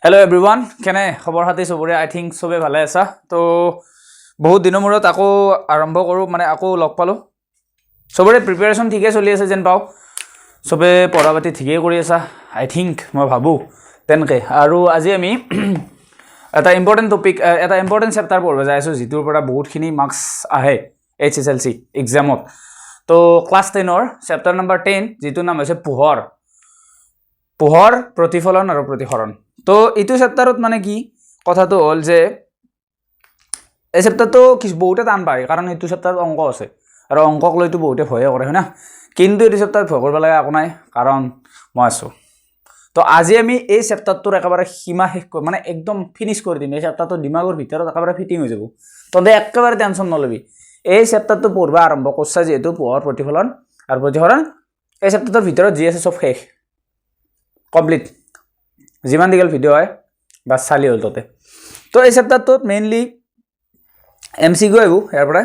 Hello' everyone, কেনে খবৰ খাতি চবৰে? আই থিংক চবেই ভালে আছা। তো বহুত দিনৰ মূৰত আকৌ আৰম্ভ কৰোঁ, মানে আকৌ লগ পালোঁ। চবৰে প্ৰিপেৰেশ্যন ঠিকে চলি আছে যেন পাওঁ, চবে পঢ়া পাতি ঠিকেই কৰি আছা আই থিংক, মই ভাবোঁ তেনেকৈ। আৰু আজি আমি এটা ইম্পৰ্টেণ্ট টপিক, এটা ইম্পৰ্টেণ্ট চেপ্টাৰ পঢ়িব যাই আছোঁ, যিটোৰ পৰা বহুতখিনি মাৰ্কছ আহে এইচএছএলচি এক্সামত। তো ক্লাছ 10ৰ চেপ্টাৰ নম্বৰ 10, যিটোৰ নাম হৈছে পোহৰ, পোহৰ প্ৰতিফলন আৰু প্ৰতিসৰণ। তো এইটো চেপ্টাৰত মানে কি কথাটো হ'ল যে এই চেপ্টাৰটো কিছু বহুতে টান পায়, কাৰণ এইটো চেপ্টাৰত অংক আছে আৰু অংকক লৈতো বহুতে ভয়ে কৰে, হয় না? কিন্তু এইটো চেপ্টাৰত ভয় কৰিব লগা একো নাই, কাৰণ মই আছোঁ। তো আজি আমি এই চেপ্টাৰটোৰ একেবাৰে সীমা শেষ কৰি, মানে একদম ফিনিছ কৰি দিম। এই চেপ্টাৰটো দিমাগৰ ভিতৰত একেবাৰে ফিটিং হৈ যাব, তহঁতে একেবাৰে টেনশ্যন নল'বি। এই চেপ্টাৰটো পঢ়িব আৰম্ভ কৰিছা যিহেতু, পোহৰ প্ৰতিফলন আৰু প্ৰতিসৰণ, এই চেপ্টাৰটোৰ ভিতৰত যি আছে চব শেষ, কমপ্লিট। যিমান দীঘল ভিডিঅ' হয় বাছ চালি হ'ল ততে। তো এই চেপ্টাৰটোত মেইনলি এমচিকিউ আহিব, ইয়াৰ পৰা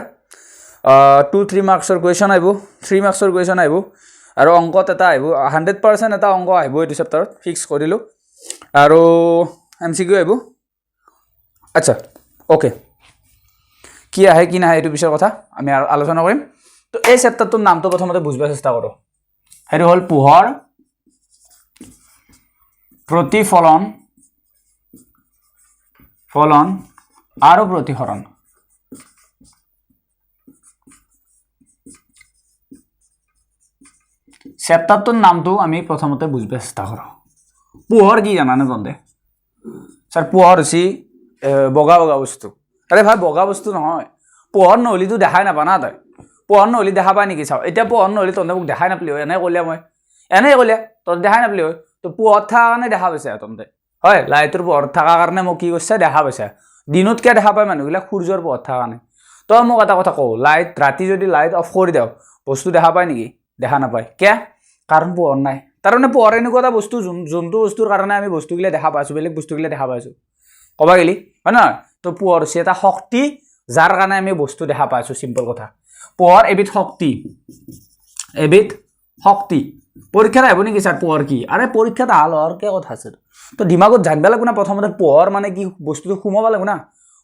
2-3 মাৰ্কছৰ কুৱেশ্যন আহিব, 3 মাৰ্কছৰ কুৱেশ্যন আহিব আৰু অংকত এটা আহিব, 100% এটা অংক আহিব এইটো চেপ্টাৰত, ফিক্স কৰিলোঁ। আৰু এমচিকিউ আহিব। আচ্ছা, অ'কে, কি আহে কি নাহে এইটো পিছৰ কথা, আমি আৰু আলোচনা কৰিম। তো এই চেপ্টাৰটোৰ নামটো প্ৰথমতে বুজিব চেষ্টা কৰোঁ। সেইটো হ'ল পোহৰ প্ৰতিফলন ফলন আৰু প্ৰতিসৰণ। চেপ্টাৰটোৰ নামটো আমি প্ৰথমতে বুজিব চেষ্টা কৰোঁ। পোহৰ কি জানানে তহঁতে? ছাৰ, পোহৰ হৈছে বগা বগা বস্তু। আৰে ভাই, বগা বস্তু নহয়, পোহৰ নহ'লেতো দেখাই নাপা না তই। পোহৰ নহ'লে দেখা পায় নেকি? চাওঁ, এতিয়া পোহৰ নহ'লে তহঁতে মোক দেখাই নাপালি হয়। এনেই ক'লে মই, এনেই ক'লে তহঁতে দেখাই নাপালি হয়। তো পোহৰ থকাৰ কাৰণে দেখা পাইছে তহঁতে, হয়? লাইটৰ পোহৰ থকাৰ কাৰণে মোক কি কৰিছে, দেখা পাইছে। দিনত কিয় দেখা পায় মানুহবিলাক? সূৰ্যৰ পোহৰ থকাৰ কাৰণে। তই মোক এটা কথা কওঁ, লাইট ৰাতি যদি লাইট অফ কৰি দিওঁ, বস্তু দেখা পায় নেকি? দেখা নাপায়। কিয়? কাৰণ পোহৰ নাই। তাৰমানে পোহৰ এনেকুৱা এটা বস্তু যোনটো বস্তুৰ কাৰণে আমি বস্তুগিলা দেখা পাইছোঁ, বেলেগ বস্তুগিলা দেখা পাইছোঁ ক'বা গ'লি, হয় নহয়? তো পোহৰ হৈছে এটা শক্তি যাৰ কাৰণে আমি বস্তু দেখা পাইছোঁ, চিম্পল কথা। পোহৰ এবিধ শক্তি, এবিধ শক্তি। পৰীক্ষাত আহিব নেকি ছাৰ পোহৰ কি? আৰে পৰীক্ষাত অহা লোৱাৰ কি কথা আছে? তো দিমাগত জানিব লাগিব না প্ৰথমতে পোহৰ মানে কি, বস্তুটো সোমাব লাগিব না।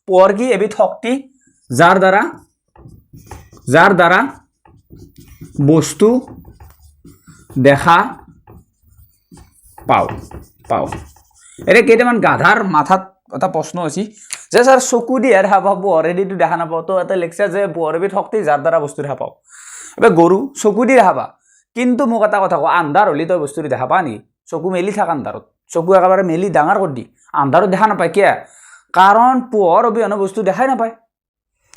পোহৰ কি? এবিধ শক্তি যাৰ দ্বাৰা বস্তু দেখা পাওঁ। এতিয়া কেইটামান গাধাৰ মাথাত এটা প্ৰশ্ন হৈছে যে ছাৰ চকু দিহে দেখা পাওঁ, পোহৰেদিতো দেখা নাপাওঁ। তো এটা লিখিছে যে পোহৰ এবিধ শক্তি যাৰ দ্বাৰা বস্তু দেখা পাওঁ। এবাৰ গৰু চকু দি দেখা পা, কিন্তু মোক এটা কথা কওঁ, আন্ধাৰ হ'লে তই বস্তুটো দেখা পা নেকি? চকু মেলি থাক আন্ধাৰত, চকু একেবাৰে মেলি ডাঙৰ কৰি দি, আন্ধাৰত দেখা নাপায়। কিয়? কাৰণ পোহৰ অবিহনে বস্তু দেখাই নাপায়।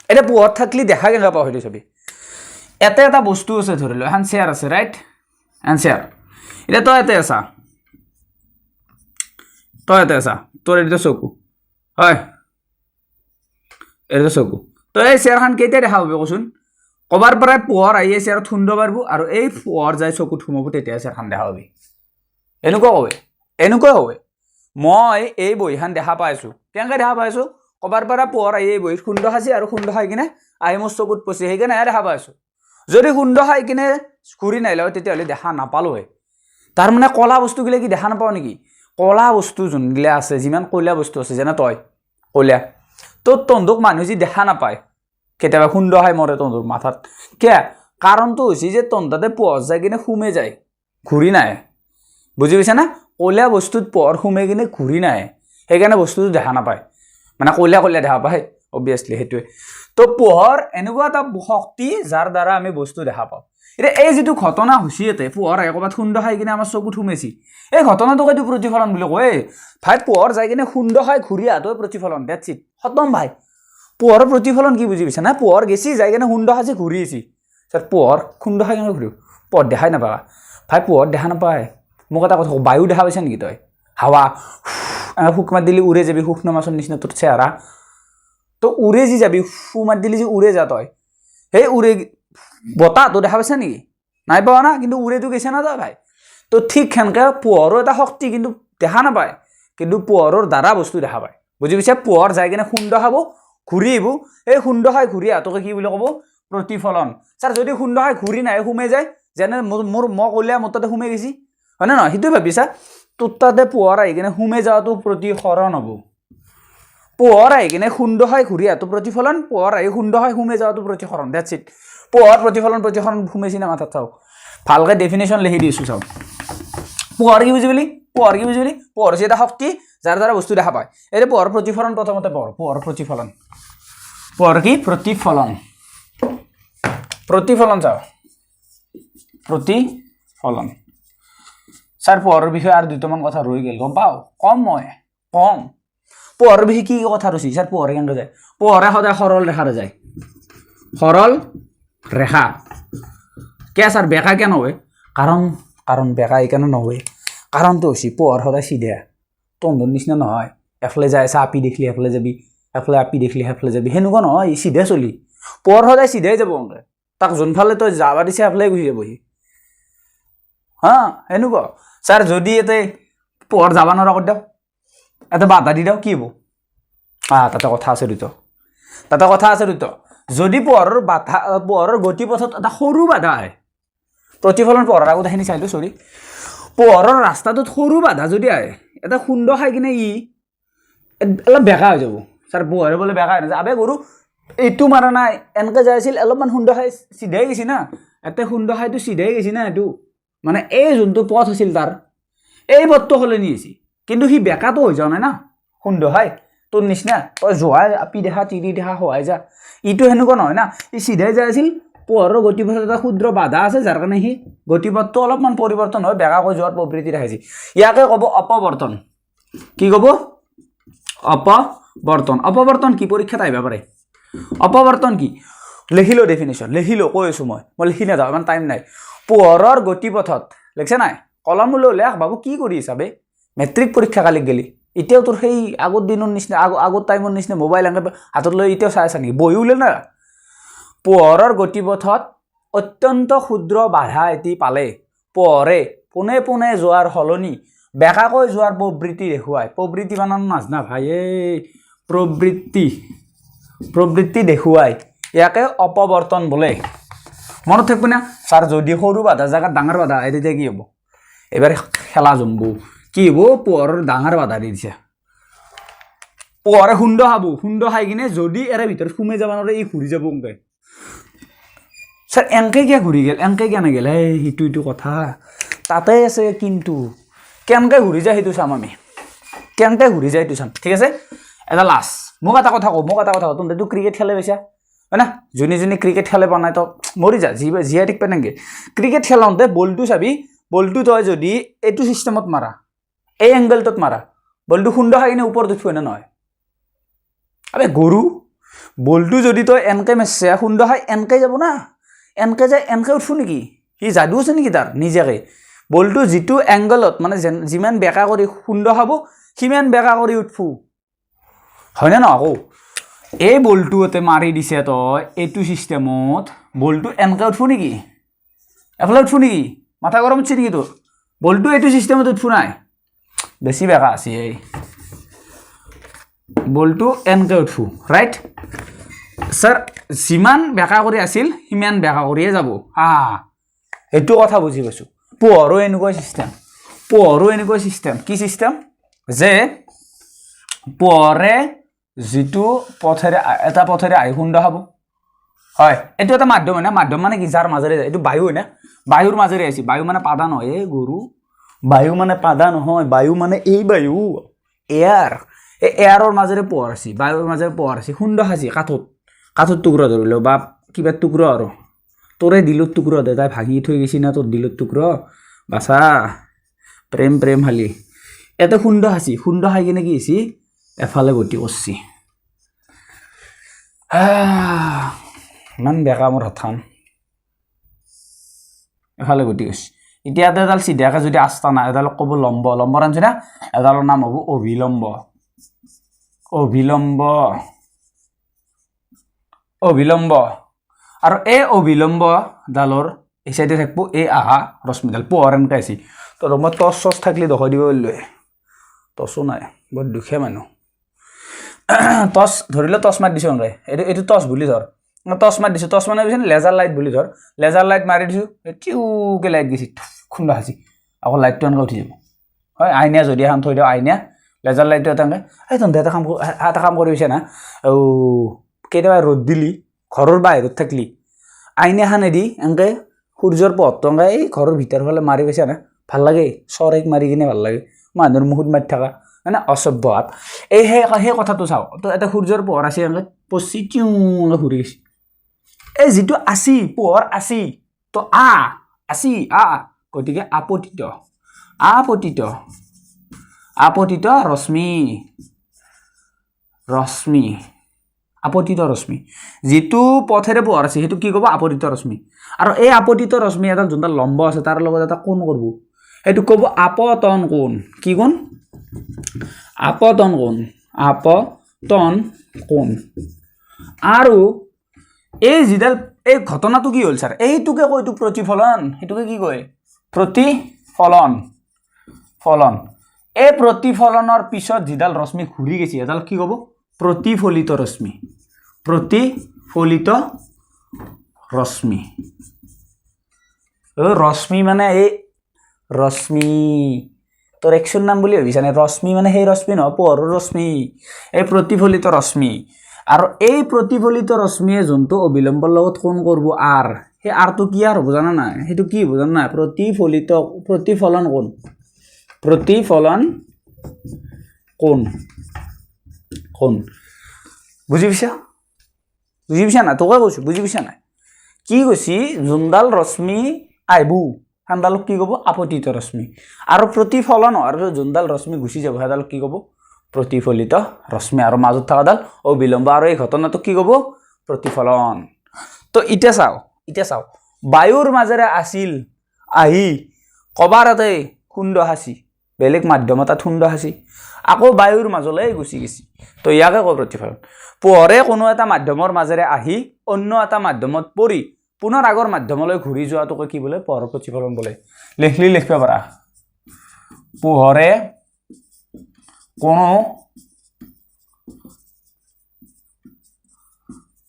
এতিয়া পোহৰ থাকিলে দেখা কেনেকুৱা পাওঁ সেইটো চাবি। এটা এটা বস্তু আছে, ধৰি লওঁ এখন চেয়াৰ আছে, ৰাইট? এখন চেয়াৰ। এতিয়া তই ইয়াতে আছা, তই ইয়াতে আছা, তোৰ এইটো চকু হয়, এইটো চকু। তই এই চেয়াৰখন কেতিয়া দেখা পাবি কচোন? ক'বাৰ পৰাই পোহৰ আহি এই চেয়াৰত খুন্দ পাৰিব আৰু এই পোহৰ যাই চকুত সোমাব, তেতিয়া চেয়াৰখন দেখা পাবি। এনেকুৱা কবে, এনেকুৱা হবে। মই এই বহীখন দেখা পাইছোঁ, কেনেকৈ দেখা পাইছোঁ? ক'বাৰ পৰা পোহৰ আহি এই বহীত খুন্দ খাইছে আৰু খুন্দ খাই কিনে আহি মোৰ চকুত পৰছে, সেইকাৰণেহে দেখা পাইছোঁ। যদি খুন্দ খাই কিনে ঘূৰি নাহিলে হয় তেতিয়াহ'লে দেখা নাপালোঁহে। তাৰমানে ক'লা বস্তুগিলা কি দেখা নাপাওঁ নেকি? ক'লা বস্তু যোনগিলা আছে, যিমান কয়লা বস্তু আছে, যেনে তই কয়লা, তো তহঁতক মানুহ যি দেখা নাপায়, কেতিয়াবা খুন্দ খাই মৰে তহঁতৰ মাথাত। কিয়? কাৰণটো হৈছে যে তহঁততে পোহৰ যাই কিনে সোমে যায়, ঘূৰি নাহে। বুজি পাইছা না? কয়লা বস্তুত পোহৰ সোমে কিনে ঘূৰি নাহে, সেইকাৰণে বস্তুটো দেখা নাপায়, মানে কয়লা কয়লা দেখা পায় অবভিয়াছলি, সেইটোৱে। তো পোহৰ এনেকুৱা এটা শক্তি যাৰ দ্বাৰা আমি বস্তু দেখা পাওঁ। এতিয়া এই যিটো ঘটনা হৈছে ইয়াতে, পোহৰ আহি ক'ৰবাত খুন্দ খাই কিনে আমাৰ চকুত সোমাইছি, এই ঘটনাটোক এইটো প্ৰতিফলন বুলি কয়। ভাই, পোহৰ যাই কিনে খুন্দ খাই ঘূৰি অহাটোৱে প্ৰতিফলন, that's it, খতম ভাই। পোহৰৰ প্ৰতিফলন কি বুজি পাইছা না? পোহৰ গেছি যাই কিনে খুন্দ খাইছি ঘূৰি আহিছি। ছাৰ পোহৰ খুন্দ খাই কেনেকৈ ঘূৰিব? পোহৰ দেখাই নাপাবা ভাই, পোহৰ দেখা নাপায়। মোক এটা কথা কওঁ, বায়ু দেখা পাইছা নেকি তই? হাৱা এনেকৈ ফুক মাৰি দিলি উৰে যাবি, শুকনো মাছৰ নিচিনা তোৰ চেহেৰা, তো উৰে যি যাবি, ফু মাৰি দিলি যে উৰে যা তই, সেই উৰে বতাহটো দেখা পাইছা নেকি? নাই পোৱা না, কিন্তু উৰেটো গৈছে না তই ভাই। তো ঠিক সেনেকৈ পোহৰো এটা শক্তি, কিন্তু দেখা নাপায়, কিন্তু পোহৰৰ দ্বাৰা বস্তু দেখা পায়। বুজি পাইছা? পোহৰ যাই কিনে খুন্দ খাব, ঘূৰি আহিব, এই খুন্দ খাই ঘূৰি অহাটোকে কি বুলি ক'ব? প্ৰতিফলন। ছাৰ যদি খুন্দ খাই ঘূৰি নাহে, সোমাই যায়, যেনে মোৰ মই ক'লে মোৰ তাতে সোমাই গৈছি, হয়নে নহয়? সেইটোৱে ভাবিছা। তোৰ তাতে পোহৰ আহি কিনে সোমে যোৱাটো প্ৰতিসৰণ হ'ব। পোহৰ আহি কিনে খুন্দ খাই ঘূৰি অহাটো প্ৰতিফলন, পোহৰ আহি খুন্দ খাই সোমে যোৱাটো প্ৰতিসৰণ। That's it. পোহৰ, প্ৰতিফলন, প্ৰতিসৰণ সোমাইছি না মাথাত? চাওক, ভালকৈ ডেফিনেশ্যন লিখি দিছোঁ, চাওক। পোহৰ কি বুজি বুলি? পোহৰ কি বুজি বুলি? পোহৰ হৈছে এটা শক্তি, যাৰ দ্বাৰা বস্তু দেখা পায়। এতিয়া পোহৰ প্ৰতিফলন, প্ৰথমতে পোহৰ, পোহৰ প্ৰতিফলন। পোহৰ কি? প্ৰতিফলন। প্ৰতিফলন চাওক, প্ৰতিফলন। ছাৰ, পোহৰৰ বিষয়ে আৰু দুটামান কথা ৰৈ গ'ল, গম পাওঁ। কম, মই কম। পোহৰৰ বিষয়ে কি কি কথা ৰৈছি? ছাৰ, পোহৰে কেনেকৈ যায়? পোহৰে সদায় সৰল ৰেখাৰে যায়। সৰল ৰেখা কিয় ছাৰ? বেকা কিয় নহয়? কাৰণ বেকা এইকাৰণে নহয়, কাৰণটো হৈছে পোহৰ সদায় চিধা, তহঁতৰ নিচিনা নহয়। এফালে যায় আছে, আপি দেখিলি এফালে যাবি, এফালে আপি দেখিলি সেইফালে যাবি, সেনেকুৱা নহয়। ই চিধা চলি। পোহৰ সদায় চিধাই যাব অংকে। তাক যোনফালে তই যাবা দিছে, সেইফালে গুচি যাবহি। হা, সেনেকুৱা। ছাৰ, যদি ইয়াতে পোহৰ যাব নোৱাৰা কৰি দিওঁ, এটা বাধা দি দিওঁ, কি হ'ব? তাতে কথা আছে দুটা। তাতে কথা আছে দুটা। যদি পোহৰৰ গতিপথত এটা সৰু বাধা আহে, প্ৰতিফলন পোহৰৰ আগত এইখিনি চাই লো, চৰি। পোহৰৰ ৰাস্তাটোত সৰু বাধা যদি আহে, এটা খুন্দ খাই কিনে ই অলপ বেকা হৈ যাব। ছাৰ, পোহৰে বোলে বেকা হৈ নাযায়। আবে গৰু, এইটো মাৰা নাই, এনেকৈ যাই আছিল, অলপমান খুন্দ খাই চিধাই গৈছি না। ইয়াতে খুন্দ খাইতো চিধাই গৈছি না। এইটো মানে এই যোনটো পথ আছিল তাৰ, এই পথটো সলনি হৈছে, কিন্তু সি বেকাটো হৈ যোৱা নাই না খুন্দ খাই। তোৰ নিচিনা তই যোৱাই আপি দেখা, তিৰি দেখা সহায় যা, ইটো সেনেকুৱা নহয় না। ই চিধাই যাই আছিল। পোহৰৰ গতিপথত এটা ক্ষুদ্ৰ বাধা আছে, যাৰ কাৰণে সি গতিপথটো অলপমান পৰিৱৰ্তন হৈ বেকাকৈ যোৱাৰ প্ৰবৃত্তি দেখাইছে। ইয়াকে ক'ব অপবৰ্তন। কি ক'ব? অপবৰ্তন। অপবৰ্তন কি? পৰীক্ষাত আহিব পাৰে। অপবৰ্তন কি? লিখিলো, ডেফিনেশ্যন লিখিলো, কৈ আছোঁ মই। মই লিখি নাযাওঁ, ইমান টাইম নাই। পোহৰৰ গতিপথত, লিখছে নাই? কলম লৈ লেখ বাবু। কি কৰি আছা বে? মেট্ৰিক পৰীক্ষা কালি গেলি, এতিয়াও তোৰ সেই আগৰ দিনৰ নিচিনা, আগৰ টাইমৰ নিচিনা মোবাইল এনেকৈ হাতত লৈ এতিয়াও চাই আছা নেকি? বহি ওলে না। পোহৰৰ গতিপথত অত্যন্ত ক্ষুদ্ৰ বাধা এটি পালে পোহৰে পোনে পোনে যোৱাৰ সলনি বেকাকৈ যোৱাৰ প্ৰবৃত্তি দেখুৱায়। প্ৰবৃত্তি বানান নাজনা ভাই এই। প্ৰবৃত্তি, প্ৰবৃত্তি দেখুৱায়, ইয়াকে অপবৰ্তন বোলে। মনত থাকিব না? ছাৰ, যদি সৰু বাধা জেগাত ডাঙৰ বাধা আহে, তেতিয়া কি হ'ব? এইবাৰ খেলা জম্বু। কি হ'ব? পোহৰৰ ডাঙৰ বাধা দি দিছে, পোহৰে খুন্দ খাব। খুন্দ খাই কিনে যদি এৰে ভিতৰত সোমাই যাব নোৱাৰে, ই ঘূৰি যাব এনকে। ছাৰ, এনকে কিয় ঘূৰি গ'ল? এনকে কিয় নগ'ল? এই সিটো ইটো কথা তাতে আছে। কিন্তু কেনেকে ঘূৰি যায় সেইটো চাম আমি। কেনেকে ঘূৰি যায় সেইটো চাম। ঠিক আছে। এটা লাষ্ট, মোক এটা কথা কওঁ, মোক এটা কথা কওঁ। তহঁতেতো ক্ৰিকেট খেলে পাইছা, হয় না? যোনে যোনে ক্ৰিকেট খেলে পোৱা নাই, তো মৰি যা, জীয়াই থাকিব তেনেকে। ক্ৰিকেট খেলাওঁতে বলটো চাবি। বলটো তই যদি এইটো চিষ্টেমত মাৰা, এই এংগলটোত মাৰা, বলটো খুন্দ খাই কিনে ওপৰত উঠিব নে নহয়? আবে গৰু, বলটো যদি তই এনকে মাৰছে, খুন্দ খাই এনকে যাব না? এনকে যায় এনকে উঠব নেকি? সি যাদু আছে নেকি তাৰ নিজাকে? বলটো যিটো এংগলত, মানে যিমান বেকা কৰি খুন্দ খাব, সিমান বেকা কৰি উঠব, হয়নে নহয় আকৌ? এই বলটোতে মাৰি দিছে তই এইটো চিষ্টেমত, বলটো এনকে উঠব নেকি? এফালে উঠব নেকি? মাথা গৰম উঠছে নেকি তোৰ? বলটো এইটো চিষ্টেমত উঠব নাই, বেছি বেকা আছে। এই বলটো এনকে উঠব, ৰাইট? ছাৰ, যিমান বেকা কৰি আছিল, সিমান বেকা কৰিয়ে যাব। হা, সেইটো কথা বুজি পাইছোঁ। পোহৰো এনেকুৱা চিষ্টেম। পোহৰো এনেকুৱা চিষ্টেম। কি চিষ্টেম? যে পোহৰে যিটো পথেৰে, এটা পথেৰে আহি খুন্দা খাব, হয়, এইটো এটা মাধ্যম হয় না? মাধ্যম মানে কি? যাৰ মাজেৰে যায়। এইটো বায়ু হয় না? বায়ুৰ মাজেৰে আহিছে। বায়ু মানে পাদা নহয় এই গৰু। বায়ু মানে পাদা নহয়, বায়ু মানে এই বায়ু, এয়াৰ। এই এয়াৰৰ মাজেৰে পোহৰ আছে, বায়ুৰ মাজেৰে পোহৰ আছে, খুন্দা খাইছে কাঠত। কাঠৰ টুকুৰা ধৰিলো বা কিবা টুকুৰা আৰু তোৰে দিলত টুকুৰা দে, তাই ভাঙি থৈ গৈছি না তোৰ দিলত টুকুৰা। বাচা প্ৰেম প্ৰেম খালি। ইয়াতে খুন্দা খাইছি। খুন্দা খাই কিনে কি হৈছে? এফালে গতি কৰছি। ইমান বেকা মোৰ হাতখন। এফালে গতি গৈছে। এতিয়া ইয়াতে এডাল চিধাকে যদি আস্তা নাই, এডালক ক'ব লম্ব। লম্ব আনছি না? এডালৰ নাম হ'ব অভিলম্ব। অভিলম্ব, অভিলম্ব। আৰু এই অভিলম্ব ডালৰ এই চাইডে থাকিব এই আহা ৰশ্মিডাল। পোহৰ এনেকৈ আহিছে। তো মই টৰ্চ চচ থাকিলে দেখুৱাই দিব পাৰিলোৱে। টৰ্চো নাই, বৰ দুখীয়া মানুহ। টৰ্চ ধৰিলে টৰ্চ মাৰি দিছোঁ এনেকৈ। এইটো টৰ্চ বুলি ধৰ। টৰ্চ মাৰি দিছোঁ। টৰ্চ মানে বেছি লেজাৰ লাইট বুলি ধৰ। লেজাৰ লাইট মাৰি দিছোঁ, চিউকে লাইট গৈছে, খুন্দা খাইছি। আকৌ লাইটটো এনেকৈ উঠি যাব। হয়, আইনা যদি এখন থৈ দিওঁ, আইনা লেজাৰ লাইটটো এটা এনেকৈ, এই তহঁতে এটা কাম কৰিছে না, কেতিয়াবা ৰ'দ দিলি ঘৰৰ বাহিৰত থাকলি আইনাখনেদি এনেকৈ সূৰ্যৰ পোহৰটো এনেকৈ এই ঘৰৰ ভিতৰ ফালে মাৰি পাইছা না, ভাল লাগে, চৰেক মাৰি কিনে ভাল লাগে, মানুহৰ মুখত মাৰি থকা মানে অসভ্য হাত। এই সেই কথাটো চাওঁ, তো এটা সূৰ্যৰ পোহৰ আছে এনেকৈ পচি চিউ এনেকৈ ঘূৰি গৈছে, এই যিটো আছি পোহৰ আছি, তো আ আছি আ, গতিকে আপতিত, আপতিত, আপতিত ৰশ্মি, ৰশ্মি, আপতিত ৰশ্মি, যিটো পথেৰে পোহৰ আছে সেইটো কি ক'ব, আপতিত ৰশ্মি। আৰু এই আপতিত ৰশ্মি এডাল যোনডাল লম্ব আছে তাৰ লগত এটা কোণ কৰিব, সেইটো ক'ব আপতন কোণ। কি কোণ? আপতন কোণ, আপতন কোণ। আৰু এই যিডাল এই ঘটনাটো কি হ'ল ছাৰ, এইটোকে কয় এইটো প্ৰতিফলন, সেইটোকে কি কয়, প্ৰতিফলন, ফলন। এই প্ৰতিফলনৰ পিছত যিডাল ৰশ্মি ঘূৰি গৈছে সেইডাল কি ক'ব, প্ৰতিফলিত ৰশ্মি, প্ৰতিফলিত ৰশ্মি। ৰশ্মি মানে এই ৰশ্মি তোৰ একচুৱেল নাম বুলি ভাবিছা নে? ৰশ্মি মানে সেই ৰশ্মি নহয়, পোহৰৰ ৰশ্মি, এই প্ৰতিফলিত ৰশ্মি। আৰু এই প্ৰতিফলিত ৰশ্মিয়ে যোনটো অবিলম্বৰ লগত কোণ কৰিব আৰ, সেই আৰটো কি আৰ হ'ব জানা নাই? সেইটো কি হ'ব জানা নাই? প্ৰতিফলিত, প্ৰতিফলন কোণ, প্ৰতিফলন কোণ, কোণ। বুজি পাইছা? বুজি পাইছা নাই? তোকে কৈছোঁ, বুজি পাইছা নাই? কি কৈছি, যোনডাল ৰশ্মি আহিব সেইডালক কি ক'ব, আপতিত ৰশ্মি। আৰু প্ৰতিফলন হোৱাৰ পিছত যোনডাল ৰশ্মি গুচি যাব সেইডালক কি ক'ব, প্ৰতিফলিত ৰশ্মি। আৰু মাজত থকাডাল অবিলম্ব। আৰু এই ঘটনাটোক কি ক'ব, প্ৰতিফলন। তো এতিয়া চাওঁ, এতিয়া চাওঁ, বায়ুৰ মাজেৰে আছিল আহি কবাৰ এটাই খুন্দ সাঁচি, বেলেগ মাধ্যম এটাত খুন্দ সাঁচি আকৌ বায়ুৰ মাজলৈ গুচি গৈছি, তো ইয়াকে কয় প্ৰতিফলন। পোহৰে কোনো এটা মাধ্যমৰ মাজেৰে আহি অন্য এটা মাধ্যমত পৰি পুনৰ আগৰ মাধ্যমলৈ ঘূৰি যোৱাটোকে কি বোলে, পোহৰৰ প্ৰতিফলন বোলে। লিখলি লিখিব পাৰা, পোহৰে কোনো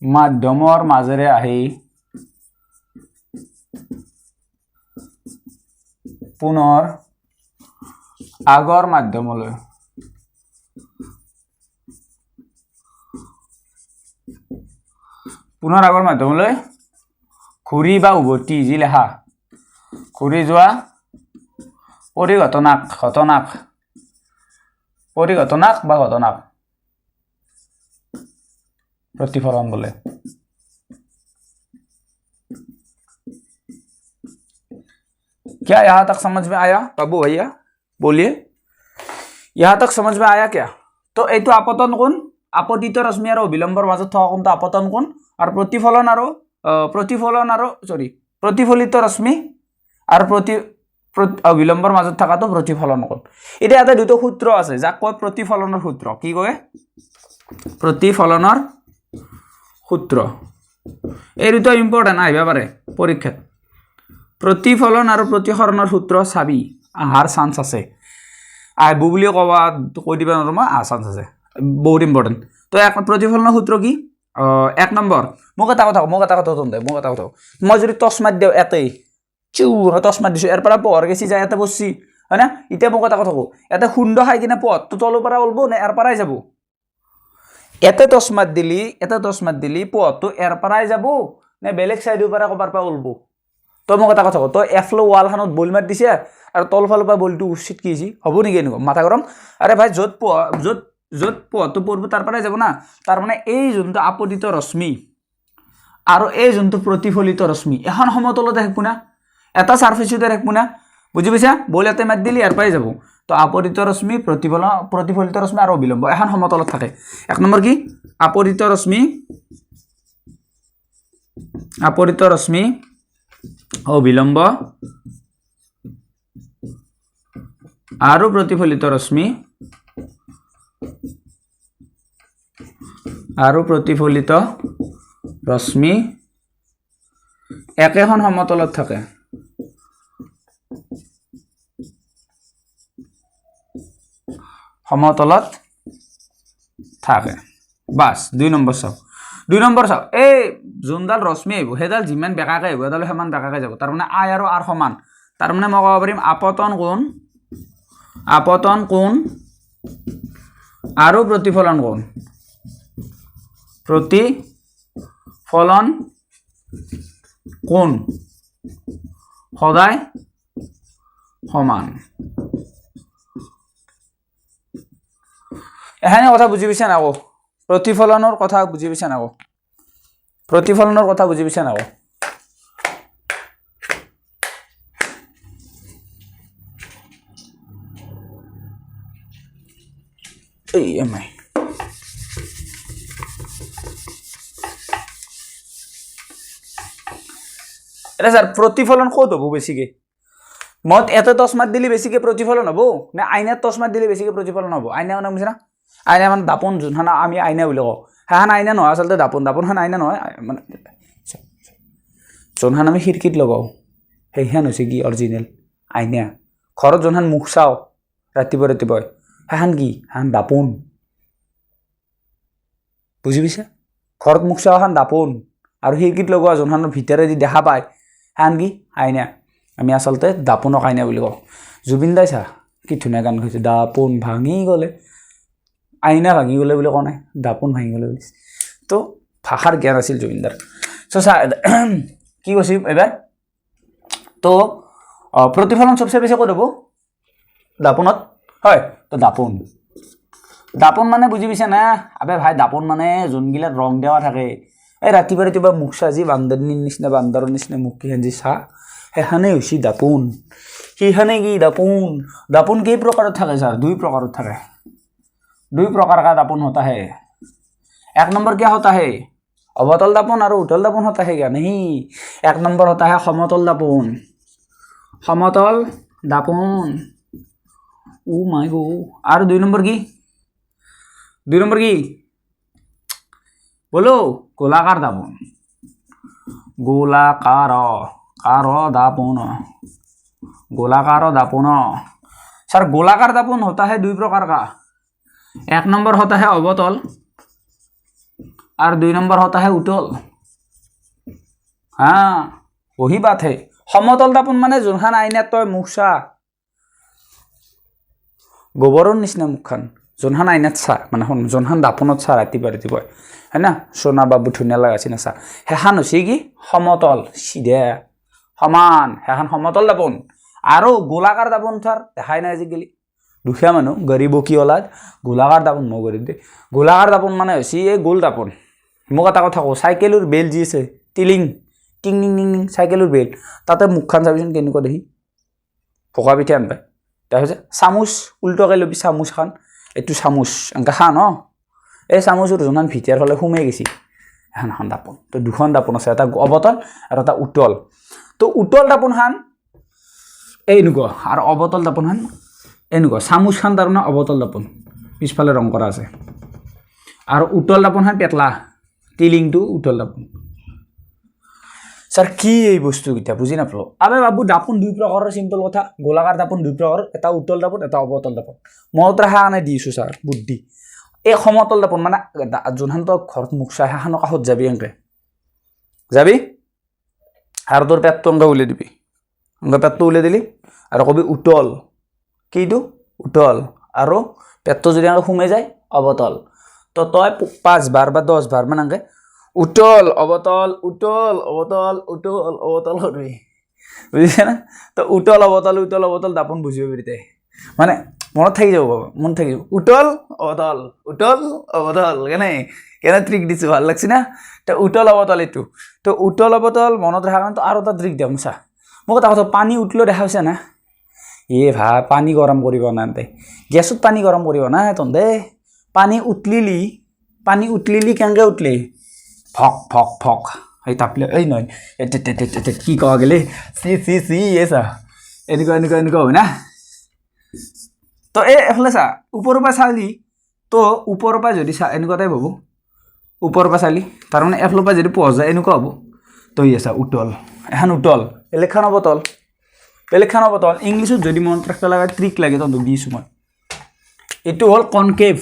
মাধ্যমৰ মাজেৰে আহি পুনৰ আগৰ মাধ্যমলৈ, পুনৰ আগৰ মাধ্যমলৈ ঘূৰি বা উভতি যি লেখা, ঘূৰি যোৱা পৰিঘটনাক, ঘটনাক, পৰিঘটনাক বা ঘটনাক প্ৰতিফলন বোলে। क्या यहाँ तक समझ में आया बाबू भैया? बोलिए, यहाँ तक समझ में आया क्या? তো এইটো আপতন কোণ, আপতিত ৰশ্মি আৰু অবিলম্বৰ মাজত থকা কোণটো আপতন কোণ। আৰু প্ৰতিফলন আৰু প্ৰতিফলন আৰু চৰি প্ৰতিফলিত ৰশ্মি আৰু অবিলম্বৰ মাজত থকাটো প্ৰতিফলন কোণ। এতিয়া এটা দুটা সূত্ৰ আছে যাক কয় প্ৰতিফলনৰ সূত্ৰ। কি কয়? প্ৰতিফলনৰ সূত্ৰ। এই দুটা ইম্পৰ্টেণ্ট, আহিব পাৰে পৰীক্ষাত। প্ৰতিফলন আৰু প্ৰতিসৰণৰ সূত্ৰ চাবি, আহাৰ চান্স আছে, আহিব বুলি ক'বা কৈ দিব নোৱাৰোঁ মই, আহাৰ চান্স আছে, বহুত ইম্পৰ্টেণ্ট। তো এক প্ৰতিফলনৰ সূত্ৰ কি? এক নম্বৰ, মোক এটা কথা, মোক এটা কথা তহঁতে, মোক এটা কথা, মই যদি টৰ্চ মাৰি দিওঁ এতেই চিউ টৰ্চ মাৰি দিছোঁ, ইয়াৰ পৰা পোহৰ গেছি যায় ইয়াতে বসছি, হয় না? এতিয়া মোক এটা কথা কওঁ, ইয়াতে খুন্দ খাই কিনে পোহৰটো তলৰ পৰা ওলব নে ইয়াৰ পৰাই যাব? ইয়াতে টৰ্চ মাৰি দিলি, ইয়াতে টৰ্চ মাৰি দিলি পোহৰটো ইয়াৰ পৰাই যাব নে বেলেগ চাইডৰ পৰা ক'ৰবাৰ পৰা ওলব? তই মোক এটা কথা ক, তই এফালে ৱালখনত বল মাৰি দিছে আৰু তলফালৰ পৰা বলটো ছিটকি আহিছে, হ'ব নেকি এনেকুৱা? মাথা গৰম। আৰে ভাই, য'ত পোহৰ, য'ত য'ত পোহৰটো পৰিব তাৰ পৰাই যাব না। তাৰমানে এই যোনটো আপতিত ৰশ্মি আৰু এই যোনটো প্ৰতিফলিত ৰশ্মি, এখন সমতলতে থাকিব না, এটা চাৰ্ফেচতে থাকিব না, বুজি পাইছা? বল ইয়াতে মাৰি দিলি ইয়াৰ পৰাই যাব। তো আপতিত ৰশ্মি, প্ৰতিফলন, প্ৰতিফলিত ৰশ্মি আৰু অবিলম্ব এখন সমতলত থাকে। এক নম্বৰ কি? আপতিত ৰশ্মি, আপতিত ৰশ্মি, অবিলম্ব আৰু প্ৰতিফলিত ৰশ্মি, আৰু প্ৰতিফলিত ৰশ্মি একেখন সমতলত থাকে। সমতলত থাকে। বাছ, দুই নম্বৰ চাওক, দুই নম্বৰ চাওক, এই যোনডাল ৰশ্মি আহিব সেইডাল যিমান বেঁকাকৈ আহিব সেইডাল সিমান বেঁকাকৈ যাব। তাৰমানে আই আৰু আৰ সমান, তাৰমানে মই ক'ব পাৰিম আপতন কোণ, আপতন কোণ আৰু প্ৰতিফলন কোণ, প্ৰতিফলন কোণ সদায় সমান। এখানে কথা বুজি পাইছা না আকৌ? প্ৰতিফলনৰ কথা বুজি পাইছা না আকৌ? প্ৰতিফলনৰ কথা বুজি পাইছা না আকৌ? এই এম I এটা স্যাৰ প্ৰতিফলন ক'ত হ'ব বেছিকে? মত এতে টৰ্চ মাত দিলে বেছিকে প্ৰতিফলন হ'ব নে আইনাত টৰ্চ মাত দিলে বেছিকে প্ৰতিফলন হ'ব? আইনা মানে বুজিছা না? আইনা মানে দাপোন, যোনখন আমি আইনা বুলি কওঁ সেইখন আইনা নহয়, আচলতে দাপোন, দাপোনখন আইনা নহয়, মানে যোনখন আমি খিৰিকীত লগাওঁ সেইখন হৈছে কি অৰিজিনেল আইনা। ঘৰত যোনখন মুখ চাওঁ ৰাতিপুৱা ৰাতিপুৱাই সেইখন কি? সেইখন দাপোন। বুজি পাইছা? ঘৰত মুখ চাওঁ এখন দাপোন, আৰু খিৰিকীত লগোৱা যোনখনৰ ভিতৰেদি দেখা পায় সেইখন কি? আইনা। আমি আচলতে দাপোনক আইনা বুলি কওঁ। জুবিন দাই চা কি ধুনীয়া গান গাইছে, দাপোন ভাঙি গ'লে, আইনা ভাঙি গ'লে বুলি কোৱা নাই, দাপোন ভাঙি গ'লে বুলি। তো ভাষাৰ জ্ঞান আছিল জুবিনদাৰ। চ' চা কি কৈছে এইবাৰ? তো প্ৰতিফলন চবচে বেছি ক'ত হ'ব? দাপোনত হয়। তো দাপোন, দাপোন মানে বুজি পাইছা না? আবে ভাই দাপোন মানে যোনগিলাত ৰং দেৱা থাকে, এই ৰাতিপুৱা ৰাতিপুৱা মুখ চাজি বান্দৰণীৰ নিচিনা, বান্দৰৰ নিচিনা মুখকেইখন যি চা, সেইখনেই হৈছে দাপোন। সেইখনে কি দাপোন? দাপোন কেই প্ৰকাৰত থাকে ছাৰ? দুই প্ৰকাৰত থাকে। দুই প্ৰকাৰ का दापोन होता है। एक नंबर क्या होता है? अवतल दापोन और उतल दापोन होता है क्या? नहीं, एक नंबर होता है समतल दापोन, समतल दापोन। ओ my गो। और दुई नंबर की, दुई नंबर की बोलो, गोलाकार दापोन, गोलाकार कार दापोन, गोलाकार दापोन। सर गोलाकार दापोन होता है दुई प्रकार का। एक नंबर होता है अवतल और दुई नंबर होता है उतल। हाँ वही बात है। সমতল দাপোন মানে যোনখন আইনাত তই মুখ চা, গোবৰৰ নিচিনা মুখখন, যোনখন আইনাত চা, মানে যোনখন দাপোনত চা ৰাতিপুৱা ৰাতিপুৱাই, হয় না, সোণা বাবু ধুনীয়া লগাইছে না চা, সেইখন হৈছে কি সমতল, চিধা সমান, সেইখন সমতল দাপোন। আৰু গোলাকাৰ দাপোন ছাৰ দেখাই নাই আজিকালি, দুখীয়া মানুহ গৰীব কি অলাদ, গোলাকাৰ দাপোন মই গৰীব দেই। গোলাকাৰ দাপোন মানে হৈছে এই গোল দাপোন। মোক এটা কথা কওঁ, চাইকেলৰ বেল যি আছে টিলিং টিং টিং টিং টিং চাইকেলৰ বেল, তাতে মুখখন চাবিচোন কেনেকুৱা দেখি, ভোকা পিঠা আনবাই। তাৰপিছত চামুচ উল্টোকৈ ল'বি, চামুচখন এইটো চামুচ এনেকৈ খা ন, এই চামুচৰ যোনখন ভিতৰ ফালে সোমাই গৈছে এখন এখন দাপোন। তো দুখন দাপোন আছে, এটা অৱতল আৰু এটা উতল। তো উতল দাপোনখন এনেকুৱা আৰু অৱতল দাপোনখন এনেকুৱা। চামুচখন তাৰমানে অৱতল দাপোন, পিছফালে ৰং কৰা আছে, আৰু উতল দাপোনখন পেটলা, টিলিংটো উতল দাপোন। ছাৰ কি এই বস্তুকেইটা বুজি নাপালোঁ। আবে বাবু দাপোন দুই প্ৰকাৰৰ, চিম্পল কথা। গোলাকাৰ দাপোন দুই প্ৰকাৰৰ, এটা উতল দাপোন এটা অৱতল দাপোন। মনত ৰখা কাৰণে দিছোঁ ছাৰ বুদ্ধি। এই সমতল দাপোন মানে যোনখন তই ঘৰত মুখ চাই সেইখনৰ কাষত যাবি, এনেকৈ যাবি আৰু তোৰ পেটটো এনেকৈ উলিয়াই দিবি, এনেকৈ পেটটো উলিয়াই দিলি আৰু কবি উতল, কিটো উতল, আৰু পেটটো যদি এনেকৈ সোমাই যায় অৱতল। তো তই 5 বাৰ বা 10 বাৰ মান এনেকৈ উতল অৱতল উতল অৱতল উতল অৱতল কৰবি, বুজিছে না? তো উতল অৱতল উতল অৱতল দাপোন বুজিব পাৰি তাই, মানে মনত থাকি যাব, মনত থাকি যাব। উতল অৱতল উতল অৱতল, কেনে কেনে ট্ৰিক দিছোঁ, ভাল লাগছি না? তো উতল অৱতল এইটো, তো উতল অৱতল মনত ৰখাৰ কাৰণে আৰু এটা ট্ৰিক দিওঁ চা। মোক এটা কথা, পানী উতলো দেখা পাইছা না? এ ভাই পানী গৰম কৰিব না তই, গেছত পানী গৰম কৰিব না তহঁতে? পানী উতলিলি, পানী উতলিলি কেনেকৈ উতলি? ফক ফক ফক, এই তাপলে এই নহয় কি কোৱা গ'লে চি চি চি, এই চা এনেকুৱা এনেকুৱা এনেকুৱা হয় না? তো এই এফালে চা, ওপৰৰ পৰা চালি তো ওপৰৰ পৰা যদি চা এনেকুৱা টাইপ হ'ব, ওপৰৰ পৰা চালি তাৰমানে এফালৰ পৰা যদি পোৱা যায় এনেকুৱা হ'ব। তো ই চা উতল, এখন উতল, বেলেগখন অৱতল, বেলেগখন অৱতল। ইংলিছত যদি মনত ৰাখিব লগা ট্ৰিক লাগে তহঁতক দিছোঁ মই। এইটো হ'ল কনকেভ,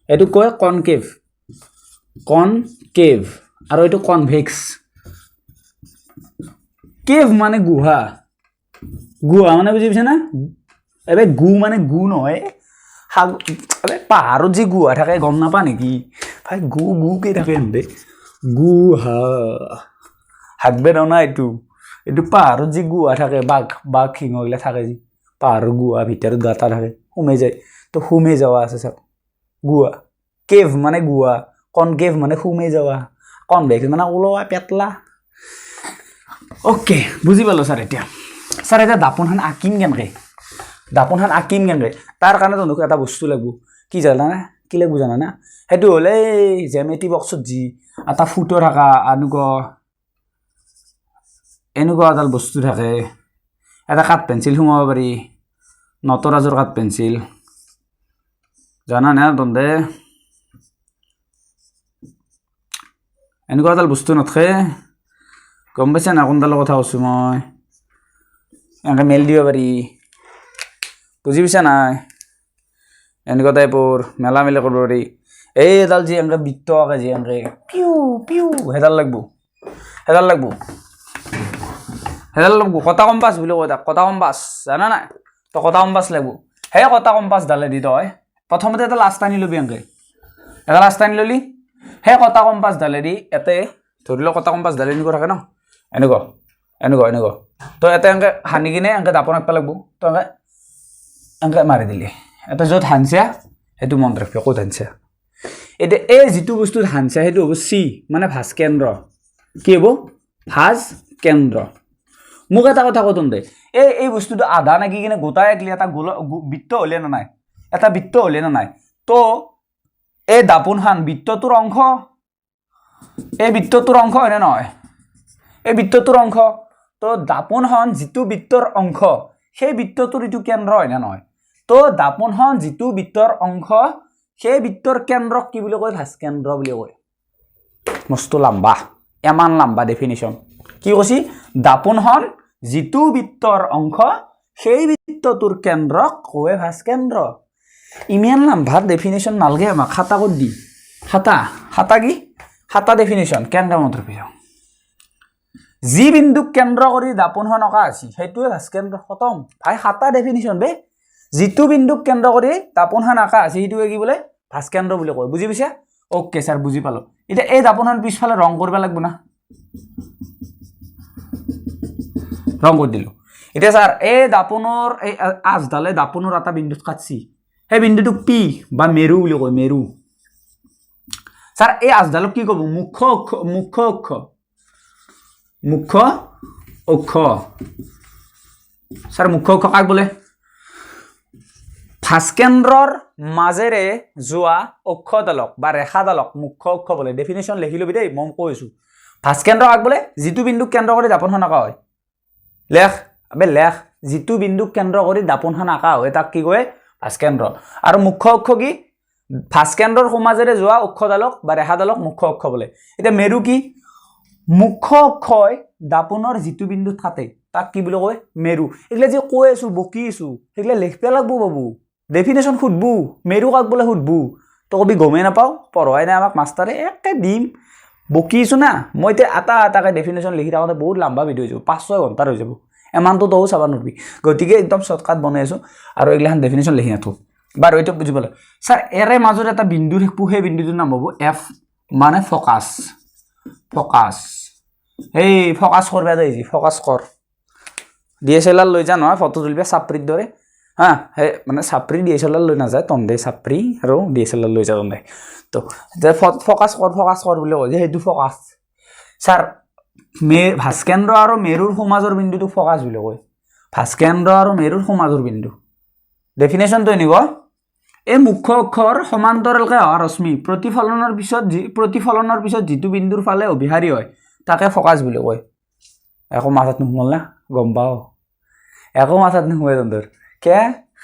এইটো কয় কনকেভ, কনকেভ, আৰু এইটো কনভেক্স। কেভ মানে গুহা, গুহা মানে বুজি পাইছা না? এবে গু মানে গু নহয়, সাগ আবে পাহাৰত যি গুহা থাকে গম নাপা নেকি ভাই? গু গু কে থাকে এনতে গুহা হাগবে না। এইটো এইটো পাহাৰত যি গুহা থাকে, বাঘ বাঘ সিংহগিলা থাকে যি পাহাৰৰ গুহা ভিতৰত গাঁতা থাকে, সোমাই যায়। তো সোমাই যাৱা আছে চাওক, গুহা। কেভ মানে গুহা, কনকেভ মানে সোমাই যাৱা, কনভেক্স মানে ওলোৱা পেটলা। অ'কে, বুজি পালোঁ ছাৰ। এতিয়া ছাৰ এতিয়া দাপোনখন আঁকিম কেনেকৈ? দাপোনখন আঁকিম কেনেকৈ? তাৰ কাৰণে তহঁতক এটা বস্তু লাগব। কি জানানে? কি লাগব জানানে? সেইটো হ'ল এই জেমেটি বক্সত যি এটা ফুটো থকা এনেকুৱা এনেকুৱা এডাল বস্তু থাকে, এটা কাঠ পেঞ্চিল সোমাব পাৰি, নটৰাজৰ কাঠ পেঞ্চিল জানানে তহঁতে? এনেকুৱা এডাল বস্তু নাথাকে, গম পাইছা না কোনডালৰ কথা কৈছোঁ মই? এনেকৈ মেল দিব পাৰি, বুজি পাইছা নাই? এনেকুৱা টাইপৰ মেলা মেলি কৰিব পাৰি। এই এডাল যি এনেকৈ বৃত্ত আঁকে যি এনেকৈ পিউ পিউ, সেইডাল লাগব, সেইডাল লাগব, সেইডাল লাগব। কটা কম্পাছ বুলি কয় তাক, কটা কম্পাছ জানা নাই? তই কটা কম্পাছ লাগব। সেই কটা কম্পাছডালেদি তই প্ৰথমতে এটা লাষ্ট আনি ল'বি, এনেকৈ এটা লাষ্ট আনি ল'লি, সেই কটা কম্পাছডালেদি ইয়াতে ধৰি লওক কটা কম্পাছডালে এনেকুৱা থাকে ন, এনেকুৱা এনেকুৱা এনেকুৱা, তই ইয়াতে এনেকৈ সানি কিনে এনেকৈ দাপোন আঁকিব লাগব। তই এনেকৈ এনেকৈ মাৰি দিলি, এটা য'ত হানছা সেইটো মনত ৰাখিবি ক'ত হানছা। এতিয়া এই যিটো বস্তুত হানছা সেইটো হ'ব চি, মানে ভাঁজ কেন্দ্ৰ। কি হ'ব? ভাঁজ কেন্দ্ৰ। মোক এটা কথা কওঁ তহঁতে, এই এই বস্তুটো আধা নাকি কিনে গোটাই আঁকিলি এটা গোল বৃত্ত হ'লে নে নাই? এটা বৃত্ত হ'লে নে নাই? তো এই দাপোনখন বৃত্তটোৰ অংশ, এই বৃত্তটোৰ অংশ হয়নে নহয়? এই বৃত্তটোৰ অংশ। তো দাপোনখন যিটো বৃত্তৰ অংশ সেই বৃত্তটোৰ এইটো কেন্দ্ৰ হয়নে নহয়? তো দাপোনখন যিটো বৃত্তৰ অংশ সেই বৃত্তৰ কেন্দ্ৰক কি বুলি কয়? ভাঁজ কেন্দ্ৰ বুলি কয়। মস্ত লাম্বা, ইমান লাম্বা ডেফিনিশ্যন। কি কৈছি? দাপোনখন যিটো বৃত্তৰ অংশ সেই বৃত্তটোৰ কেন্দ্ৰক কয় ভাঁজ কেন্দ্ৰ। ইমান লাম্বা ডেফিনেশ্যন নালগে আমাক, খাতা ক'ত দি? খাতা খাতা কি? খাতা ডেফিনেশ্যন কেন্দ্ৰ মনত ৰাখি। যি বিন্দুক কেন্দ্ৰ কৰি দাপোনখন অঁকা আছে সেইটোৱে ভাঁজ কেন্দ্ৰ। খতম ভাই, খাতা ডেফিনেশ্যন বে। যিটো বিন্দুক কেন্দ্ৰ কৰি দাপোনখন আঁকা আছে সেইটোৱে কি বোলে? ভাঁজ কেন্দ্ৰ বুলি কয়। বুজি পাইছা? অ'কে ছাৰ, বুজি পালোঁ। এতিয়া এই দাপোনখন পিছফালে ৰং কৰিব লাগিব না, ৰং কৰি দিলোঁ। এতিয়া ছাৰ এই দাপোনৰ এই আঁচডালে দাপোনৰ এটা বিন্দুত কাটছি, সেই বিন্দুটোক পি বা মেৰু বুলি কয়, মেৰু। ছাৰ এই আঁচডালক কি ক'ব? মুখ্য অক্ষ, মুখ্য অক্ষ, মুখ্য অক্ষ। ছাৰ মুখ্য অক্ষ কাক বোলে? ভাঁজকেন্দ্ৰৰ মাজেৰে যোৱা অক্ষডালক বা ৰেখাডালক মুখ্য অক্ষ বোলে। ডেফিনেশ্যন লিখি ল'বি দেই, মই কৈ আছোঁ। ভাঁজকেন্দ্ৰ কাক বোলে? যিটো বিন্দুক কেন্দ্ৰ কৰি দাপোনখন আঁকা হয়। লেখ আবে লেখ, যিটো বিন্দুক কেন্দ্ৰ কৰি দাপোনখন আঁকা হয় তাক কি কয়? ভাঁজকেন্দ্ৰ। আৰু মুখ্য অক্ষ কি? ভাঁজকেন্দ্ৰৰ সোমাজেৰে যোৱা অক্ষডালক বা ৰেখাডালক মুখ্য অক্ষ বোলে। এতিয়া মেৰু কি? মুখ্য অক্ষই দাপোনৰ যিটো বিন্দুত কাটে তাক কি বুলি কয়? মেৰু। এইগিলা যে কৈ আছোঁ বকি আছোঁ সেইগিলা লিখিব লাগব বাবু, ডেফিনেশ্যন সুধবো, মেৰু কাক বোলে সুধবো। তই কবি গমেই নাপাওঁ, পঢ়ুৱাই নাই আমাক মাষ্টাৰে, একে দিম বকি আছোঁ না মই। এতিয়া এটা এটাকৈ ডেফিনেশ্যন লিখি থাকোঁতে বহুত লম্বা ভিডিঅ' হৈ যাব, 5-6 ঘণ্টাৰ হৈ যাব, ইমানটো তয়ো চাব নোৱাৰিবি। গতিকে একদম শ্বৰ্টকাট বনাই আছোঁ আৰু এইগিলাখন ডেফিনেশ্যন লিখি নাথাকোঁ। বাৰু এইটো বুজি পালোঁ। ছাৰ এৰে মাজত এটা বিন্দু থাকিব, সেই বিন্দুটোৰ নাম হ'ব এফ, মানে ফকাছ। ফকাছ, এই ফকাছ কৰবা যায়, ফকাছ কৰ। DSLR লৈ যা নহয় ফটো তুলিবা চাপৰিৰ দৰে। হা, সেই মানে চাপৰি DSLR লৈ নাযায়, তন্দে চাপৰি আৰু DSLR লৈ যা তন্দে। তো ফকাছ কৰ, ফকাছ কৰ বুলি কয় যে সেইটো ফকাছ। ছাৰ ভাঁজকেন্দ্ৰ আৰু মেৰুৰ সোমাজৰ বিন্দুটোক ফকাছ বুলি কয়। ভাঁজকেন্দ্ৰ আৰু মেৰুৰ সোমাজৰ বিন্দু ডেফিনেশ্যনটো এনেকুৱা, এই মুখ্য অক্ষৰ সমান্তৰালকৈ অহা ৰশ্মি প্ৰতিফলনৰ পিছত যিটো বিন্দুৰ ফালে অভিসাৰী হয় তাকে ফকাছ বুলি কয়। একো মাথাত নোসোমাল না, গম পাওঁ একো মাথাত নোসোমাই তহঁতৰ, কে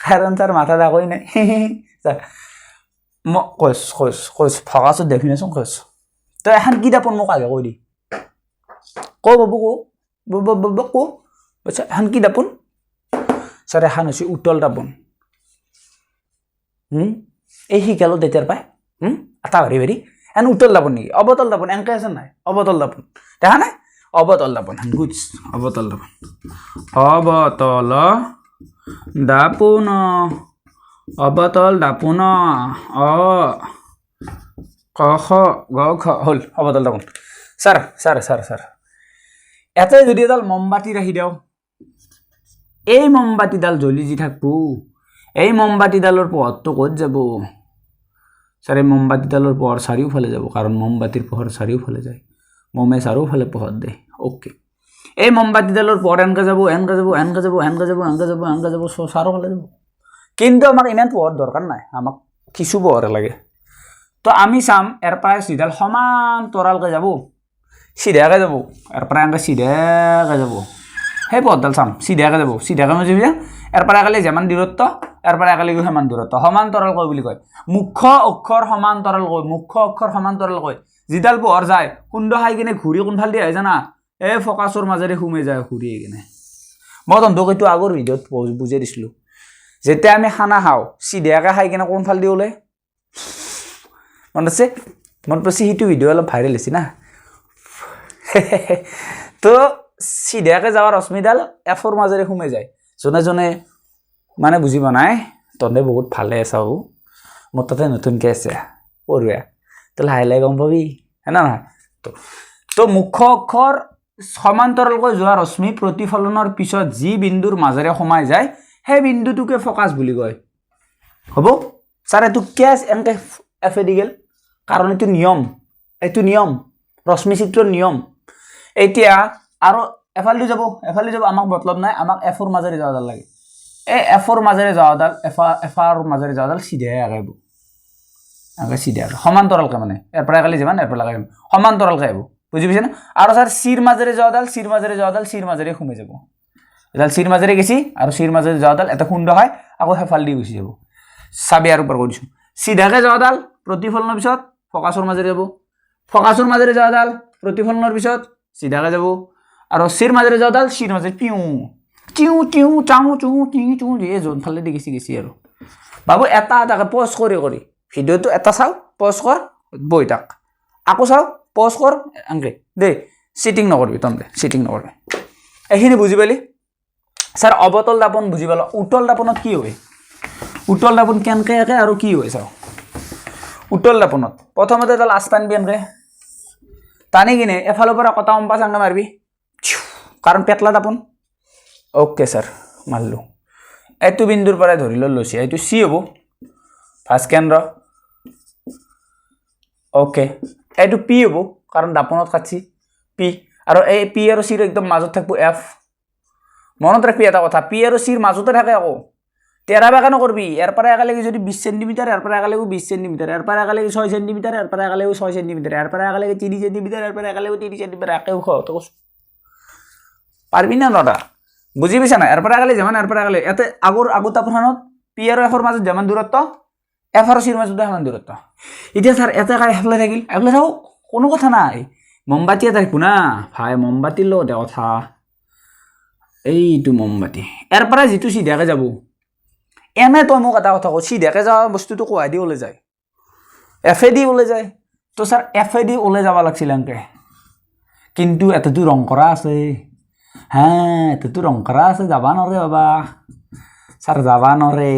কাৰণ তাৰ মাথাত একোই নাই। মই কৈছোঁ কৈছোঁ কৈছোঁ ফকাছৰ ডেফিনেশ্যন কৈছোঁ। তই এখন কি দাপোন মোক আগে কৈ দি, ক বাবু ক, ক আচ্ছা এখন কি দাপোন? ছাৰ এখন হৈছে উত্তল দাপোন। এই শিকালো তেতিয়াৰ পাই এটা ভাৰি ভাৰি এখন উত্তল দাপোন নেকি? অৱতল দাপোন। এনেকৈ আছে নাই? অৱতল দাপোন দেখা নাই? অৱতল দাপোন। গুডছ, অৱতল দাপোন, অৱতল দাপোন, অৱতল দাপোন, অ ক খ গ খ হ'ল অৱতল দাপোন। ছাৰ ছাৰ ছাৰ ছাৰ, ইয়াতে যদি এডাল মমবাতি ৰাখি দিওঁ, এই মমবাতিডাল জ্বলি যি থাকব, এই মমবাতিডালৰ পোহৰটো ক'ত যাব? ছাৰ, এই মমবাতিডালৰ পোহৰ চাৰিওফালে যাব, কাৰণ মমবাতিৰ পোহৰ চাৰিওফালে যায়, মমে চাৰিওফালে পোহৰ দিয়ে। অ'কে, এই মমবাতিডালৰ পোহৰ এনেকৈ যাব, এনেকৈ যাব, এনেকৈ যাব, এনেকৈ যাব, এনেকৈ যাব, এনেকৈ যাব, চাৰিওফালে যাব। কিন্তু আমাক ইমান পোহৰ দৰকাৰ নাই, আমাক কিছু পোহৰে লাগে। তো আমি চাম ইয়াৰ পৰাই চিধাল সমান্তৰালকৈ যাব, চিধাকৈ যাব, ইয়াৰ পৰা এনেকৈ চিধাকৈ যাব, সেই পোহৰডাল চাম, চিধাকৈ যাব, চিধাকৈ বুজি পাইছা? ইয়াৰ পৰা একালি যিমান দূৰত্ব, ইয়াৰ পৰা একালি সিমান দূৰত্ব, সমান্তৰালকৈ বুলি কয়। মুখ্য অক্ষৰ সমান্তৰালকৈ, মুখ্য অক্ষৰ সমান্তৰালকৈ যিডাল পোহৰ যায়, খুন্দ খাই কিনে ঘূৰি কোনফাল দি আহে জানা? এই ফকাছৰ মাজেৰে সোমাই যায় ঘূৰি আহি কিনে। মই তহঁতক এইটো আগৰ ভিডিঅ'ত বুজাই দিছিলোঁ। যেতিয়া আমি খানা খাওঁ, চিধাকৈ খাই কিনে কোনফাল দি ওলাই, মনত আছে? মনত পৰিছে? সেইটো ভিডিঅ' অলপ ভাইৰেল হৈছে না। তো চিধাকৈ যোৱা ৰশ্মিডাল এফৰ মাজেৰে সোমাই যায়। যোনে যোনে মানে বুজি পোৱা নাই, তহঁতে বহুত ভালে আছা। মোৰ তাতে নতুনকৈ আছে পঢ়ুৱা, তো লাহে লাহে গম পাবি, হয় না নহয়? তো মুখ্য অক্ষৰ সমান্তৰালকৈ যোৱা ৰশ্মি প্ৰতিফলনৰ পিছত যি বিন্দুৰ মাজেৰে সোমাই যায়, সেই বিন্দুটোকে ফকাছ বুলি কয়। হ'ব ছাৰ, এইটো কেছ এনেকৈ এফে দি গ'ল? কাৰণ এইটো নিয়ম, এইটো নিয়ম, ৰশ্মি চিত্ৰৰ নিয়ম। এতিয়া আৰু এফালেদি যাব, এফালে যাব, আমাক মতলব নাই, আমাক এফৰ মাজেৰে যোৱাডাল লাগে। এই এফৰ মাজেৰে যোৱাডাল, এফাৰ মাজেৰে যোৱাডাল চিধাই আগাইব, আগে চিধা সমান্তৰালকৈ, মানে ইয়াৰ পৰা একালি যিমান, ইয়াৰ পৰা লগাই সমান্তৰালকৈ আহিব, বুজি পাইছে না? আৰু ছাৰ, চিৰ মাজেৰে যোৱাডাল, চিৰ মাজেৰে যোৱাডাল চিৰ মাজেৰে সোমাই যাব। এডাল চিৰ মাজেৰে গেছি আৰু চিৰ মাজেৰে যোৱাডাল এটা খুন্দ হয় আকৌ সেইফাল দি গুচি যাব। চাবি, আৰু ওপৰ কৰি দিছোঁ। চিধাকৈ যোৱাডাল প্ৰতিফলনৰ পিছত ফকাছৰ মাজেৰে যাব, ফকাছৰ মাজেৰে যোৱাডাল প্ৰতিফলনৰ পিছত চিধাকৈ যাব, আৰু চিৰ মাজেৰে যোৱাডাল চিৰ মাজেৰে পিউ চিউ চিউ চাওঁ চু টিউ চু দিয়ে যোনফালে দি গেছি গেছি। আৰু বাবু, এটা এটাকৈ পজ কৰি কৰি ভিডিঅ'টো এটা চাওঁ, পজ কৰ, বহি থাক, আকৌ চাওঁ, পজ কৰ, এনেকৈ দেই। চিটিং নকৰিবি তহঁতে, চিটিং নকৰিবি। এইখিনি বুজি পালি? ছাৰ, অৱতল দাপোন বুজি পালোঁ, উত্তল দাপোনত কি হয়? উত্তল দাপোন কেনেকৈ আঁকে আৰু কি হয় চাওঁ। উত্তল দাপোনত প্ৰথমতে এডাল আঁচ টানবি, এনেকৈ টানি কিনে এফালৰ পৰা কটা কম্পাছ এনেকৈ মাৰিবি, কাৰণ পেটলা দাপোন। অ'কে ছাৰ, মাৰিলোঁ। এইটো বিন্দুৰ পৰাই ধৰি লৈ লৈছে, এইটো চি হ'ব, ভাঁজ কেন্দ্ৰ। অ'কে, এইটো পি হ'ব, কাৰণ দাপোনত কাটছি পি। আৰু এই পি আৰু চিৰ একদম মাজত থাকিব এফ। মনত ৰাখবি এটা কথা, পি আৰু চিৰ মাজতে থাকে, আকৌ তেৰা বেঁকা নকৰবি। ইয়াৰ পৰা একেলগে যদি 20 চেণ্টিমিটাৰ, ইয়াৰ পৰা একেলগে 20 চেণ্টিমিটাৰ, ইয়াৰ পৰা একেলগে 6 চেণ্টিমিটাৰ, ইয়াৰ পৰা একেলগে 6 চেণ্টিমিটাৰ, ইয়াৰ পৰা একেলগে 3 চেণ্টিমিটাৰ, ইয়াৰ পৰা একেলগে 3 চেণ্টিমিটাৰ, একে ওখ। তই কৈছোঁ, পাৰিবি না নৰা? বুজি পাইছা নাই? ইয়াৰ পৰা একেলগে যিমান, ইয়াৰ পৰা একেলগে ইয়াতে আগৰ আগৰ দাপোনখনত পি আৰু এফৰ মাজত যিমান দূৰত্ব, এফ আৰু চিৰ মাজত সিমান দূৰত্ব। এতিয়া ছাৰ, এটা কাই এফালে থাকিল, এফালে থাকক, কোনো কথা নাই। মমবাতি এটা থাকিব না ভাই, মমবাতিৰ লগতে কথা। এইটো মমবাতি, ইয়াৰ পৰা যিটো চিধাকে যাব, এনে তই মোক এটা কথা কওঁ, চিধাকে যোৱা বস্তুটো কোৱাই দি ওলাই যায়? এফে দি ওলাই যায়। তো ছাৰ, এফে দি ওলাই যাব লাগিছিল এনেকে, কিন্তু এটাতো ৰং কৰা আছে। হা, এটাতো ৰং কৰা আছে, যাবা নৰে বাবা। ছাৰ, যাবা নৰে,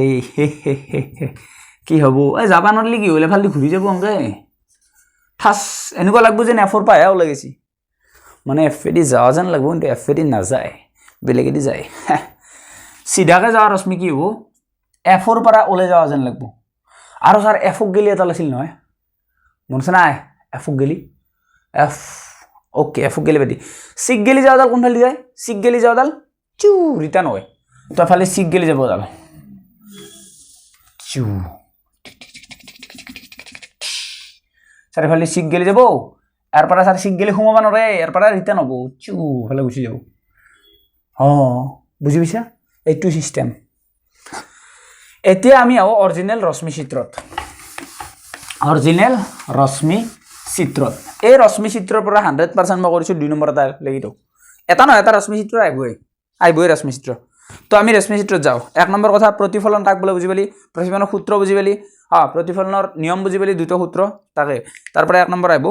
কি হ'ব? এই যাবা নৰলি কি হ'ল? এফালেদি ঘূৰি যাব এনেকে ঠাচ, এনেকুৱা লাগব যেন এফৰ পৰাহে ওলাই গৈছি। মানে এফেদি যোৱা যেন লাগব, কিন্তু এফেদি নাযায়, বেলেগেদি যায়। চিধাকে যোৱা ৰশ্মি কি হ'ব? এফৰ পৰা ওলাই যোৱা যেন লাগব। আৰু ছাৰ, এফক গেলি এটা আছিল নহয়, মনত আছে নাই? এফক গেলি এফ, অ'কে, এফক গেলি বাদি চিক গেলি যোৱাডাল কোনফালে যায়? চিক গেলি যোৱাডাল চিউ ৰিটাৰ্ণ হয়। তো এফালে চিক গেলি যাব এডাল চিউ। ছাৰ, এফালে চিক গেলি যাব, ইয়াৰ পৰা ছাৰ চিক গেলি সোমাব নোৱাৰে, ইয়াৰ পৰা ৰিটাৰ্ণ হ'ব, চিউ এফালে গুচি যাব। অঁ, বুজি পাইছা এইটো চিষ্টেম? এতিয়া আমি আহোঁ অৰিজিনেল ৰশ্মি চিত্ৰত। অৰিজিনেল ৰশ্মি চিত্ৰত, এই ৰশ্মি চিত্ৰৰ পৰা 100% মই কৰিছোঁ, 2 নম্বৰ এটা লাগি দিওঁ। এটা নহয়, এটা ৰশ্মি চিত্ৰ আহিবই, আহিবই ৰশ্মি চিত্ৰ। তো আমি ৰশ্মি চিত্ৰত যাওঁ। 1 নম্বৰ কথা, প্ৰতিফলন কাক বোলে বুজি পালি, প্ৰতিফলনৰ সূত্ৰ বুজি পালি, হা, প্ৰতিফলনৰ নিয়ম বুজি পালি, দুটা সূত্ৰ তাকে, তাৰ পৰা 1 নম্বৰ আহিব।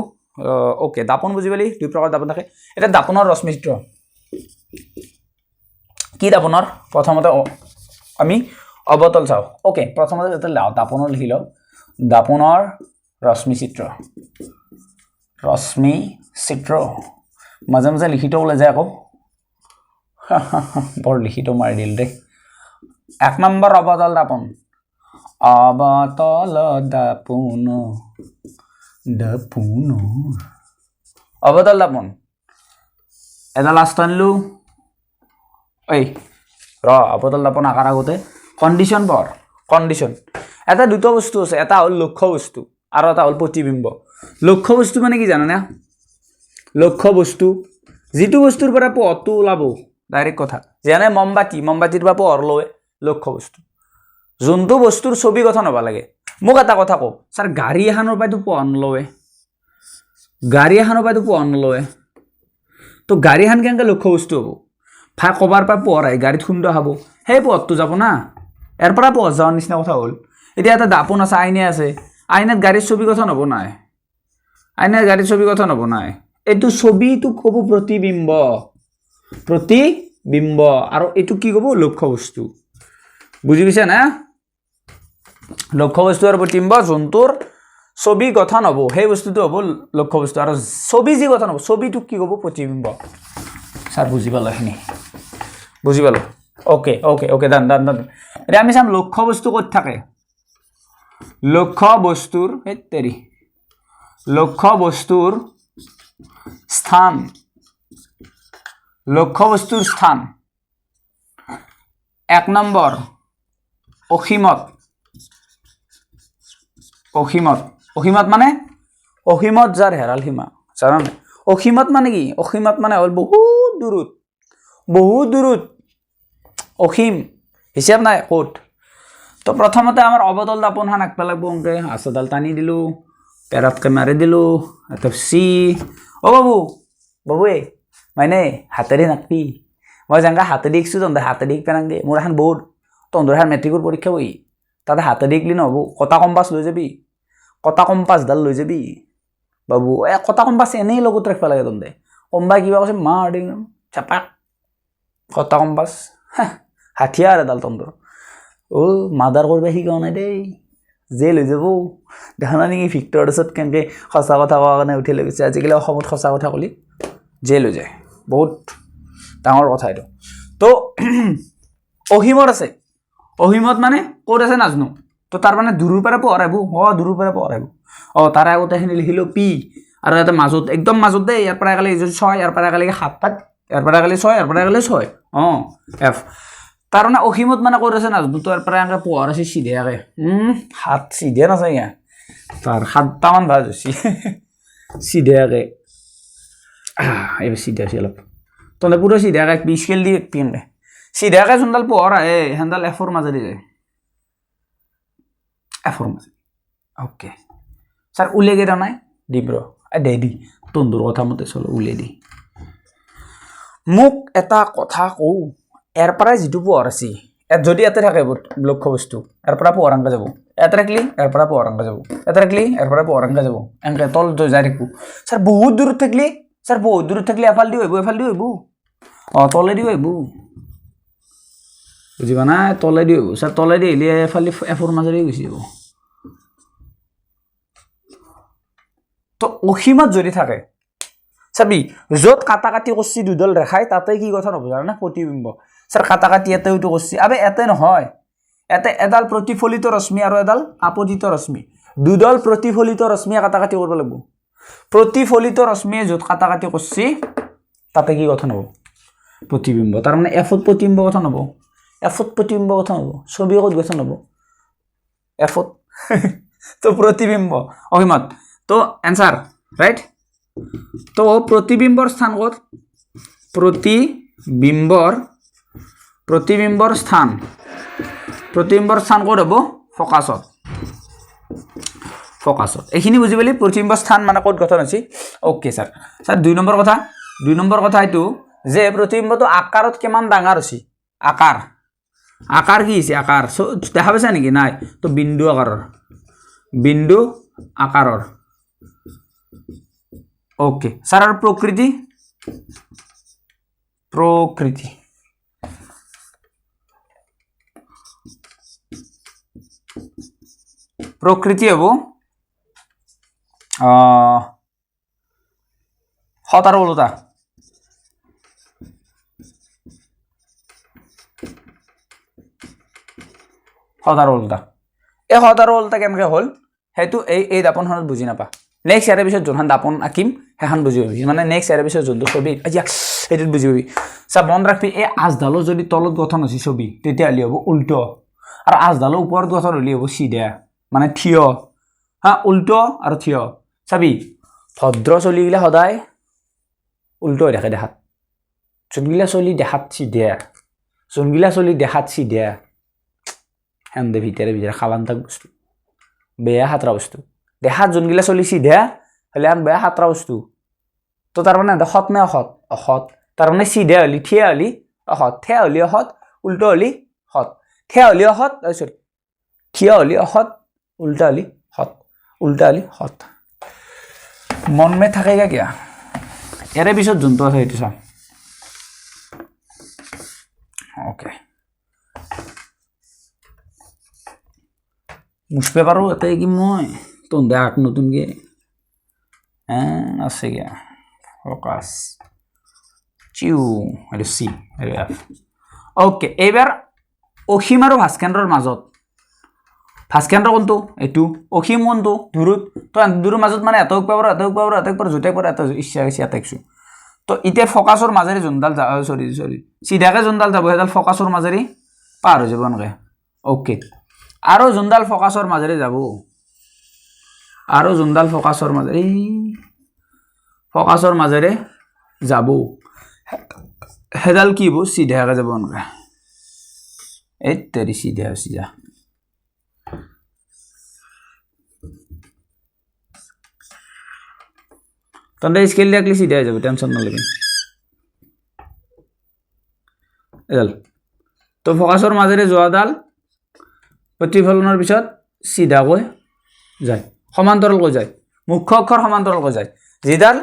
অ'কে, দাপোন বুজি পালি, দুই প্ৰকাৰ দাপোন থাকে। এতিয়া দাপোনৰ ৰশ্মিচিত্ৰ কি? দাপোনৰ প্ৰথমতে আমি অৱতল চাওঁ। অ'কে, প্ৰথমতে যাতে দাপোনৰ লিখি লওঁ, দাপোনৰ ৰশ্মিচিত্ৰ, ৰশ্মি চিত্ৰ মাজে মাজে লিখিত ওলাই যায় আকৌ, বৰ লিখিত মাৰি দিল দেই। এক নম্বৰ অৱতল দাপোন, অৱতল দাপোন, দাপোন, অৱতল দাপোন। এডাল আঁচ টানিলোঁ, এই ৰ, অৱতল দাপোন আঁকাৰ আগতে কণ্ডিশ্যন পঢ়। কণ্ডিশ্যন এটা দুটা বস্তু আছে, এটা হ'ল লক্ষ্য বস্তু আৰু এটা হ'ল প্ৰতিবিম্ব। লক্ষ্য বস্তু মানে কি জানানে? লক্ষ্য বস্তু যিটো বস্তুৰ পৰা পোহৰটো ওলাব, ডাইৰেক্ট কথা, যেনে মমবাতি, মমবাতিৰ পৰা পোহৰ লয়, লক্ষ্য বস্তু যোনটো বস্তুৰ ছবি গঠন হ'ব লাগে। মোক এটা কথা কওঁ ছাৰ, গাড়ী এখনৰ পৰাতো পোহৰ নলয়, গাড়ী এখনৰ পৰাতো পোহৰ নলয়, তো গাড়ীখন কেনেকৈ লক্ষ্য বস্তু হ'ব? ভাই ক'বাৰ পৰা পোহৰ আহি গাড়ীত খুন্দা খাব, সেই পোহৰটো যাব না, ইয়াৰ পৰা পোহৰ যোৱাৰ নিচিনা কথা হ'ল। এতিয়া এটা দাপোন আছে, আইনা আছে, আইনাত গাড়ীৰ ছবি গঠন হ'ব নাই, আইনাত গাড়ীৰ ছবি গঠন হ'ব নাই। এইটো ছবিটো ক'ব প্ৰতিবিম্ব, প্ৰতিবিম্ব, আৰু এইটো কি ক'ব? লক্ষ্য বস্তু। বুজি পাইছা না? লক্ষ্য বস্তু আৰু প্ৰতিবিম্ব, যোনটোৰ ছবি গঠন হ'ব সেই বস্তুটো হ'ব লক্ষ্য বস্তু, আৰু ছবি যি গঠন হ'ব ছবিটোক কি ক'ব? প্ৰতিবিম্ব। ছাৰ বুজি পালোঁ, এইখিনি বুজি পালোঁ। Okay okay okay, done done done. এতিয়া আমি চাম লক্ষ্য বস্তু ক'ত থাকে। লক্ষ্য বস্তুৰ, এই তেৰি, লক্ষ্য বস্তুৰ স্থান, লক্ষ্য বস্তুৰ স্থান এক নম্বৰ অসীমত, অসীমত, অসীমত মানে অসীমত যাৰ হেৰাল সীমা, জানা নাই? অসীমত মানে কি? অসীমত মানে হ'ল বহুত দূৰত, বহুত দূৰত, অসীম, হিচাপ নাই ক'ত। তো প্ৰথমতে আমাৰ অৱতল দাপোনখন আঁকিব লাগিব। অংকে আঁচডাল টানি দিলোঁ, পেৰাতকৈ মাৰি দিলোঁ, এটা চি। অ' বাবু, বাবুৱে মানে হাতেৰে নাকবি, মই যেনেকৈ হাতেদি শিকছোঁ তহঁতে হাতেদি শিকবা নালাগে। মোৰ এখন বৰ্ড, তহঁতৰ এখন মেট্ৰিকৰ পৰীক্ষা বহি, তাতে হাতেদি শিকলি নহ'ব, কটা কম্পাছ লৈ যাবি, কটা কম্পাছডাল লৈ যাবি বাবু। এই কটা কম্পাছ এনেই লগত ৰাখিব লাগে। তহঁতে কোনোবাই কিবা কৈছে মাৰ দিম চাপাক, কটা কম্পাছ হাথিয়াৰ এডাল তহঁতৰ। অ' মাৰ্ডাৰ কৰিব শিকাও নাই দেই, জেল হৈ যাব। দেখা নাই নেকি ভিক্টৰ দাসত কেনেকৈ সঁচা কথা কোৱাৰ কাৰণে উঠি লৈ গৈছে। আজিকালি অসমত সঁচা কথা ক'লি জেল হৈ যায়, বহুত ডাঙৰ কথা এইটো। তো অসীমত আছে, অসীমত মানে ক'ত আছে নাজানো। তো তাৰ মানে দূৰৰ পৰা পোহৰ আহিব, অঁ দূৰৰ পৰা পোহৰ আহিব। অঁ তাৰে আগতে এইখিনি লিখিলোঁ পি, আৰু ইয়াতে মাজত, একদম মাজত দেই, ইয়াৰ পৰা একালি ছয়, ইয়াৰ পৰা একালি সাতটাত, ইয়াৰ পৰা একালি ছয়, ইয়াৰ পৰা একালি ছয়, অঁ এফ। তাৰ মানে অসীমত মানে ক'ত আছে নাজানো। তো ইয়াৰ পৰা এনেকৈ পোহৰ আছে চিধাকৈ, হাত চিধে নাচায় ইয়া, তাৰ সাতটামান ভাজ হৈছে চিধাকৈ। এইবাৰ চিধা হৈছে অলপ, তহঁতে পুৰা চিধাকৈ একবি, স্কেল দি একবি এনেকৈ চিধাকৈ যোনডাল পোহৰ আহে সেইডাল এফৰ মাজেদি যায়, এফৰ মাজেদি। অ'কে ছাৰ, উলিয়াই কেইটা নাই দিম ৰ, দে দি তন্দুৰ কথা মতে চলো, উলিয়াই দি। মোক এটা কথা কওঁ, ইয়াৰ পৰাই যিটো পোহৰ আছে, ইয়াত যদি ইয়াতে থাকে লক্ষ্য বস্তু, ইয়াৰ পৰা পোহৰ এনেকৈ যাব, ইয়াত ৰাখিলি ইয়াৰ পৰা পোহৰ এনেকৈ যাব, ইয়াত ৰাখিলি ইয়াৰ পৰা পোহৰ এনেকৈ যাব, এনেকৈ তল যাই থাকিব। ছাৰ বহুত দূৰত থাকিলি, ছাৰ বহুত দূৰত থাকিলে এফাল দিও আহিব, এফাল দিও আহিব, অঁ তলেদিও আহিব, বুজিবা নাই? তলেদি আহিব ছাৰ, তলেদি আহিলে এফালে এফৰ মাজেৰে গুচি যাব। তো অসীমত যদি থাকে চাবি, য'ত কাটা কাটি কৰছি দুডাল ৰেখাই, তাতে কি কথা নহ'ব জানানে? প্ৰতিবিম্ব। ছাৰ কাটা কাটি ইয়াতেওতো কৰছি, আবে ইয়াতে নহয়, ইয়াতে এডাল প্ৰতিফলিত ৰশ্মি আৰু এডাল আপতিত ৰশ্মি, দুডাল প্ৰতিফলিত ৰশ্মিয়ে কাটা কাটি কৰিব লাগিব। প্ৰতিফলিত ৰশ্মিয়ে য'ত কাটা কাটি কৰছি তাতে কি গঠন হ'ব? প্ৰতিবিম্ব। তাৰ মানে এফত প্ৰতিবিম্ব গঠন হ'ব, এফত প্ৰতিবিম্ব গঠন হ'ব। ছবি ক'ত গঠন হ'ব? এফত। তো প্ৰতিবিম্ব অসীমত। তো এনচাৰ ৰাইট। তো প্ৰতিবিম্বৰ স্থান ক'ত? প্ৰতিবিম্বৰ, প্ৰতিবিম্বৰ স্থান, প্ৰতিবিম্বৰ স্থান ক'ত হ'ব? ফকাছত, ফকাছত। এইখিনি বুজি পালি? প্ৰতিবিম্ব স্থান মানে ক'ত গঠন হৈছে? Okay sir. Sir দুই নম্বৰ কথা, দুই নম্বৰ কথা এইটো যে প্ৰতিবিম্বটো আকাৰত কিমান ডাঙৰ হৈছে, আকাৰ, আকাৰ কি হৈছে? আকাৰ দেখা পাইছা নেকি? নাই। তো বিন্দু আকাৰৰ, বিন্দু আকাৰৰ, অ'কে ছাৰ, আৰু প্ৰকৃতি, প্ৰকৃতি প্ৰকৃতি হ'ব সৎ আৰু ওলোটা। সৎ আৰু ওলোটা, এই সৎ আৰু ওলোটা কেনেকৈ হ'ল সেইটো এই দাপোনখনত বুজি নাপা। নেক্সট ইয়াৰে পিছত যোনখন দাপোন আঁকিম সেইখন বুজি পাবি, মানে নেক্সট ইয়াৰে পিছত যোনটো ছবি আচ্ছা সেইটোত বুজি পাবি। চা মন ৰাখবি, এই আঁচডালো যদি তলত গঠন হৈছে ছবি তেতিয়াহ'লে হ'ব উল্ট, আৰু আঁচডালো ওপৰত গঠন হ'লে হ'ব চিধা, মানে থিয়। হা, উল্ট আৰু থিয়। চাবি ভদ্ৰ চলিগিলা সদায় উল্ট হৈ থাকে দেখাত, যোনগিলা চলি দেখাত চিধা, যোনগিলা চলি দেখাত চিধা সেন্দে ভিতৰে ভিতৰে খালান্তাক বস্তু, বেয়া সাতৰা বস্তু। দেখাত যোনগিলা চলি চিধা হ'লে আন বেয়া সাতৰা বস্তু। তো তাৰমানে সৎ নে অসৎ? অসৎ। তাৰমানে চিধা হ'লি থিয়া হ'লি অসৎ, থিয়া হ'লি অসৎ, উল্ট হ'লি সৎ, থিয়া হ'লি অসৎ, চৰি থিয় হ'লি অসৎ, উল্টা হ'লি সৎ, উল্টা হ'লি সৎ। মন মে থাকেগা কিয়া? ইয়াৰে পিছত যোনটো আছে সেইটো চাম। অ'কে, মুছবে পাৰোঁ এতে কি মই তন্ধে আঁক নতুনকৈ আছে গিয়া ফ'কাছ চিউ, এইটো চি, এইটো এফ। অ'কে, এইবাৰ অসীম আৰু ভাস্কেন্দ্ৰৰ মাজত, ভাস্কেন্দ্ৰ কোনটো? এইটো। অসীম কোনটো? দূৰত। তো দূৰৰ মাজত মানে এটা উপায় পাৰোঁ, এটা উপায় পাৰোঁ, এটা উপায়, দুটা পাৰোঁ, এটা ইচ্ছা হৈছে এটা একছো। তো এতিয়া ফ'কাছৰ মাজেৰে যোনডাল যা, চৰি চৰি চিধাকৈ যোনডাল যাব সেইডাল ফ'কাছৰ মাজেৰে পাৰ হৈ যাব এনেকৈ। অ'কে, আৰু যোনডাল ফ'কাছৰ মাজেৰে যাব, আৰু যোনডাল ফ'কাছৰ মাজেৰে ফ'কাছৰ মাজেৰে যাব সেইডাল কি হ'ব? চিধাকৈ যাব এনেকৈ। এই তেৰি চিধা চিধা। তহঁতে স্কেল দি আঁকিলে চিধা হৈ যাব, টেনশ্যন নলবি। এডাল তো ফ'কাছৰ মাজেৰে যোৱাডাল প্ৰতিফলনৰ পিছত চিধাকৈ যায়, সমান্তৰালকৈ যায়, মুখ্য অক্ষৰ সমান্তৰালকৈ যায়। যিডাল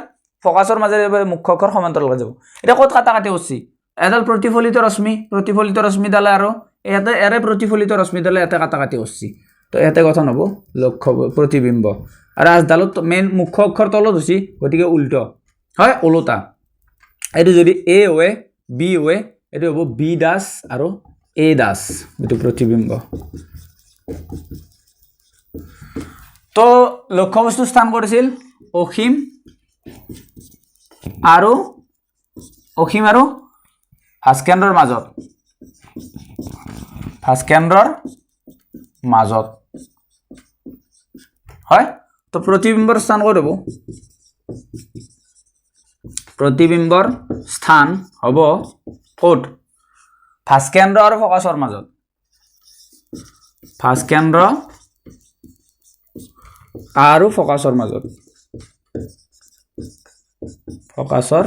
ফ'কাছৰ মাজেৰে মুখ্য অক্ষৰ সমান্তৰালকৈ যাব। এতিয়া ক'ত কাটা কাটি কৰছি? এডাল প্ৰতিফলিত ৰশ্মি, প্ৰতিফলিত ৰশ্মিডালে আৰু ইয়াতে ইয়াৰে প্ৰতিফলিত ৰশ্মিডালে ইয়াতে কাটা কাটি কৰছি। তো ইয়াতে গঠন হ'ব লক্ষ্য প্ৰতিবিম্ব, আৰু আঁচডালত মেইন মুখ্য অক্ষৰ তলত হৈছে, গতিকে উল্ট হয়, ওলোটা। এইটো যদি এ ৱে বি ৱে, এইটো হ'ব বি দাস আৰু এ দাস, এইটো প্ৰতিবিম্ব। তো লক্ষ্যবস্তু স্থান কৰিছিল অসীম আৰু অসীম আৰু ভাস্কেন্দ্ৰৰ মাজত, ভাস্কেন্দ্ৰৰ মাজত হয়। তো প্ৰতিবিম্বৰ স্থান ক'ত হ'ব? প্ৰতিবিম্বৰ স্থান হ'ব ক'ত? ভাস্কেন্দ্ৰ আৰু ফ'কাছৰ মাজত, ভাস্কেন্দ্ৰ আৰু ফ'কাছৰ মাজত, ফ'কাছৰ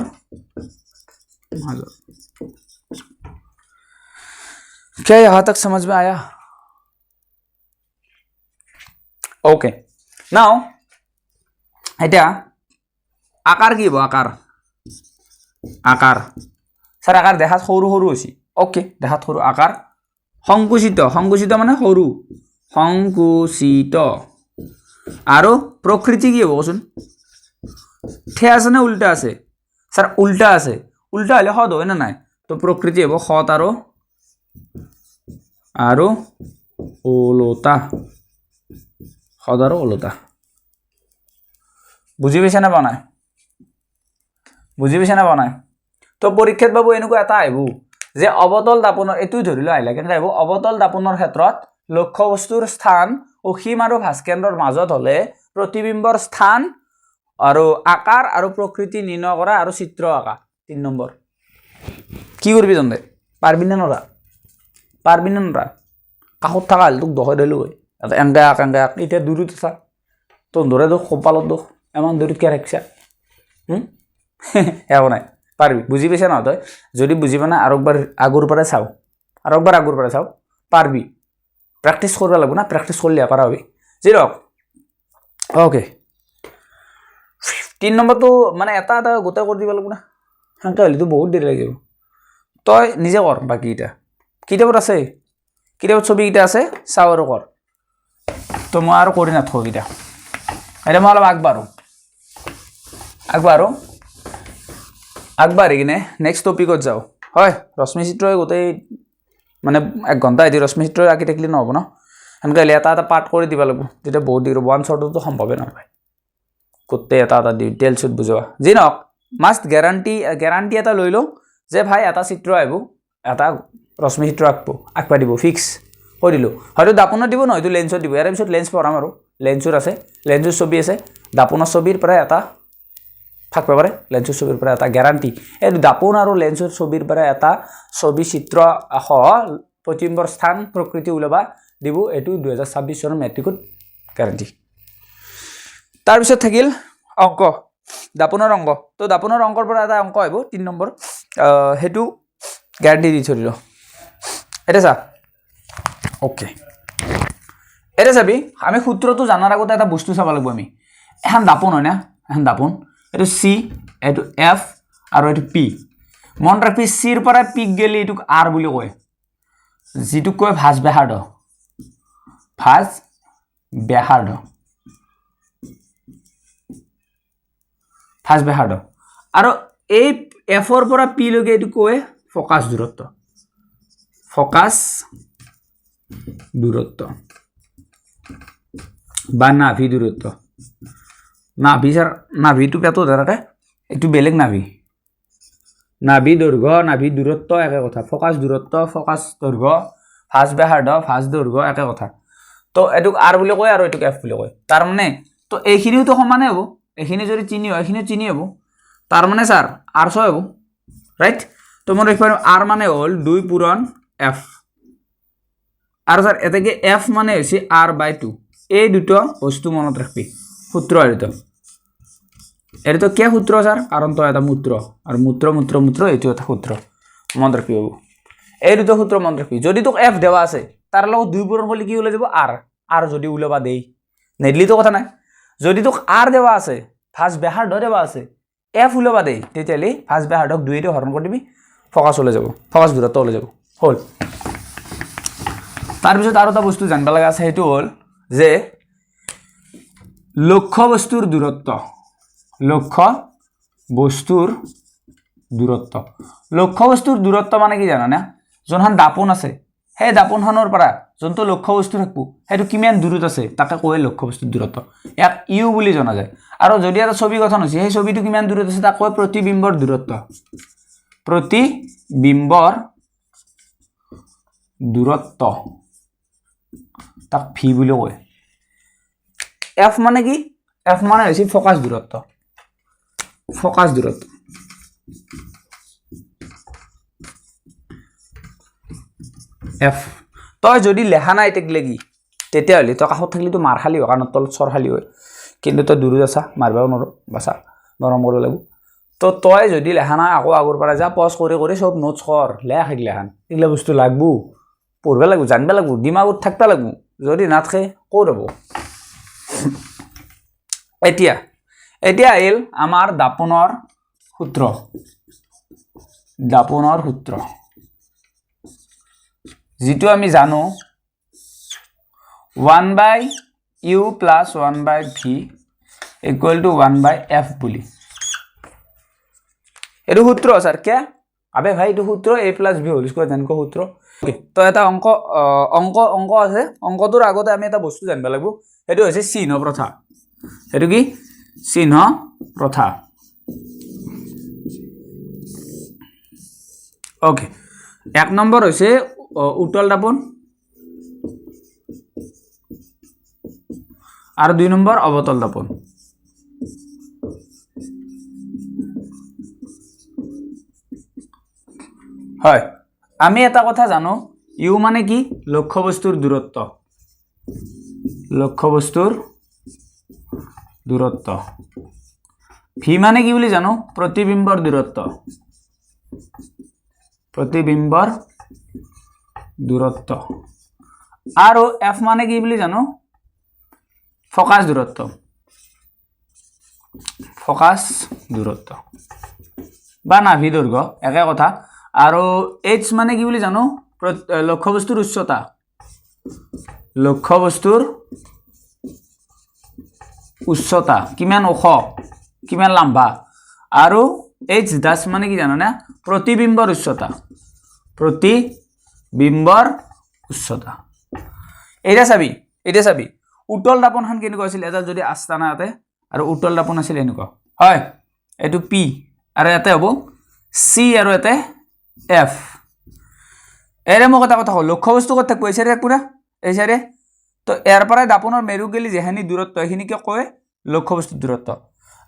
মাজত। क्या यहाँ तक समझ में आया? ओके, now এতিয়া আকাৰ কি হ'ব? আকাৰ, আকাৰ ছাৰ আকাৰ দেখাত সৰু সৰু হৈছে। অ'কে, দেখাত সৰু আকাৰ। সংকুচিত, সংকুচিত মানে সৰু, সংকুচিত। আৰু প্ৰকৃতি কি হ'ব কচোন? থিয় আছে নে উল্টা আছে? ছাৰ উল্টা আছে। উল্টা হ'লে সৎ হয় নে নাই? তো প্ৰকৃতি হ'ব সৎ আৰু আৰু ওলোটা, সৎ আৰু ওলোটা। বুজি পাইছা নে পোৱা নাই? বুজি পাইছা নে পোৱা নাই? তো পৰীক্ষাত বাবু এনেকুৱা এটা আহিব যে অৱতল দাপোনৰ, এইটো ধৰি লোৱা আহিলে কেনেকৈ আহিব? অৱতল দাপোনৰ ক্ষেত্ৰত লক্ষ্যবস্তুৰ স্থান অসীম আৰু ভাস্কেন্দ্ৰৰ মাজত হ'লে প্ৰতিবিম্বৰ স্থান আৰু আকাৰ আৰু প্ৰকৃতি নিৰ্ণয় কৰা আৰু চিত্ৰ আঁকা। 3 নম্বৰ। কি কৰিবি তহঁতে? পাৰবি নে নৰা? পাৰবি নে নৰা? কাষত থকা হ'লে তোক দখাই দিলোঁ হয়। এনেকৈ আঁক, এনেকৈ আঁক। এতিয়া দূৰত আছা, তহঁতৰে দোষ, কপালত দোষ, ইমান দূৰত কিয় ৰাখিছা? একো নাই, পাৰবি। বুজি পাইছা নহয় তই? যদি বুজি পোৱা নাই আৰু একবাৰ আগৰ পৰাই চাওঁ, আৰু একবাৰ আগৰ পৰাই চাওঁ, পাৰবি। প্ৰেক্টিচ কৰিব লাগিব না, প্ৰেক্টিচ কৰিলে পাৰা হবি। যি নহওক, অ'কে, 50। 3 নম্বৰটো মানে এটা এটা গোটেই কৰি দিব লাগিব না, সেনেকৈ হ'লেতো বহুত দেৰি লাগিব। তই নিজে কৰ, বাকীকেইটা কিতাপত আছে, কিতাপত ছবিকেইটা আছে, চাওঁ আৰু কৰ। তো মই আৰু কৰি নাথাকোঁ এইকেইটা। এতিয়া মই অলপ আগবাঢ়োঁ, আগবাঢ়ি কিনে নেক্সট টপিকত যাওঁ। হয়, ৰশ্মি চিত্ৰই গোটেই মানে 1 ঘণ্টা এদি ৰশ্মি চিত্ৰই আঁকি থাকিলে নহ'ব ন, সেনেকৈ হ'লে এটা এটা পাৰ্ট কৰি দিব লাগিব, তেতিয়া বহুত দীঘল ওৱান শ্বটতো সম্ভৱে নহয় গোটেই এটা এটা ডিটেইলছত বুজোৱা। যি নহওক, মাষ্ট গেৰাণ্টি এটা লৈ লওঁ যে ভাই এটা চিত্ৰ আহিব, এটা ৰশ্মি চিত্ৰ আঁকবা দিব, ফিক্স কৈ দিলোঁ। হয়তো দাপোনত দিব, নহয়তো লেন্সত দিব। ইয়াৰ পিছত লেন্স পঢ়াম আৰু, লেন্সৰ আছে, লেন্সৰ ছবি আছে, দাপোনৰ ছবিৰ পৰা এটা থাকিব পাৰে, লেন্সৰ ছবিৰ পৰা এটা গেৰাণ্টি। এই দাপোন আৰু লেন্সৰ ছবিৰ পৰা এটা ছবি চিত্ৰ সহ প্ৰতিবিম্বৰ স্থান প্ৰকৃতি ওলাবা দিব, এইটো 2026 চনৰ মেট্ৰিকত গেৰাণ্টি। তাৰপিছত থাকিল অংক, দাপোনৰ অংক। তো দাপোনৰ অংকৰ পৰা এটা অংক আহিব 3 নম্বৰ, সেইটো গেৰাণ্টি দি থৈ দিলোঁ। এতিয়া চা, অ'কে, এতিয়া চাবি, আমি সূত্ৰটো জনাৰ আগতে এটা বস্তু চাব লাগিব। আমি এখন দাপোন হয় না, এখন দাপোন, এইটো চি, এইটো এফ আৰু এইটো পি। মনত ৰাখবি, চিৰ পৰা পিক গেলি এইটোক আৰ বুলি কয়, যিটোক কয় ভাঁজ ব্যাসাৰ্ধ, ভাঁজ ব্যাসাৰ্ধ, ভাঁজ ব্যাসাৰ্ধ। আৰু এই এফৰ পৰা পিলৈকে এইটো কয় ফকাছ দূৰত্ব, ফকাছ দূৰত্ব বা নাভি দূৰত্ব। নাভি ছাৰ, নাভিটো পেটত ধৰাতে, এইটো বেলেগ নাভি। নাভি দৈৰ্ঘ্য, নাভি দূৰত্ব একে কথা, ফকাছ দূৰত্ব, ফকাছ দৈৰ্ঘ্য, ভাঁজ ব্যাসাৰ্ধ, ভাঁজ দৈৰ্ঘ্য একে কথা। তো এইটোক আৰ বুলি কয় আৰু এইটোক এফ বুলি কয়। তাৰমানে তো এইখিনিওতো সমানে হ'ব, এইখিনি যদি তিনি হয় এইখিনিও তিনি হ'ব, তাৰমানে ছাৰ আৰ 6 হ'ব, ৰাইট। তো মই ৰাখিব পাৰিম আৰ মানে হ'ল 2 পূৰণ এফ, আৰু ছাৰ এতেকে এফ মানে হৈছে আৰ বাই 2। এই দুটা বস্তু মনত ৰাখবি, সূত্ৰ এইটো, এইটো কিয় সূত্ৰ ছাৰ? কাৰণ তই এটা মূত্ৰ, আৰু মূত্ৰ মূত্ৰ মূত্ৰ এইটো এটা সূত্ৰ, মনত ৰাখবি বাবু। এই দুটা সূত্ৰ মনত ৰাখবি। যদি তোক এফ দেওয়া আছে, তাৰ লগত 2 পূৰণ কৰিলে কি ওলাই যাব? আৰ। আৰ যদি ওলাবা দেই, নেদলিতো কথা নাই। যদি তোক আৰ দেওয়া আছে, ভাঁজ ব্যাসাৰ্ধ দেওয়া আছে, এফ ওলাবা দেই, তেতিয়াহ'লে ভাঁজ ব্যাসাৰ্ধক 2 হৰণ কৰি দিবি, ফকাছ ওলাই যাব, ফকাছ দূৰত্ব ওলাই যাব, হ'ল। তাৰপিছত আৰু এটা বস্তু জানিব লগা আছে, সেইটো হ'ল যে লক্ষ্য বস্তুৰ দূৰত্ব, লক্ষ্য বস্তুৰ দূৰত্ব, লক্ষ্য বস্তুৰ দূৰত্ব মানে কি জানানে? যোনখন দাপোন আছে, সেই দাপোনখনৰ পৰা যোনটো লক্ষ্য বস্তু থাকিব সেইটো কিমান দূৰত আছে তাকে কয় লক্ষ্য বস্তুৰ দূৰত্ব, ইয়াক ইউ বুলি জনা যায়। আৰু যদি এটা ছবি গঠন হৈছে, সেই ছবিটো কিমান দূৰত আছে তাক কয় প্ৰতিবিম্বৰ দূৰত্ব, প্ৰতিবিম্বৰ দূৰত্ব, তাক ভি বুলি কয়। এফ মানে কি? এফ মানে হৈছে ফকাছ দূৰত্ব, ফকাছ দূৰত্ব। এফ তই যদি লেখা নাই টেকলেগি, তেতিয়াহ'লে তই কাষত থাকিলেতো মাৰ খালি হয়, কাৰণ তলত চৰ খালি হয়, কিন্তু তই দূৰত আছা, মাৰিবও নোৱাৰো, বাচা মৰম কৰিব লাগিব। তো তই যদি লেখা নাই, আকৌ আগৰ পৰা যা, পজ কৰি কৰি চব নোটছ কৰ, লেখ এইগিলাখান, এইগিলা বস্তু লাগব, পঢ়িব লাগিব, জানিব লাগিব, দিমাগত থাকিব লাগিব। যদি নাথাকে ক'ত হ'ব? এতিয়া এতিয়া আহিল আমাৰ দাপোনৰ সূত্ৰ, দাপোনৰ সূত্ৰ যিটো আমি জানো 1 by u plus 1 by v equal to 1 by f বুলি। এইটো সূত্ৰ ছাৰ কিয়? আবে ভাই এইটো সূত্ৰ a plus b whole square যেনেকুৱা সূত্ৰ। তো এটা অংক অংক অংক আছে, অংকটোৰ আগতে আমি এটা বস্তু জানিব লাগিব, সেইটো হৈছে চিহ্ন প্ৰথা। সেইটো কি? চিহ্ন প্ৰথা। অ'কে, 1 নম্বৰ হৈছে উত্তল দাপোন আৰু 2 নম্বৰ অৱতল দাপোন। হয়, আমি এটা কথা জানো, you মানে কি? লক্ষ্য বস্তুৰ দূৰত্ব, লক্ষ্য বস্তুৰ দূৰত্ব। ভি মানে কি বুলি জানো? প্ৰতিবিম্বৰ দূৰত্ব, প্ৰতিবিম্বৰ দূৰত্ব। আৰু এফ মানে কি বুলি জানো? ফকাছ দূৰত্ব। ফ'কাছ দূৰত্ব বা নাভি দৈৰ্ঘ্য একে কথা। আৰু এইচ মানে কি বুলি জানো? লক্ষ্যবস্তুৰ উচ্চতা, লক্ষ্যবস্তুৰ উচ্চতা কিমান ওখ, কিমান লাম্বা। আৰু এইচ ডাছ মানে কি জানো না? প্ৰতিবিম্বৰ উচ্চতা, প্ৰতিবিম্বৰ উচ্চতা। এতিয়া চাবি, এতিয়া চাবি উত্তল দাপোনখন কেনেকুৱা আছিল? এটা যদি আস্তানা ইয়াতে আৰু উত্তল দাপোন আছিল এনেকুৱা হয়, এইটো পি আৰু ইয়াতে হ'ব চি আৰু ইয়াতে এফ। এৰে মোক এটা কথা কওঁ, লক্ষ্যবস্তু ক'ত থাকিব? এই চাইডে থাকিব না, এই চাইডে। তো ইয়াৰ পৰাই দাপোনৰ মেৰু গেলি যিখিনি দূৰত্ব সেইখিনিকে কয় লক্ষ্যবস্তুৰ দূৰত্ব।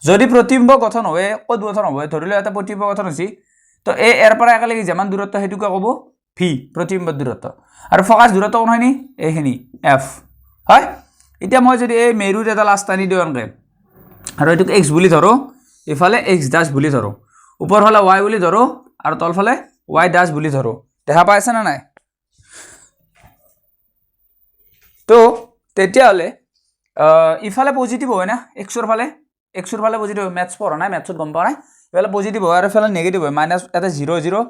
যদি প্ৰতিবিম্ব গঠন হয়, ক'ত গঠন হ'ব? ধৰি লওঁ এটা প্ৰতিবিম্ব গঠন হৈছে, তো এই ইয়াৰ পৰা একেলগে যিমান দূৰত্ব সেইটোকে ক'ব ভি, প্ৰতিবিম্বৰ দূৰত্ব। আৰু ফ'কাছ দূৰত্ব কোনখিনি? এইখিনি এফ হয়। এতিয়া মই যদি এই মেৰুত এটা লাষ্ট টানি দিওঁ এনেকৈ আৰু এইটোক এক্স বুলি ধৰোঁ, ইফালে এক্স ডাছ বুলি ধৰোঁ, ওপৰ ফালে ৱাই বুলি ধৰোঁ আৰু তলফালে ৱাই ডাছ বুলি ধৰোঁ, দেখা পাইছে নে নাই? তো তেতিয়াহ'লে ইফালে পজিটিভ হয় না, এক্সৰ ফালে, এক্সৰ ফালে পজিটিভ হয়, মেথছ পঢ়া নাই, মেথছত গম পোৱা নাই, ইফালে পজিটিভ হয় আৰু ইফালে নিগেটিভ হয়, মাইনাছ এটা জিৰ' জিৰ'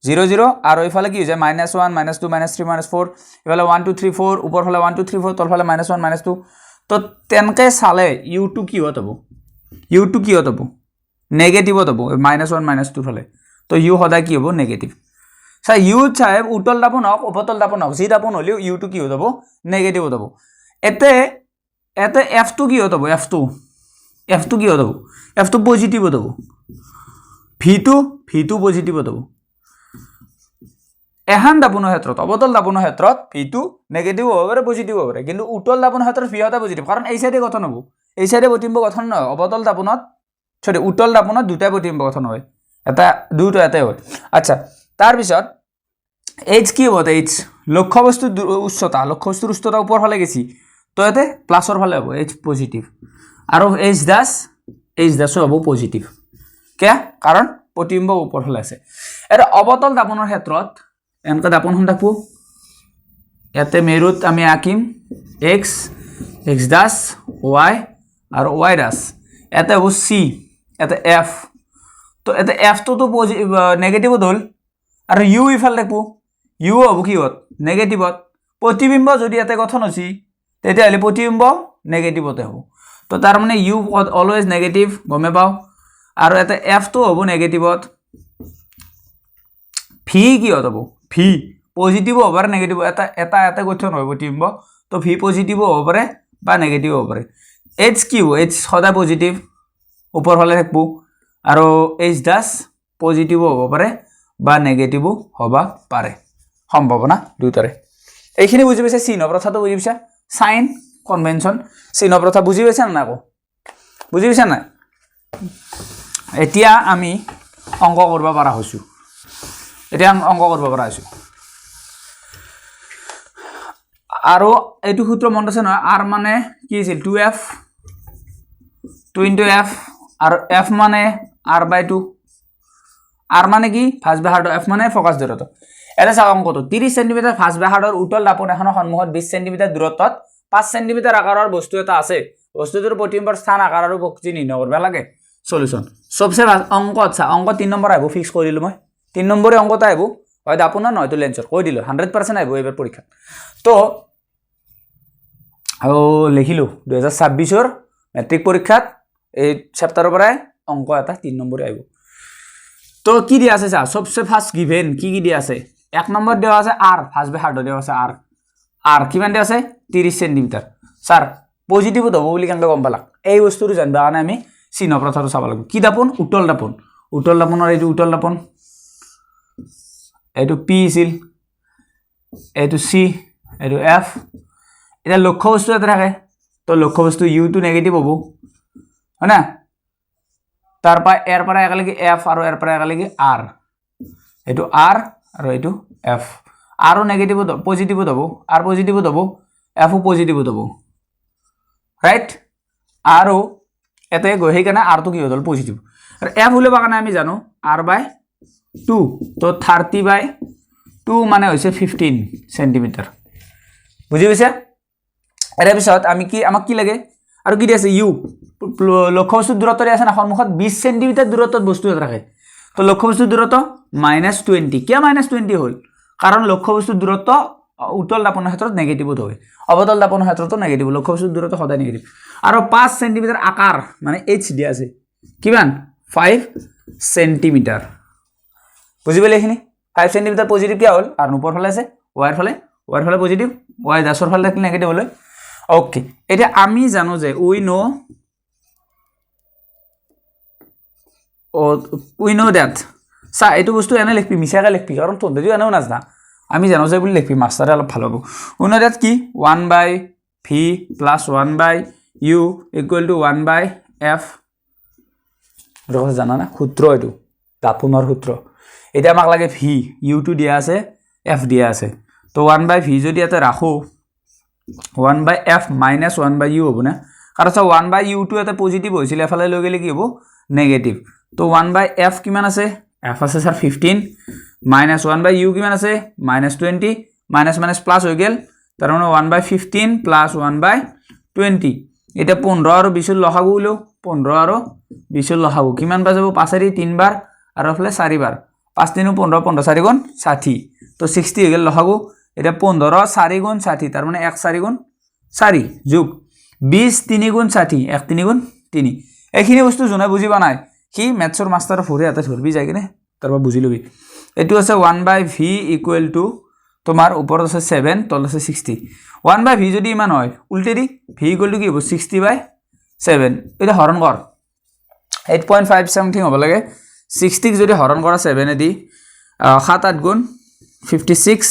জিৰ' জিৰ' আৰু ইফালে কি হৈ যায় minus one minus two minus three minus four, ইফালে 1 2 3 4, ওপৰ ফালে 1 2 3 4, তলফালে মাইনাছ ওৱান মাইনাছ টু। তো তেনেকৈ চালে ইউটো কিহত হ'ব? ইউটো কিহত হ'ব? নেগেটিভত হ'ব, মাইনাছ ওৱান মাইনাছ টুৰ ফালে। তো ইউ সদায় কি হ'ব? নেগেটিভ। চাই ইউ চাই উত্তল দাপোন হওক অৱতল দাপোন হওক, যি দাপোন হ'লেও ইউটো কিহত হ'ব? নেগেটিভত হ'ব। এতে এতে এফটো কিহত হ'ব? এফটো, এফটো কিহত হ'ব? এফটো পজিটিভত হ'ব। ভিটো, ভিটো পজিটিভত হ'ব। এহান দাপোনৰ ক্ষেত্ৰত, অৱতল দাপোনৰ ক্ষেত্ৰত ভিটো নেগেটিভ হ'ব পাৰে, পজিটিভ হ'ব পাৰে, কিন্তু উত্তল দাপোনৰ ক্ষেত্ৰত ভি সদায় পজিটিভ, কাৰণ এই চাইডে গঠন হ'ব, এই চাইডে প্ৰতিবিম্ব গঠন নহয়। অৱতল দাপোনত, চৰি, উত্তল দাপোনত দুটাই প্ৰতিবিম্ব গঠন হয়, এটা দুটো এটাই হয়। আচ্ছা, তাৰপিছত এইচ কি হ'ব? এইচ লক্ষ্যবস্তুৰ উচ্চতা, লক্ষ্যবস্তুৰ উচ্চতা ওপৰ ফালে গেছি, তো ইয়াতে প্লাছৰ ফালে হ'ব, এইচ পজিটিভ। আৰু এইচ ডাছ, এইচ ডাছো হ'ব পজিটিভ, কিয়? কাৰণ প্ৰতিবিম্ব ওপৰ ফালে আছে। এতিয়া অৱতল দাপোনৰ ক্ষেত্ৰত এনেকৈ দাপোনখন থাকব, ইয়াতে মেৰুত আমি আঁকিম এক্স, এক্স ডাছ, ৱাই আৰু ৱাই ডাছ, ইয়াতে হ'ব চি, ইয়াতে এফ। তো ইয়াতে এফটোতো নেগেটিভত হ'ল আৰু ইউ ইফালে থাকিব, ইউ হ'ব কিহত? নেগেটিভত। প্ৰতিবিম্ব যদি ইয়াতে গঠন হৈছে তেতিয়াহ'লে প্ৰতিবিম্ব নেগেটিভতে হ'ব। তো তাৰমানে ইউ অলৱেজ নেগেটিভ গমে পাওঁ। আৰু ইয়াতে এফটো হ'ব নেগেটিভত। ভি কিহত হ'ব? ভি পজিটিভো হ'ব পাৰে, নেগেটিভ, এটা এটা এটা গঠন হয় প্ৰতিবিম্ব, তো ভি পজিটিভো হ'ব পাৰে বা নেগেটিভো হ'ব পাৰে। এইচ কি হ'ব? এইচ সদায় পজিটিভ, ওপৰ ফালে থাকিব, আৰু এইচ ডাছ পজিটিভো হ'ব পাৰে বা নেগেটিভো হ'ব পাৰে, সম্ভাৱনা দুয়োটাৰে। এইখিনি বুজি পাইছে? চিহ্ন প্ৰথাটো বুজি পাইছা? চাইন কনভেনশ্যন, চিহ্ন প্ৰথা বুজি পাইছা নাই? আকৌ বুজি পাইছা নাই? এতিয়া আমি অংক কৰিব পৰা হৈছোঁ, এতিয়া অংক কৰিব পৰা হৈছোঁ। আৰু এইটো সূত্ৰ মনত আছে নহয়? আৰ মানে কি আছিল? Two F, two into F, আৰু এফ মানে আৰ বাই টু। আৰ মানে কি? ভাঁজ ব্যাসাৰ্ধ, এফ মানে ফ'কাছ দূৰত্ব। এটা চাওক অংকটো, 30 চেণ্টিমিটাৰ ভাঁজ ব্যাসাৰ্ধৰ উত্তল দাপোন এখনৰ সন্মুখত 20 চেণ্টিমিটাৰ দূৰত্বত 5 চেণ্টিমিটাৰ আকাৰৰ বস্তু এটা আছে। বস্তুটোৰ প্ৰতিবিম্বৰ স্থান, আকাৰ আৰু প্ৰকৃতি নিৰ্ণয় কৰিব লাগে। চলিউশ্যন চবচে ভাল অংক। আচ্ছা, অংক 3 নম্বৰ আহিব, ফিক্স কৰি দিলোঁ মই, 3 নম্বৰে অংক এটা আহিব, হয় দাপোনৰ নহয়তো লেন্সৰ, কৈ দিলোঁ, 100% আহিব এইবাৰ পৰীক্ষাত। তো আৰু লিখিলোঁ 2026ৰ মেট্ৰিক পৰীক্ষাত এই চেপ্টাৰৰ পৰাই অংক এটা 3 নম্বৰে আহিব। তো কি দিয়া আছে চা, চবচে ফাৰ্ষ্ট গিভেন কি কি দিয়া আছে? 1 নম্বৰ দিয়া আছে আৰ, ফাৰ্ষ্ট ব্যাসাৰ্ধ দিয়া আছে আৰ, আৰ কিমান দিয়া আছে? 30 চেণ্টিমিটাৰ। ছাৰ পজিটিভত হ'ব বুলি কেনেকৈ গম পালাক? এই বস্তুটো জানিব কাৰণে আমি চিহ্ন প্ৰথাটো চাব লাগিব। কি দাপোন? উত্তল দাপোন। উত্তল দাপোনৰ এইটো উত্তল দাপোন, এইটো পি আছিল, এইটো চি, এইটো এফ। এতিয়া লক্ষ্য বস্তু এটা থাকে, তো লক্ষ্য বস্তু ইউটো নেগেটিভ হ'ব, হয় না? তাৰ পৰা ইয়াৰ পৰা একেলগে এফ আৰু ইয়াৰ পৰা একেলগে আৰ, এইটো আৰ আৰু এইটো এফ। আৰো নেগেটিভত, পজিটিভত হ'ব, আৰ পজিটিভত হ'ব, এফো পজিটিভত হ'ব, ৰাইট? আৰু ইয়াতে গৈ সেইকাৰণে আৰটো কি হ'ল? পজিটিভ। আৰু এফ উলিয়াব কাৰণে আমি জানো আৰ বাই টু, তো 30/2 মানে হৈছে 15 চেণ্টিমিটাৰ। বুজি পাইছা? ইয়াৰে পিছত আমি কি, আমাক কি লাগে? আৰু কি দিয়া আছে you লক্ষ্যবস্তুৰ দূৰত্ব দিয়া আছে না সন্মুখত 20 চেণ্টিমিটাৰ দূৰত্বত বস্তু এটা ৰাখে তো লক্ষ্যবস্তুৰ দূৰত্ব -20 কিয় -20 হ'ল কাৰণ লক্ষ্যবস্তুৰ দূৰত্ব উত্তল দাপোনৰ ক্ষেত্ৰত নেগেটিভত হয় অৱতল দাপোনৰ ক্ষেত্ৰতো নেগেটিভ লক্ষ্যবস্তুৰ দূৰত্ব সদায় নেগেটিভ আৰু 5 চেণ্টিমিটাৰ আকাৰ মানে এইচ দিয়া আছে কিমান 5 চেণ্টিমিটাৰ বুজি পালে এইখিনি 5 চেণ্টিমিটাৰ পজিটিভ কিয় হ'ল আৰু ওপৰ ফালে আছে ৱাইৰ ফালে পজিটিভ ৱাই দাসৰ ফালে থাকিলে নেগেটিভ হ'লে অ'কে এতিয়া আমি জানো যে উই ন' that চা এইটো বস্তু এনে লিখবি মিছাকৈ লিখবি কাৰণ তহঁতে যদিও এনেও নাজানা আমি জানো যে বুলি লিখবি মাষ্টাৰে অলপ ভাল হ'ব উই ন' that কি 1/v plus 1/u equal to 1/f এইটো কথা জানা না সূত্ৰ এইটো দাপোনৰ সূত্ৰ এতিয়া আমাক লাগে ভি ইউটো দিয়া আছে এফ দিয়া আছে তো 1/v যদি ইয়াতে ৰাখোঁ 1/f minus 1/u হ'ব না কাৰণ চা 1/uটো ইয়াতে পজিটিভ হৈছিল এফালে লৈ গ'লে কি হ'ব নেগেটিভ তো 1/f কিমান আছে এফ আছে ছাৰ 15 মাইনাছ 1/u কিমান আছে -20 মাইনাছ মাইনাছ প্লাছ হৈ গ'ল তাৰমানে 1/15 প্লাছ 1/20 এতিয়া 15 আৰু 20 লসাগু উলিয়াও 15 আৰু 20 লসাগু কিমান পাই যাব 5 3 বাৰ আৰু এফালে 4 বাৰ 5 3 15 15 4 গুণ 60 তো 60 হৈ গ'ল লসাগু এতিয়া 15 4 গুণ 60 তাৰমানে 1 4 গুণ 4 যোগ 20 3 গুণ 60 1 3 গুণ 3 এইখিনি বস্তু যোনে বুজি পোৱা নাই সি মেথছৰ মাষ্টাৰৰ ভৰি হাতে ধৰবি যায় কিনে তাৰপৰা বুজি ল'বি এইটো আছে 1/v equal to তোমাৰ ওপৰত আছে 7 তলত আছে 60 1/v যদি ইমান হয় উল্টে দি ভি ইকুৱেল টু কি হ'ব 60/7 এতিয়া হৰণ কৰ 8.5 চামথিং হ'ব লাগে 60 যদি হৰণ কৰা 7 দি 7 8 গুণ 56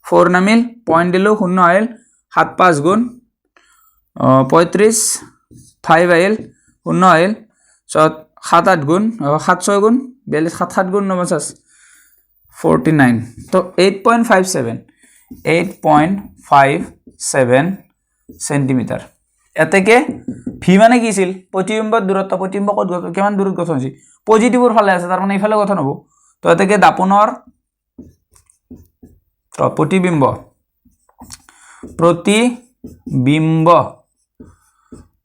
4 নামিল পইণ্ট দিলোঁ শূন্য আহিল 7 5 গুণ 35 5 আহিল শূন্য আহিল 7 8 গুণ 7 6 গুণ 42 7 7 গুণ 49 49 তো 8.57 8.57 চেণ্টিমিটাৰ এতেকে ভি মানে কি আছিল প্ৰতিবিম্বৰ দূৰত্ব প্ৰতিবিম্ব ক'ত কিমান দূৰত গঠন হৈছে পজিটিভৰ ফালে আছে তাৰমানে এইফালে গঠন হ'ব তো এতেকে দাপোনৰ প্ৰতিবিম্ব প্ৰতিবিম্ব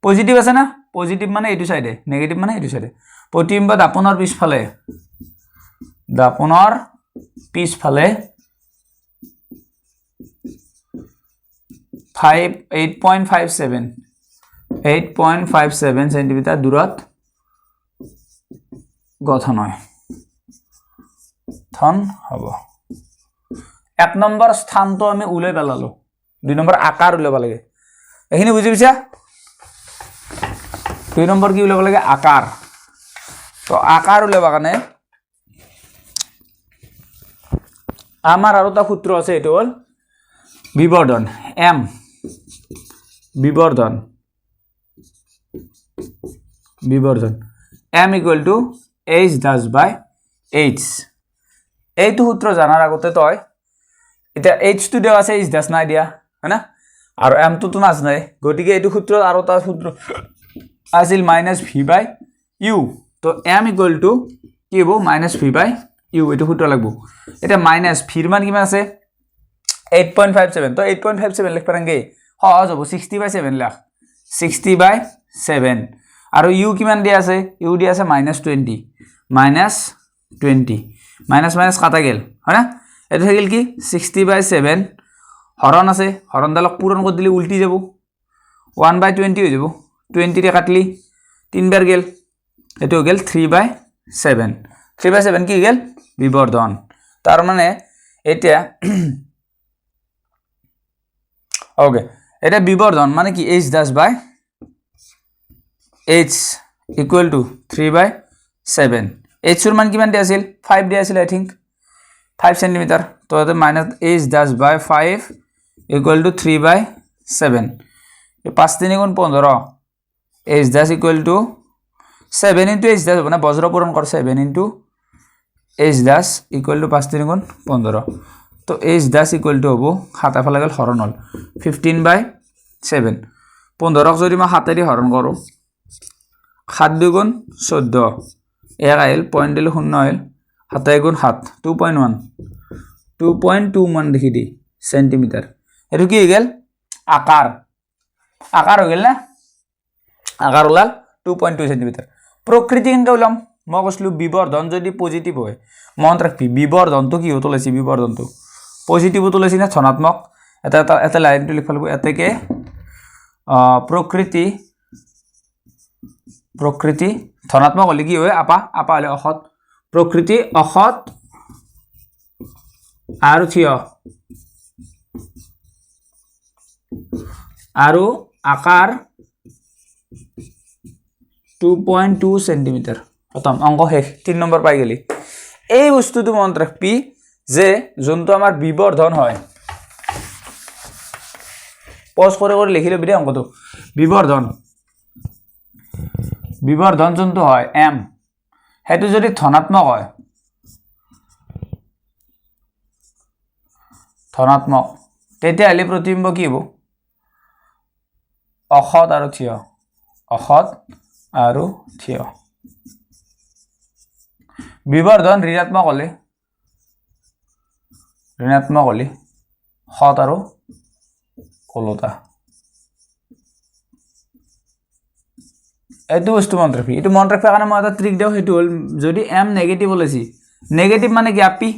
পজিটিভ আছে না পজিটিভ মানে এইটো চাইডে নেগেটিভ মানে এইটো চাইডে প্ৰতিবিম্ব দাপোনৰ পিছফালে দাপোনৰ পিছফালে 8.57 8.57 চেণ্টিমিটাৰ দূৰত গঠন হয় গঠন হ'ব 1 নম্বৰ স্থানটো আমি উলিয়াই পেলালোঁ 2 নম্বৰ আকাৰ উলিয়াব লাগে এইখিনি বুজি পাইছা 2 নম্বৰ কি উলিয়াব লাগে আকাৰ তো আকাৰ উলিয়াব কাৰণে আমাৰ আৰু এটা সূত্ৰ আছে এইটো হ'ল বিবৰ্ধন M বিবৰ্ধন বিবৰ্ধন M equal to H dash by H এইটো সূত্ৰ জনাৰ আগতে তই এতিয়া এইচটো দিয়া আছে এইচ ডাছ নাই দিয়া হয় না আৰু এমটোতো নাজানাই গতিকে এইটো সূত্ৰ আৰু এটা সূত্ৰ আছিল মাইনাছ ভি বাই ইউ তো এম ইকুৱেল টু কি হ'ব মাইনাছ ভি বাই ইউ এইটো সূত্ৰ লাগিব এতিয়া মাইনাছ ভিৰ মান কিমান আছে 8.57 তো 8.57 লিখব পাৰাংগে সহজ হ'ব 60/7 লাখ 60/7 আৰু ইউ কিমান দিয়া আছে ইউ দিয়া আছে -20 -20 মাইনাছ মাইনাছ কাটা গ'ল হয় না এইটো থাকিল কি 60/7 হৰণ আছে হৰণডালক পূৰণ কৰি দিলে উল্টি যাব 1/20 হৈ যাব 20 কাটলি 3 বাৰ গ'ল এইটো হৈ গ'ল 3/7 3/7 কি হৈ গ'ল বিবৰ্ধন তাৰমানে এতিয়া অ'কে এতিয়া বিবৰ্ধন মানে কি H dash by H equal to 3/7 এইচৰ মান কিমান দিয়া আছিল 5 দিয়া আছিল আই থিংক 5 চেণ্টিমিটাৰ তো ইয়াতে minus H dash by 5 equal to 3/7 5 3 গুণ 15 H dash equal to 7 into H dash হ'ব না বজ্ৰ পূৰণ কৰ 7 into H dash equal to 5 3 গুণ 15 তো এইচ ডাছ ইকুৱেল টু হ'ব 7 এফালে গ'ল হৰণ হ'ল 15/7 15ক যদি মই 7 হৰণ কৰোঁ 7 2 গুণ 14 1 আহিল পইণ্ট দিলোঁ শূন্য আহিল 7 1 গুণ 7 2.1 2.2 মান দেখি দি চেণ্টিমিটাৰ এইটো কি হৈ গ'ল আকাৰ আকাৰ হৈ গ'ল না। আকাৰ ওলাল 2.2 চেণ্টিমিটাৰ। প্ৰকৃতি কেনেকৈ ওলাম? মই কৈছিলোঁ বিবৰ্ধন যদি পজিটিভ হয়, মনত ৰাখবি বিবৰ্ধনটো কি হত ওলাইছে, বিবৰ্ধনটো পজিটিভত ওলাইছে না ধনাত্মক। এটা এটা এটা লাইনটো লিখিব লাগিব এতেকে প্ৰকৃতি প্ৰকৃতি ধনাত্মক হ'লে কি হয়, আপা আপা হ'লে অসৎ, প্ৰকৃতি অসৎ আৰু থিয় আৰু আকাৰ 2.2 চেণ্টিমিটাৰ। খতম, অংক শেষ, 3 নম্বৰ পাই গ'লি। এই বস্তুটো মনত ৰাখবি যে যোনটো আমাৰ বিবৰ্ধন হয়, পজ কৰি কৰি লিখি ল'বি দেই অংকটো। বিবৰ্ধন বিবৰ্ধন যোনটো হয় এম, সেইটো যদি ধনাত্মক হয়, ধনাত্মক তেতিয়াহ'লে প্ৰতিবিম্ব কি হ'ব? অসৎ আৰু থিয়, অসৎ আৰু থিয়। বিবৰ্ধন ঋণাত্মক হ'লে, ঋণাত্মক হ'লে সৎ আৰু ওলোটা। এইটো বস্তু মনত ৰাখবি। এইটো মনত ৰাখিবৰ কাৰণে মই এটা ট্ৰিক দিওঁ, সেইটো হ'ল যদি এম নেগেটিভ ওলাইছে, নেগেটিভ মানে কি আপি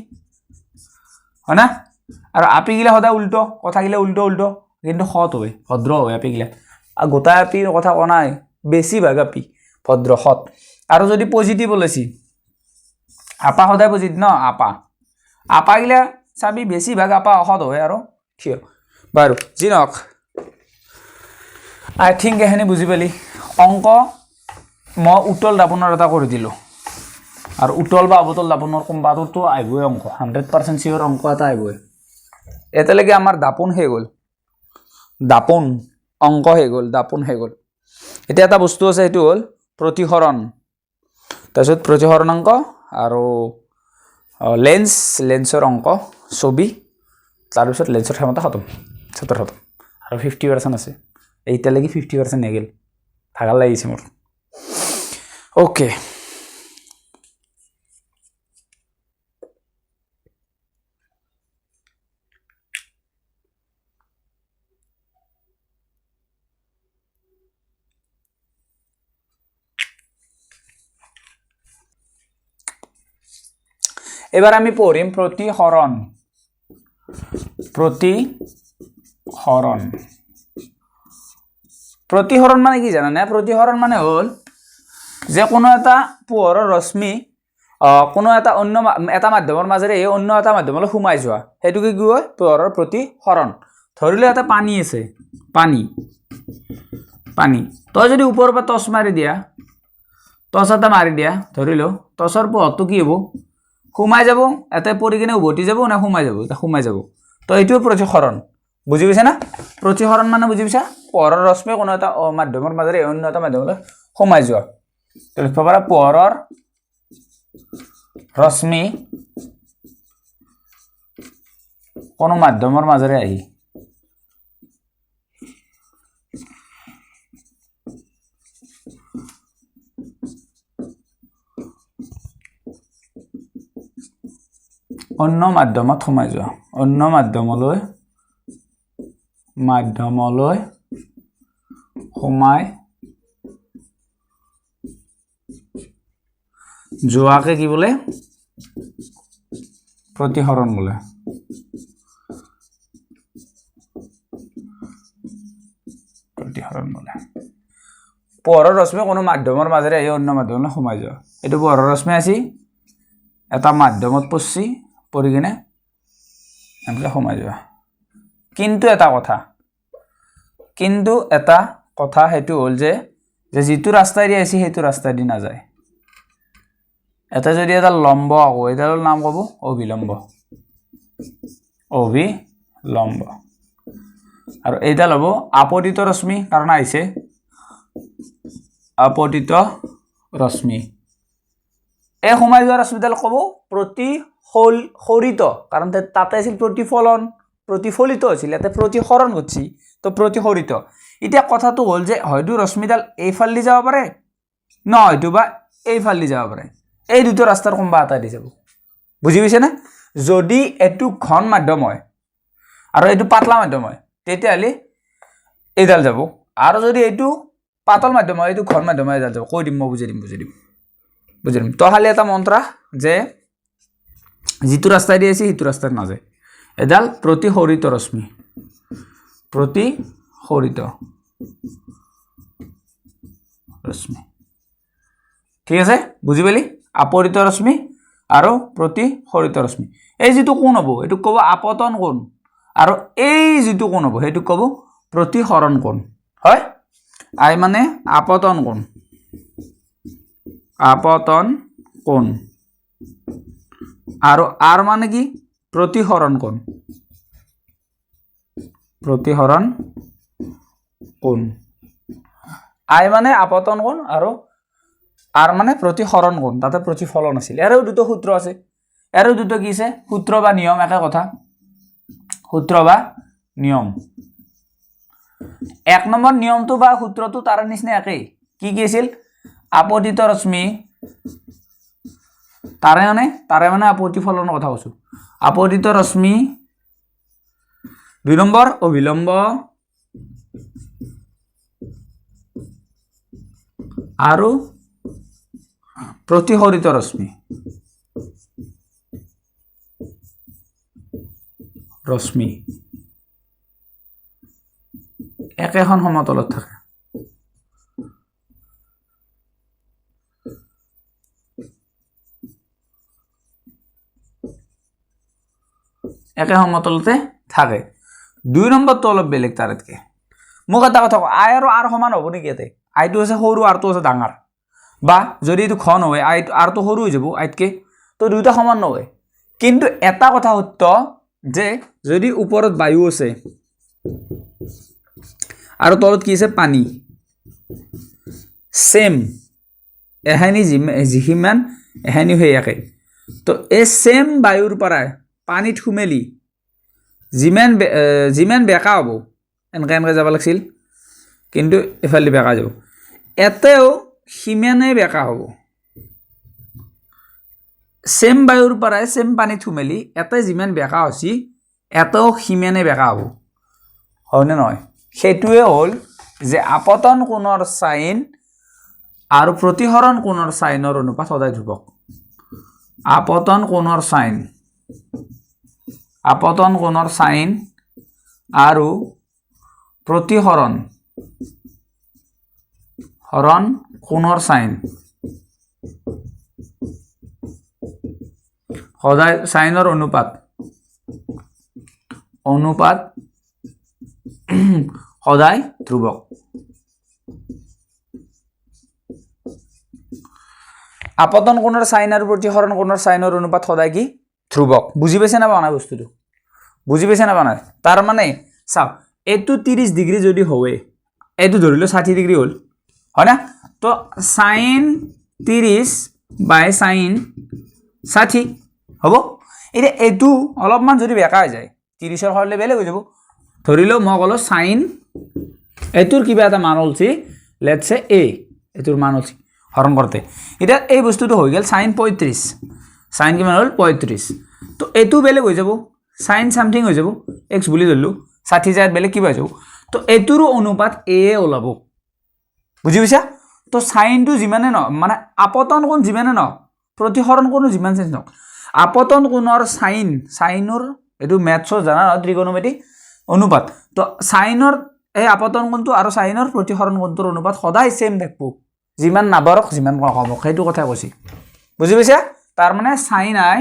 হয় না, আৰু আপিগিলা সদায় উল্টো, কথাগিলা উল্টো উল্টো, কিন্তু সৎ হয়, ভদ্ৰ হয় আপিগিলা। আৰু গোটাই আপিৰ কথা কোৱা নাই, বেছিভাগ আপি ভদ্ৰ সৎ। আৰু যদি পজিটিভ ওলাইছে, আপা সদায় পজিটিভ ন, আপা আপাগিলা চাবি বেছিভাগ আপা অসৎ হয় আৰু থিয়। বাৰু যি নহওক, আই থিংক এইখিনি বুজি পালি। অংক মই উতল দাপোনৰ এটা কৰি দিলোঁ, আৰু উতল বা অৱতল দাপোনৰ কোনোবাটোতো আহিবই অংক, 100% চিয়'ৰ অংক এটা আহিবই। এতিয়ালৈকে আমাৰ দাপোন শেষ হ'ল, দাপোন অংক শেষ হ'ল, দাপোন শেষ হ'ল। এতিয়া এটা বস্তু আছে, সেইটো হ'ল প্ৰতিসৰণ, তাৰপিছত প্ৰতিসৰণ অংক আৰু লেন্স, লেন্সৰ অংক, ছবি, তাৰপিছত লেন্সৰ ক্ষমতা খতম, চেপ্টাৰ খতম। আৰু 50% আছে, এতিয়ালৈকে 50% নেগেল, ভাগৰ লাগিছে মোৰ। অ'কে, এবাৰ আমি পঢ়িম প্ৰতিসৰণ। প্ৰতিসৰণ প্ৰতিসৰণ মানে কি জানানে? প্ৰতিসৰণ মানে হ'ল যে কোনো এটা পোহৰৰ ৰশ্মি কোনো এটা অন্য এটা মাধ্যমৰ মাজেৰে এই অন্য এটা মাধ্যমলৈ সোমাই যোৱা, সেইটোকে কি কয়? পোহৰৰ প্ৰতিসৰণ। ধৰি লোৱা এটা পানী আছে, পানী পানী, তই যদি ওপৰৰ পৰা টৰ্চ মাৰি দিয়া, টৰ্চ এটা মাৰি দিয়া, ধৰি লওঁ টৰ্চৰ পোহৰটো কি হ'ব? সোমাই যাব, এতে পৰি কিনে উভতি যাব নে সোমাই যাব? এটা সোমাই যাব। তো এইটোৱে প্ৰতিসৰণ, বুজি পাইছা না? প্ৰতিসৰণ মানে বুজি পাইছা? পোহৰৰ ৰশ্মি কোনো এটা মাধ্যমৰ মাজেৰে অন্য এটা মাধ্যমলৈ সোমাই যোৱা। তো লিখিব পাৰা পোহৰৰ ৰশ্মি কোনো মাধ্যমৰ মাজেৰে আহি অন্য মাধ্যমত সোমাই যোৱা, অন্য মাধ্যমলৈ মাধ্যমলৈ সোমাই যোৱাকে কি বোলে? প্ৰতিসৰণ বোলে। প্ৰতিসৰণ বোলে। পোহৰৰ ৰশ্মি কোনো মাধ্যমৰ মাজেৰে আহি অন্য মাধ্যমলৈ সোমাই যোৱা। এইটো পোহৰৰ ৰশ্মি আছি এটা মাধ্যমত পৰছি, পৰি কিনে এনেকৈ সোমাই যোৱা। কিন্তু এটা কথা, কিন্তু এটা কথা সেইটো হ'ল যে যিটো ৰাস্তাইদি আহিছে সেইটো ৰাস্তাইদি নাযায়। এটা যদি এটা লম্ব আঁকো, এডালৰ নাম ক'ব অভিলম্ব, অভিলম্ব। আৰু এইডাল হ'ব আপতিত ৰশ্মি, কাৰণ আহিছে আপতিত ৰশ্মি। এই সোমাই যোৱা ৰশ্মিডাল ক'ব প্ৰতিসৰিত, কাৰণ তাতে আছিল প্ৰতিফলন, প্ৰতিফলিত হৈছিল, ইয়াতে প্ৰতিসৰণ ঘটছি, তো প্ৰতিসৰিত। এতিয়া কথাটো হ'ল যে হয়তো ৰশ্মিডাল এইফালেদি যাব পাৰে, নহয়তো বা এইফালেদি যাব পাৰে, এই দুটা ৰাস্তাৰ কোনোবা এটা দি যাব। বুজি পাইছেনে? যদি এইটো ঘন মাধ্যম হয় আৰু এইটো পাতলা মাধ্যম হয়, তেতিয়াহ'লে এইডাল যাব, আৰু যদি এইটো পাতল মাধ্যম হয়, এইটো ঘন মাধ্যম হয়, যাব কৈ দিম মই, বুজাই দিম বুজাই দিম বুজাই দিম। তই খালি এটা মন্ত্ৰ যে যিটো ৰাস্তাই দি আহিছে সেইটো ৰাস্তাত নাযায়। এডাল প্ৰতিসৰিত ৰশ্মি, প্ৰতিসৰিত ৰশ্মি, ঠিক আছে, বুজি পালি? আপৰিত ৰশ্মি আৰু প্ৰতিসৰিত ৰশ্মি। এই যিটো কোণ হ'ব এইটোক ক'ব আপতন কোণ, আৰু এই যিটো কোণ হ'ব সেইটোক ক'ব প্ৰতিসৰণ কোণ। হয়, আই মানে আপতন কোণ, আপতন কোণ, আৰু আৰ মানে কি? প্ৰতিসৰণ কোণ, প্ৰতিসৰণ কোণ। আই মানে আপতন কোণ আৰু আৰ মানে প্ৰতিসৰণ কোণ, তাতে প্ৰতিফলন আছিল। ইয়াৰো দুটা সূত্ৰ আছে, ইয়াৰো দুটা কি আছে? সূত্ৰ বা নিয়ম, একে কথা, সূত্ৰ বা নিয়ম। এক নম্বৰ নিয়মটো বা সূত্ৰটো তাৰ নিচিনা একেই। কি কি আছিল? আপতিত ৰশ্মি, তাৰে মানে প্ৰতিফলনৰ কথা কৈছো, আপতিত ৰশ্মি। দুই নম্বৰ অভিলম্ব আৰু প্ৰতিসৰিত ৰশ্মি, ৰশ্মি একেখন সমতলত থাকে। একে সমতলতে থাকে। দুই নম্বৰটো অলপ বেলেগ তাতকৈ। মোক এটা কথা কওঁ, আই আৰু আৰ সমান হ'ব নেকি? ইয়াতে আইটো আছে সৰু, আৰটো আছে ডাঙৰ, বা যদি এইটো ঘন হয় আইটো আৰটো সৰু হৈ যাব আইতকৈ, তো দুয়োটা সমান নহয়। কিন্তু এটা কথা সত্য যে যদি ওপৰত বায়ু আছে আৰু তলত কি আছে? পানী, ছেম এহানি যিমান এহানি সেই একে, তো এই ছেম বায়ুৰ পৰাই পানীত সোমেলি যিমান যিমান বেকা হ'ব, এনেকৈ এনেকৈ যাব লাগিছিল, কিন্তু এইফালে বেকা যাব, এতেও সিমানেই বেকা হ'ব। ছেম বায়ুৰ পৰাই ছেম পানীত সোমেলি এতে যিমান বেকা হৈছে এতেও সিমানেই বেকা হ'ব, হয়নে নহয়? সেইটোৱে হ'ল যে আপতন কোণৰ চাইন আৰু প্ৰতিসৰণ কোণৰ চাইনৰ অনুপাত সদায় ধ্ৰুৱক। আপতন কোণৰ চাইন, আপতন কোণৰ চাইন আৰু প্ৰতিসৰণ হৰণ কোণৰ চাইন সদায় চাইনৰ অনুপাত, অনুপাত সদায় ধ্ৰুৱক। আপতন কোণৰ চাইন আৰু প্ৰতিসৰণ কোণৰ চাইনৰ অনুপাত সদায় কি? ধ্ৰুৱক। বুজি পাইছে না পোৱা নাই বস্তুটো? বুজি পাইছে না পোৱা নাই? তাৰ মানে চাওক, এইটো 30 ডিগ্ৰী যদি হয়, এইটো ধৰিলো 60 ডিগ্ৰী হ'ল, হয় না? তো চাইন 30 বাই চাইন 60 হ'ব। এতিয়া এইটো অলপমান যদি বেকা হৈ যায়, 30ৰ হ'লে বেলেগ হৈ যাব। ধৰিলো মই ক'লো চাইন এইটোৰ কিবা এটা মান ওলছি, let's এ এইটোৰ মান ওলছি হৰণ কৰোঁতে। এতিয়া এই বস্তুটো হৈ গ'ল চাইন 35, চাইন কিমান হ'ল? 35। তো এইটো বেলেগ হৈ যাব, চাইন চামথিং হৈ যাব, এক্স বুলি ধৰিলোঁ, 60 জাগাত বেলেগ কিবা হৈ যাব। তো এইটোৰো অনুপাত এ ওলাব, বুজি পাইছা? তো চাইনটো যিমানে নহওক, মানে আপতন কোণ যিমানে নহওক, প্ৰতিসৰণ কোণো যিমান চেঞ্জ নহওক, আপতন কোণৰ চাইন, চাইনৰ এইটো মেথছৰ জানা নহয়, ত্ৰিকোণমিতি অনুপাত। তো চাইনৰ এই আপতন কোণটো আৰু চাইনৰ প্ৰতিসৰণ কোণটোৰ অনুপাত সদায় ছেম থাকিব, যিমান নাবাৰক যিমান কমক, সেইটো কথাই কৈছি, বুজি পাইছা? তাৰ মানে sine I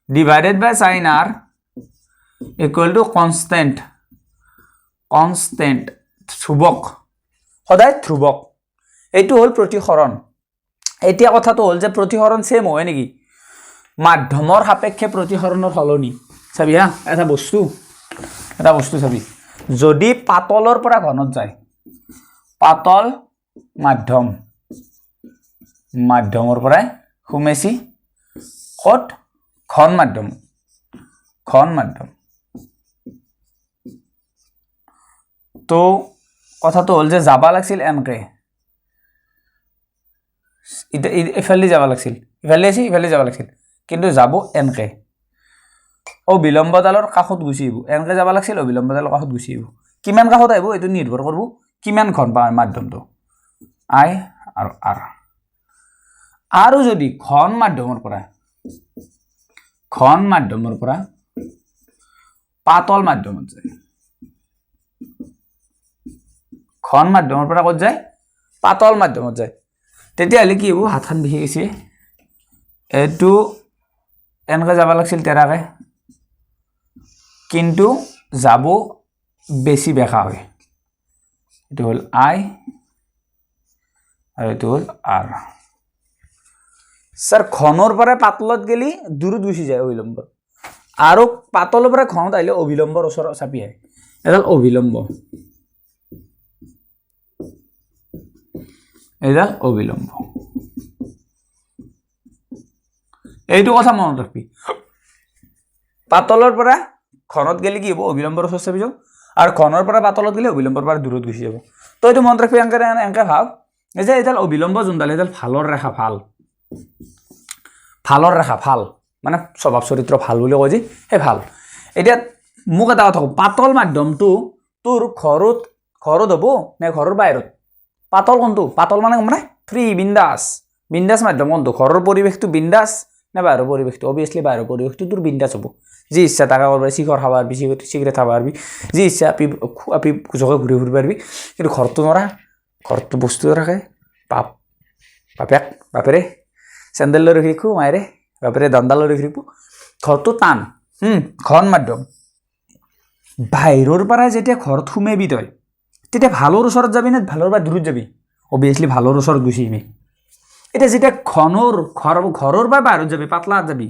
divided by sine R equal to constant, constant ধ্ৰুৱক, সদায় ধ্ৰুৱক। এইটো হ'ল প্ৰতিসৰণ। এতিয়া কথাটো হ'ল যে প্ৰতিসৰণ ছেম হয় নেকি? মাধ্যমৰ সাপেক্ষে প্ৰতিসৰণৰ সলনি। চাবি হা, এটা বস্তু চাবি, যদি পাতলৰ পৰা ঘনত যায়, পাতল মাধ্যম, মাধ্যমৰ পৰাই সোমাইছি ক'ত? ঘন মাধ্যম, ঘন মাধ্যম। তো কথাটো হ'ল যে যাব লাগছিল এনেকে, ইফালে যাব লাগছিল, ইফালে আহিছি ইফালে যাব লাগছিল, কিন্তু যাব এনেকে, অবিলম্বডালৰ কাষত গুচি আহিব, এনেকে যাব লাগছিল, অবিলম্বডালৰ কাষত গুচি আহিব। কিমান কাষত আহিব এইটো নিৰ্ভৰ কৰিব কিমান ঘন মাধ্যমটো I আৰু আৰ। আৰু যদি ঘন মাধ্যমৰ পৰা পাতল মাধ্যমত যায়, ঘন মাধ্যমৰ পৰা ক'ত যায়? পাতল মাধ্যমত যায়, তেতিয়াহ'লে কি হ'ব? হাতখন বিষি গৈছে, এইটো এনেকৈ যাব লাগিছিল তেৰাকে, কিন্তু যাব বেছি বেকা হয়। এইটো হ'ল I আৰু এইটো হ'ল আৰ। স্যাৰ ঘনৰ পৰা পাতলত গেলি দূৰত গুচি যায় অভিলম্ব, আৰু পাতলৰ পৰা ঘনত আহিলে অভিলম্বৰ ওচৰত চাপি আহে। এডাল অভিলম্ব, এইডাল অভিলম্ব। এইটো কথা মনত ৰাখবি, পাতলৰ পৰা ঘনত গেলি কি হ'ব? অভিলম্বৰ ওচৰত চাপি যাব, আৰু ঘনৰ পৰা পাতলত গ'লে অভিলম্বৰ পৰা দূৰত গুচি যাব। তো এইটো মনত ৰাখবি, এনেকৈ এনেকৈ ভাব এই যে এইডাল অভিলম্ব যোনডাল, সেইডাল ভালৰ ৰেখা, ভাল ভালৰ ৰেখা, ভাল মানে স্বভাৱ চৰিত্ৰ ভাল বুলি কয় যে, সেই ভাল। এতিয়া মোক এটা কথা কওঁ, পাতল মাধ্যমটো তোৰ ঘৰত হ'ব নে ঘৰৰ বাহিৰত? পাতল কোনটো? পাতল মানে মানে ফ্ৰী, বিন্দাছ। বিন্দাছ মাধ্যম কোনটো? ঘৰৰ পৰিৱেশটো বিন্দাছ নে বাহিৰৰ পৰিৱেশটো? অভিয়াছলি বাহিৰৰ পৰিৱেশটো তোৰ বিন্দাছ হ'ব। যি ইচ্ছা তাকে কৰিব পাৰিবি, শিখৰ খাব পাৰিবি, চিগাৰেট খাব পাৰিবি, যি ইচ্ছা আপি আপি জগে ঘূৰি ফুৰিব পাৰিবি। কিন্তু ঘৰটো নৰা, ঘৰটো বস্তু থাকে, বাপ বাপেক বাপেৰে চেণ্ডেল লৈ ৰখি ৰাখোঁ, মায়েৰে বাপেৰে দাণ্ডা লৈ ৰখি ৰাখোঁ। ঘৰটো টান, ঘন মাধ্যম। বাহিৰৰ পৰাই যেতিয়া ঘৰত সোমাবি তই, তেতিয়া ভালৰ ওচৰত যাবি নে ভালৰ পৰা দূৰত যাবি? অভিয়াছলি ভালৰ ওচৰত গুচি আহিবি। এতিয়া যেতিয়া ঘনৰ ঘৰৰ পৰা বাহিৰত যাবি, পাতলাত যাবি,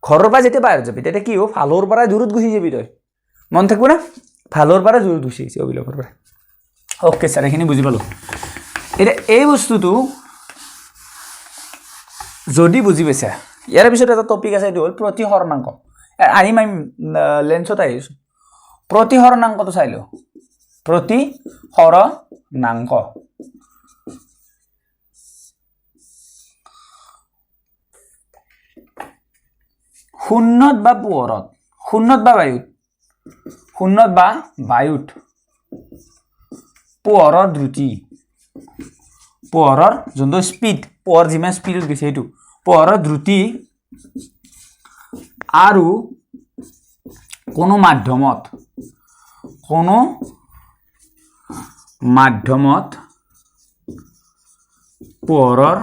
ঘৰৰ পৰা যেতিয়া বাহিৰত যাবি তেতিয়া কি হ'ব? ভালৰ পৰাই দূৰত গুচি যাবি তই। মন থাকিব না, ভালৰ পৰাই দূৰত গুচি আহিছে অভিলম্বৰ পৰা। অ'কে ছাৰ, এইখিনি বুজি পালোঁ। এতিয়া এই বস্তুটো যদি বুজি পাইছা, ইয়াৰ পিছত এটা টপিক আছে, এইটো হ'ল প্ৰতিসৰণাংক। আহিম আমি লেন্সত আহিছোঁ। প্ৰতিসৰণাংকটো চাই লওঁ। প্ৰতিসৰণাংক শূন্যত বা পোহৰত, শূন্যত বা বায়ুত, শূন্যত বা বায়ুত পোহৰৰ দ্ৰুতি, পোহৰৰ যোনটো স্পীড, পোহৰ যিমান স্পীডত গৈছে সেইটো পোহৰৰ দ্ৰুতি আৰু কোনো মাধ্যমত, কোনো মাধ্যমত পোহৰৰ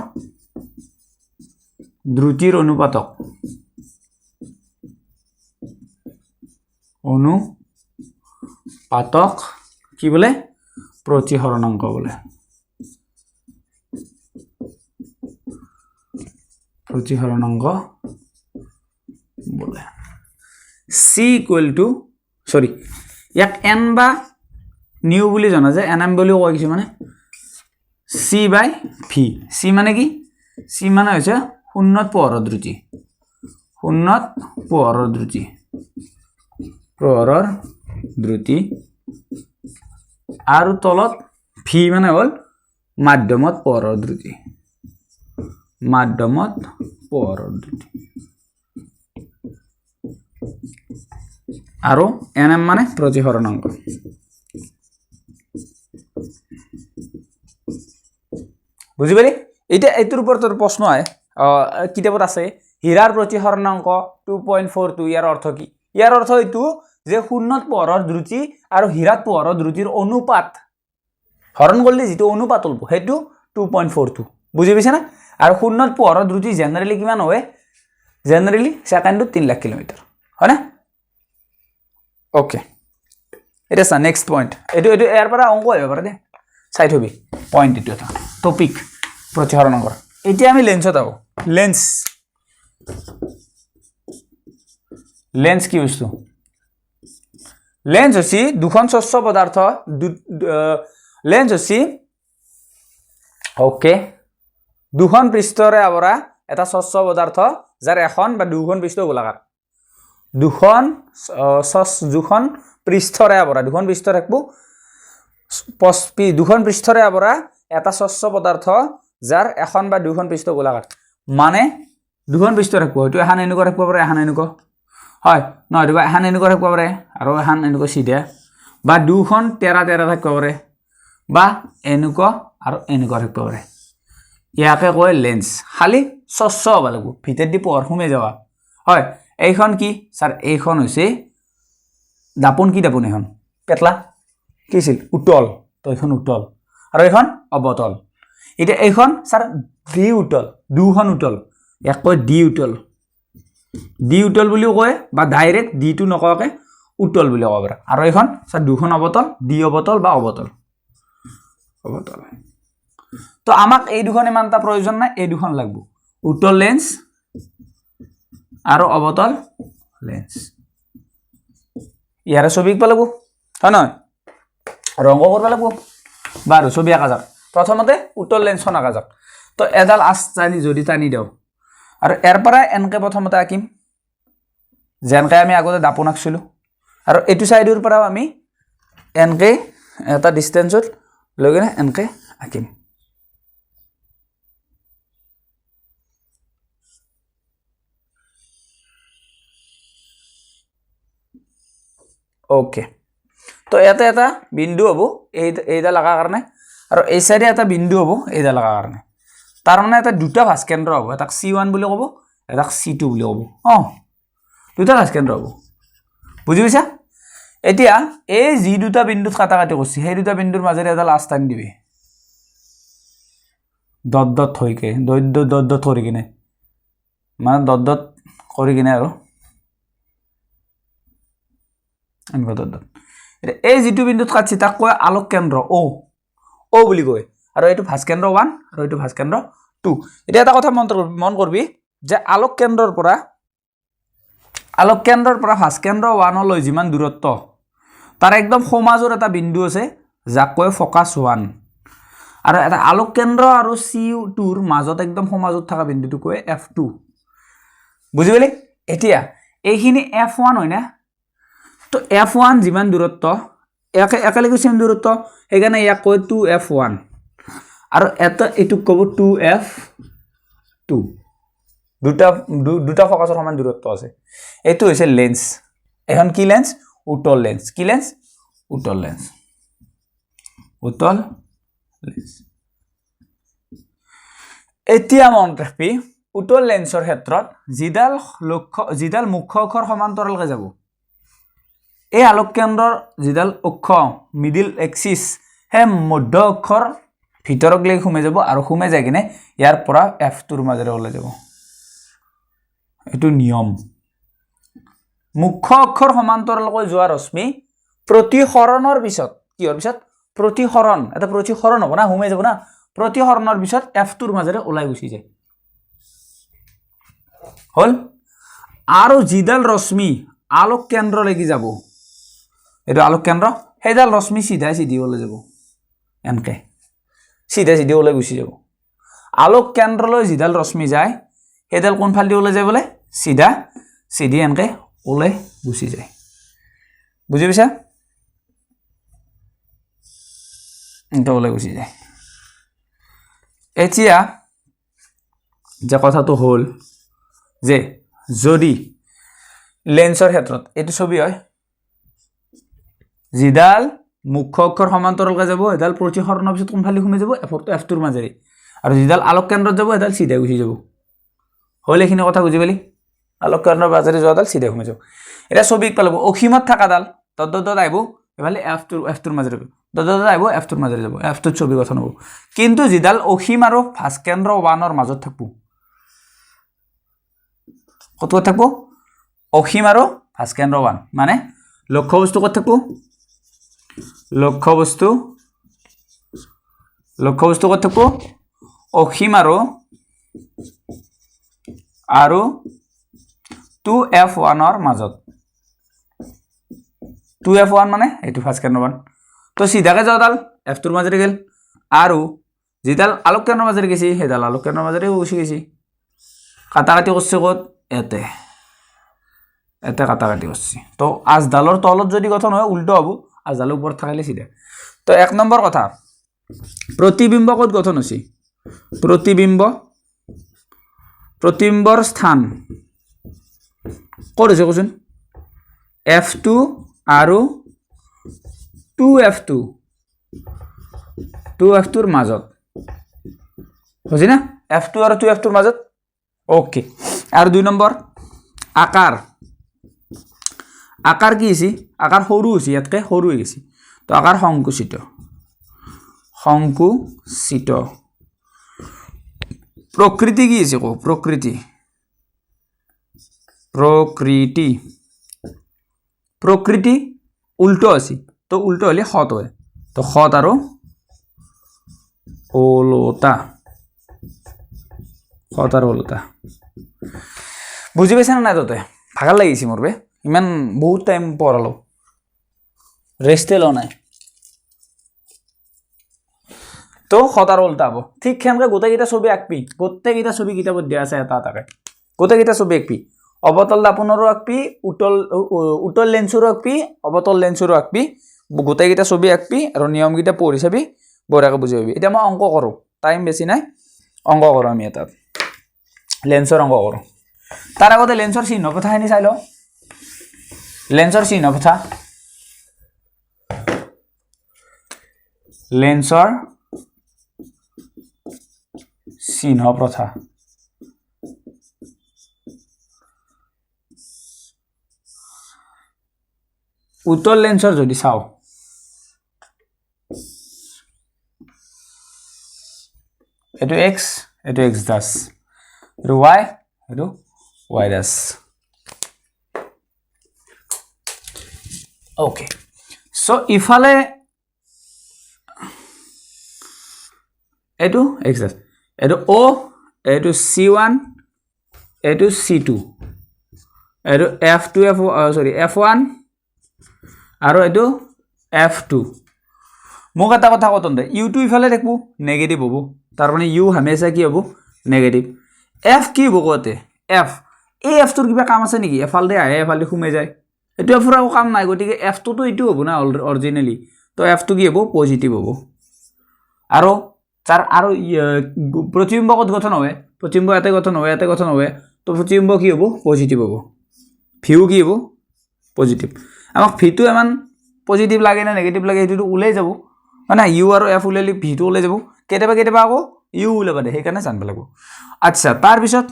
দ্ৰুতিৰ অনুপাতক, অনুপাতক কি বোলে? প্ৰতিসৰণাংক বোলে। প্ৰতিসৰণাংক বোলে। চি ইকুৱেল টু, চৰি, ইয়াক এন বা নিউ বুলি জনা যায়, এন এম বুলিও কয় কিছুমানে। চি বাই ভি। চি মানে কি? চি মানে হৈছে শূন্যত পোহৰৰ দ্ৰুতি, শূন্যত পোহৰৰ দ্ৰুতি, পোহৰৰ দ্ৰুতি, আৰু তলত ভি মানে হ'ল মাধ্যমত পোহৰৰ দ্ৰুতি, মাধ্যমত পোহৰৰ দ্ৰুতি, আৰু এন এম মানে প্ৰতিসৰণাংক। বুজি পালি? এতিয়া এইটোৰ ওপৰত প্ৰশ্ন আহে, কিতাপত আছে হীৰাৰ প্ৰতিসৰণাংক 2.42, ইয়াৰ অৰ্থ কি? ইয়াৰ অৰ্থ এইটো যে শূন্যত পোহৰৰ দ্ৰুতি আৰু হীৰাত পোহৰৰ দ্ৰুতিৰ অনুপাত, হৰণ কৰিলে যিটো অনুপাত ওলব সেইটো 2.42। বুজি পাইছে না? আৰু শূন্যত পোহৰৰ দ্ৰুতি জেনেৰেলি কিমান হয়? জেনেৰেলি ছেকেণ্ডত 3 লাখ কিলোমিটাৰ, হয়নে? অ'কে, এতিয়া চা নেক্সট পইণ্ট। এইটো এইটো ইয়াৰ পৰা অংক আহিব পাৰে দেই, চাই থবি পইণ্ট। এইটো এটা টপিক প্ৰতিসৰণাংকৰ। এতিয়া আমি লেন্সত আহোঁ। লেন্স, লেন্স কি বস্তু? লেন্স হৈছে দুখন স্বচ্ছ পদাৰ্থ, লেন্স হৈছে অ'কে দুখন পৃষ্ঠৰে আৱৰা এটা স্বচ্ছ পদাৰ্থ, যাৰ এখন বা দুখন পৃষ্ঠ গোলাকাৰ। দুখন দুখন পৃষ্ঠৰে আৱৰা, দুখন পৃষ্ঠ থাকিব, দুখন পৃষ্ঠৰে আৱৰা এটা স্বচ্ছ পদাৰ্থ যাৰ এখন বা দুখন পৃষ্ঠ গোলাকাৰ। মানে দুখন পৃষ্ঠ থাকিব, হয়তো এখন এনেকুৱা থাকিব পাৰে, এখন এনেকুৱা হয়, নহয়তো এখন এনেকুৱা থাকিব পাৰে আৰু এখন এনেকুৱা চিধা, বা দুখন তেৰা তেৰা থাকিব পাৰে, বা এনেকুৱা আৰু এনেকুৱা থাকিব পাৰে। ইয়াকে কয় লেন্স। খালি স্বচ্ছ হ'ব লাগিব, ভিতৰ দি পোহৰ সোমাই যাবা হয়। এইখন কি ছাৰ? এইখন হৈছে দাপোন। কি দাপোন এইখন? পেটলা কি আছিল? উতল। তো এইখন উতল আৰু এইখন অৱতল। এতিয়া এইখন ছাৰ দ্বি উতল, দুখন উতল, ইয়াক কয় দ্বি উতল। দ্বি উতল বুলিও কয় বা ডাইৰেক্ট দ্বিটো নকৱাকৈ উতল বুলি ক'ব পাৰে। আৰু এইখন ছাৰ দুখন অৱতল, দ্বি অৱতল বা অৱতল, অৱতল। তো আমাক এই দুখন ইমান এটা প্ৰয়োজন নাই, এই দুখন লাগব, উত্তল লেন্স আৰু অৱতল লেন্স। ইয়াৰে ছবি আঁকিব লাগিব হয় নহয়, আৰু অংক কৰিব লাগিব। বাৰু ছবি আঁকা যাক। প্ৰথমতে উত্তল লেন্সখন আঁকা যাক। তো এডাল আঁচ টানি যদি টানি দিওঁ আৰু ইয়াৰ পৰাই এনেকৈ প্ৰথমতে আঁকিম, যেনেকৈ আমি আগতে দাপোন আঁকিছিলোঁ। আৰু এইটো চাইডৰ পৰাও আমি এনেকৈ এটা ডিষ্টেঞ্চত লৈ কিনে এনেকৈ আঁকিম। অ'কে, তো ইয়াতে এটা বিন্দু হ'ব এইডাল আঁকাৰ কাৰণে, আৰু এই চাইডে এটা বিন্দু হ'ব এইডাল আঁকাৰ কাৰণে। তাৰমানে এটা দুটা ভাঁজকেন্দ্ৰ হ'ব, এটাক চি ওৱান বুলি ক'ব, এটাক চি টু বুলি ক'ব। অঁ, দুটা ভাঁজকেন্দ্ৰ হ'ব, বুজি পাইছা? এতিয়া এই যি দুটা বিন্দুত কাটা কাটি কৰিছে সেই দুটা বিন্দুৰ মাজেৰে এডাল আঁচ টানি দিবি, ডট ডট থৈকে, ডট ডট ডট ডট কৰি কিনে, মানে ডট ডট কৰি কিনে আৰু এনেকুৱা ডট ডট। এতিয়া এই যিটো বিন্দুত কাটছি তাক কয় আলোক কেন্দ্ৰ, অ' অ' বুলি কয়। আৰু এইটো ভাঁজকেন্দ্ৰ ওৱান আৰু এইটো ভাঁজকেন্দ্ৰ টু। এতিয়া এটা কথা মন কৰিবি যে আলোক কেন্দ্ৰৰ পৰা ভাঁজকেন্দ্ৰ ওৱানলৈ যিমান দূৰত্ব, তাৰ একদম সোমাজৰ এটা বিন্দু আছে যাক কয় ফকাছ ওৱান। আৰু এটা আলোক কেন্দ্ৰ আৰু চি টুৰ মাজত একদম সোমাজত থকা বিন্দুটো কয় এফ টু। বুজি পালি? এতিয়া এইখিনি এফ ওৱান হয় না, তো এফ ওৱান যিমান দূৰত্ব একেলগে চেম দূৰত্ব, সেইকাৰণে ইয়াক কয় টু এফ ওৱান। আৰু এটা এইটোক ক'ব টু এফ টু। দুটা দুটা ফকাছৰ সমান দূৰত্ব আছে। এইটো হৈছে লেন্স। এখন কি লেন্স? উত্তল লেন্স। কি লেন্স? উত্তল লেন্স, উত্তল লেন্স। এতিয়া মনত ৰাখবি, উত্তল লেন্সৰ ক্ষেত্ৰত যিডাল মুখ্য অক্ষৰ সমান্তৰালকৈ যাব, এই আলোক কেন্দ্ৰৰ যিডাল অক্ষ মিডিল এক্সিছ, সেই মধ্য অক্ষৰ ভিতৰক লাগি সোমাই যাব আৰু সোমাই যায় কিনে ইয়াৰ পৰা এফ টুৰ মাজেৰে ওলাই যাব। এইটো নিয়ম। মুখ্য অক্ষৰ সমান্তৰালকৈ যোৱা ৰশ্মি প্ৰতিসৰণৰ পিছত, কিহৰ পিছত? প্ৰতিসৰণ, এটা প্ৰতিসৰণ হ'ব না, সোমাই যাব না, প্ৰতিসৰণৰ পিছত এফ টুৰ মাজেৰে ওলাই গুচি যায়। হ'ল? আৰু যিডাল ৰশ্মি আলোক কেন্দ্ৰ লাগি যাব, এইটো আলোক কেন্দ্ৰ, সেইডাল ৰশ্মি চিধাই চিধি ওলাই যাব, এনেকৈ চিধা চিধি ওলাই গুচি যাব। আলোক কেন্দ্ৰলৈ যিডাল ৰশ্মি যায় সেইডাল কোনফালেদি ওলাই যায় বোলে? চিধা চিধি এনেকৈ ওলাই গুচি যায়। বুজি পাইছা? এনেকৈ ওলাই গুচি যায়। এতিয়া যে কথাটো হ'ল যে যদি লেন্সৰ ক্ষেত্ৰত এইটো ছবি হয়, যিডাল মুখ্য অক্ষৰ সমান্তৰালকৈ যাব সেইডাল প্ৰতিসৰণৰ পিছত কোনফালে সোমাই যাব? এফ টুৰ মাজেৰে। আৰু যিডাল আলোক কেন্দ্ৰত যাব সেইডাল চিধাই গুচি যাব। হ'ল এইখিনি কথা বুজি পালি? আলোক কেন্দ্ৰৰ মাজেৰে যোৱাডাল চিধাই সোমাই যাব। এতিয়া ছবি পাব, অসীমত থকাডাল ডট ডট ডট আহিব, এইফালে এফ টুৰ মাজেৰে যাব, ডট ডট আহিব, এফ টুৰ মাজেৰে যাব, এফ টুত ছবি গঠন হ'ব। কিন্তু যিডাল অসীম আৰু ভাঁজকেন্দ্ৰ ওৱানৰ মাজত থাকিব, ক'ত ক'ত থাকিব? অসীম আৰু ভাঁজকেন্দ্ৰ ওৱান, মানে লক্ষ্যবস্তু ক'ত থাকিব? লক্ষ্যবস্তু ক'ত থাকিব? অসীম আৰু আৰু টু এফ ওৱানৰ মাজত। টু এফ ওৱান মানে এইটো ভাঁজকেন্দ্ৰ ওৱান। তো চিধাকৈ যোৱাডাল এফ টুৰ মাজেৰে গ'ল, আৰু যিডাল আলোক কেন্দ্ৰৰ মাজেৰে গৈছে সেইডাল আলোক কেন্দ্ৰৰ মাজেৰেও গুচি গৈছে। কাটা কাটি কৰিছে ক'ত? ইয়াতে, ইয়াতে কাটা কাটি কৰিছে। তো আঁচডালৰ তলত যদি গঠন হয় উল্টো হ'ব, আঁচডালৰ ওপৰত থাকিলে চিধা। তো এক নম্বৰ কথা, প্ৰতিবিম্ব ক'ত গঠন হৈছে? প্ৰতিবিম্বৰ স্থান ক'ত হৈছে কচোন? এফ টু আৰু two F two two F টুৰ মাজত, বুজি না? এফ টু আৰু টু এফ টুৰ মাজত। অ'কে, আৰু 2 নম্বৰ আকাৰ। আকাৰ কি হৈছে? আকাৰ সৰু হৈছে, ইয়াতকৈ সৰু হৈ গৈছে, তো আকাৰ সংকুচিত, সংকুচিত। প্ৰকৃতি কি হৈছে কওঁ? প্ৰকৃতি, প্ৰকৃতি, প্ৰকৃতি উল্টো আছে, তো উল্টো হ'লে সৎ হয়, তো সৎ আৰু ওলোটা, সৎ আৰু ওলোটা। বুজি পাইছা নে নাই ততে? ভাগৰ লাগিছে মোৰ বে, ইমান বহুত টাইম পঢ়ালোঁ, ৰেষ্টে লোৱা নাই। তো সৎ আৰু ওলোটা হ'ব। ঠিক সেনেকৈ গোটেইকেইটা ছবি আঁকবি, গোটেইকেইটা ছবি কিতাপত দিয়া আছে এটা এটাকৈ, গোটেইকেইটা ছবি আঁকবি। অৱতল দাপোনৰো আঁকবি, উতল উতল লেন্সৰো আঁকবি, অৱতল লেন্সৰো আঁকবি, গোটেইকেইটা ছবি আঁকবি আৰু নিয়মকেইটা পঢ়ি চাবি, বঢ়িয়াকৈ বুজি পাবি। এতিয়া মই অংক কৰোঁ, টাইম বেছি নাই, অংক কৰোঁ আমি এটা লেন্সৰ অংক কৰোঁ। তাৰ আগতে লেন্সৰ চিহ্ন কথাখিনি চাই লওঁ। লেন্সৰ চিহ্ন কথা, লেন্সৰ চিহ্ন প্ৰথা। উত্তল লেন্সৰ যদি চাওঁ, এইটো এক্স, এইটো এক্স দাস, এইটো ৱাই, এইটো ৱাই দাস। অ'কে, চ' ইফালে এইটো এক্স দাস, এইটো অ', এইটো চি ওৱান, এইটো চি টু, এইটো F two F sorry F one আৰু এইটো এফ টু। মোক এটা কথা কওঁ তহঁতে, ইউটো ইফালে থাকিব নেগেটিভ হ'ব, তাৰমানে ইউ হামেচা কি হ'ব? নেগেটিভ। এফ কি হ'ব কওঁতে? এফ, এই এফটোৰ কিবা কাম আছে নেকি? এফালে আহে এফালে সোমাই যায়, এইটো এফৰ একো কাম নাই, গতিকে এফটোতো এইটো হ'ব না অৰিজিনেলি, তো এফটো কি হ'ব? পজিটিভ হ'ব। আৰু তাৰ আৰু প্ৰতিবিম্ব ক'ত গঠন হয়? প্ৰতিবিম্ব ইয়াতে গঠন হয়, ইয়াতে গঠন হয়, তো প্ৰতিবিম্ব কি হ'ব? পজিটিভ হ'ব। ভিউ কি হ'ব? পজিটিভ। আমাক ভিটো ইমান পজিটিভ লাগে নে নেগেটিভ লাগে সেইটোতো ওলাই যাব, মানে ইউ আৰু এফ ওলালে ভিটো ওলাই যাব, কেতিয়াবা কেতিয়াবা আকৌ ইউ ওলাব দে, সেইকাৰণে জানিব লাগিব। আচ্ছা, তাৰপিছত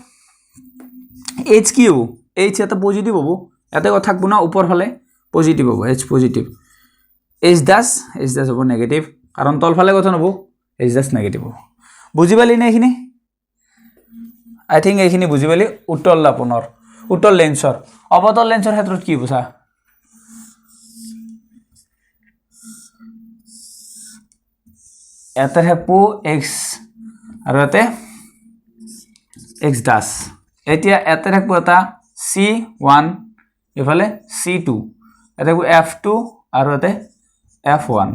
এইচ কি হ'ব? এইচ ইয়াতে পজিটিভ হ'ব, ইয়াতে থাকিব না ওপৰ ফালে পজিটিভ হ'ব, H positive. H Das, H Das হ'ব নেগেটিভ, কাৰণ তলফালে গঠন হ'ব, এইচ দাস নেগেটিভ হ'ব। বুজি পালি নে এইখিনি? আই থিংক এইখিনি বুজি পালি। উত্তল দাপোনৰ, উত্তল লেন্সৰ, অৱতল লেন্সৰ ক্ষেত্ৰত কি বুজা? ইয়াতে থাকিব এক্স আৰু ইয়াতে এক্স দাস। এতিয়া ইয়াতে থাকিব এটা চি ওৱান, ইফালে চি টু, ইয়াতে থাকিব এফ টু আৰু ইয়াতে এফ ওৱান।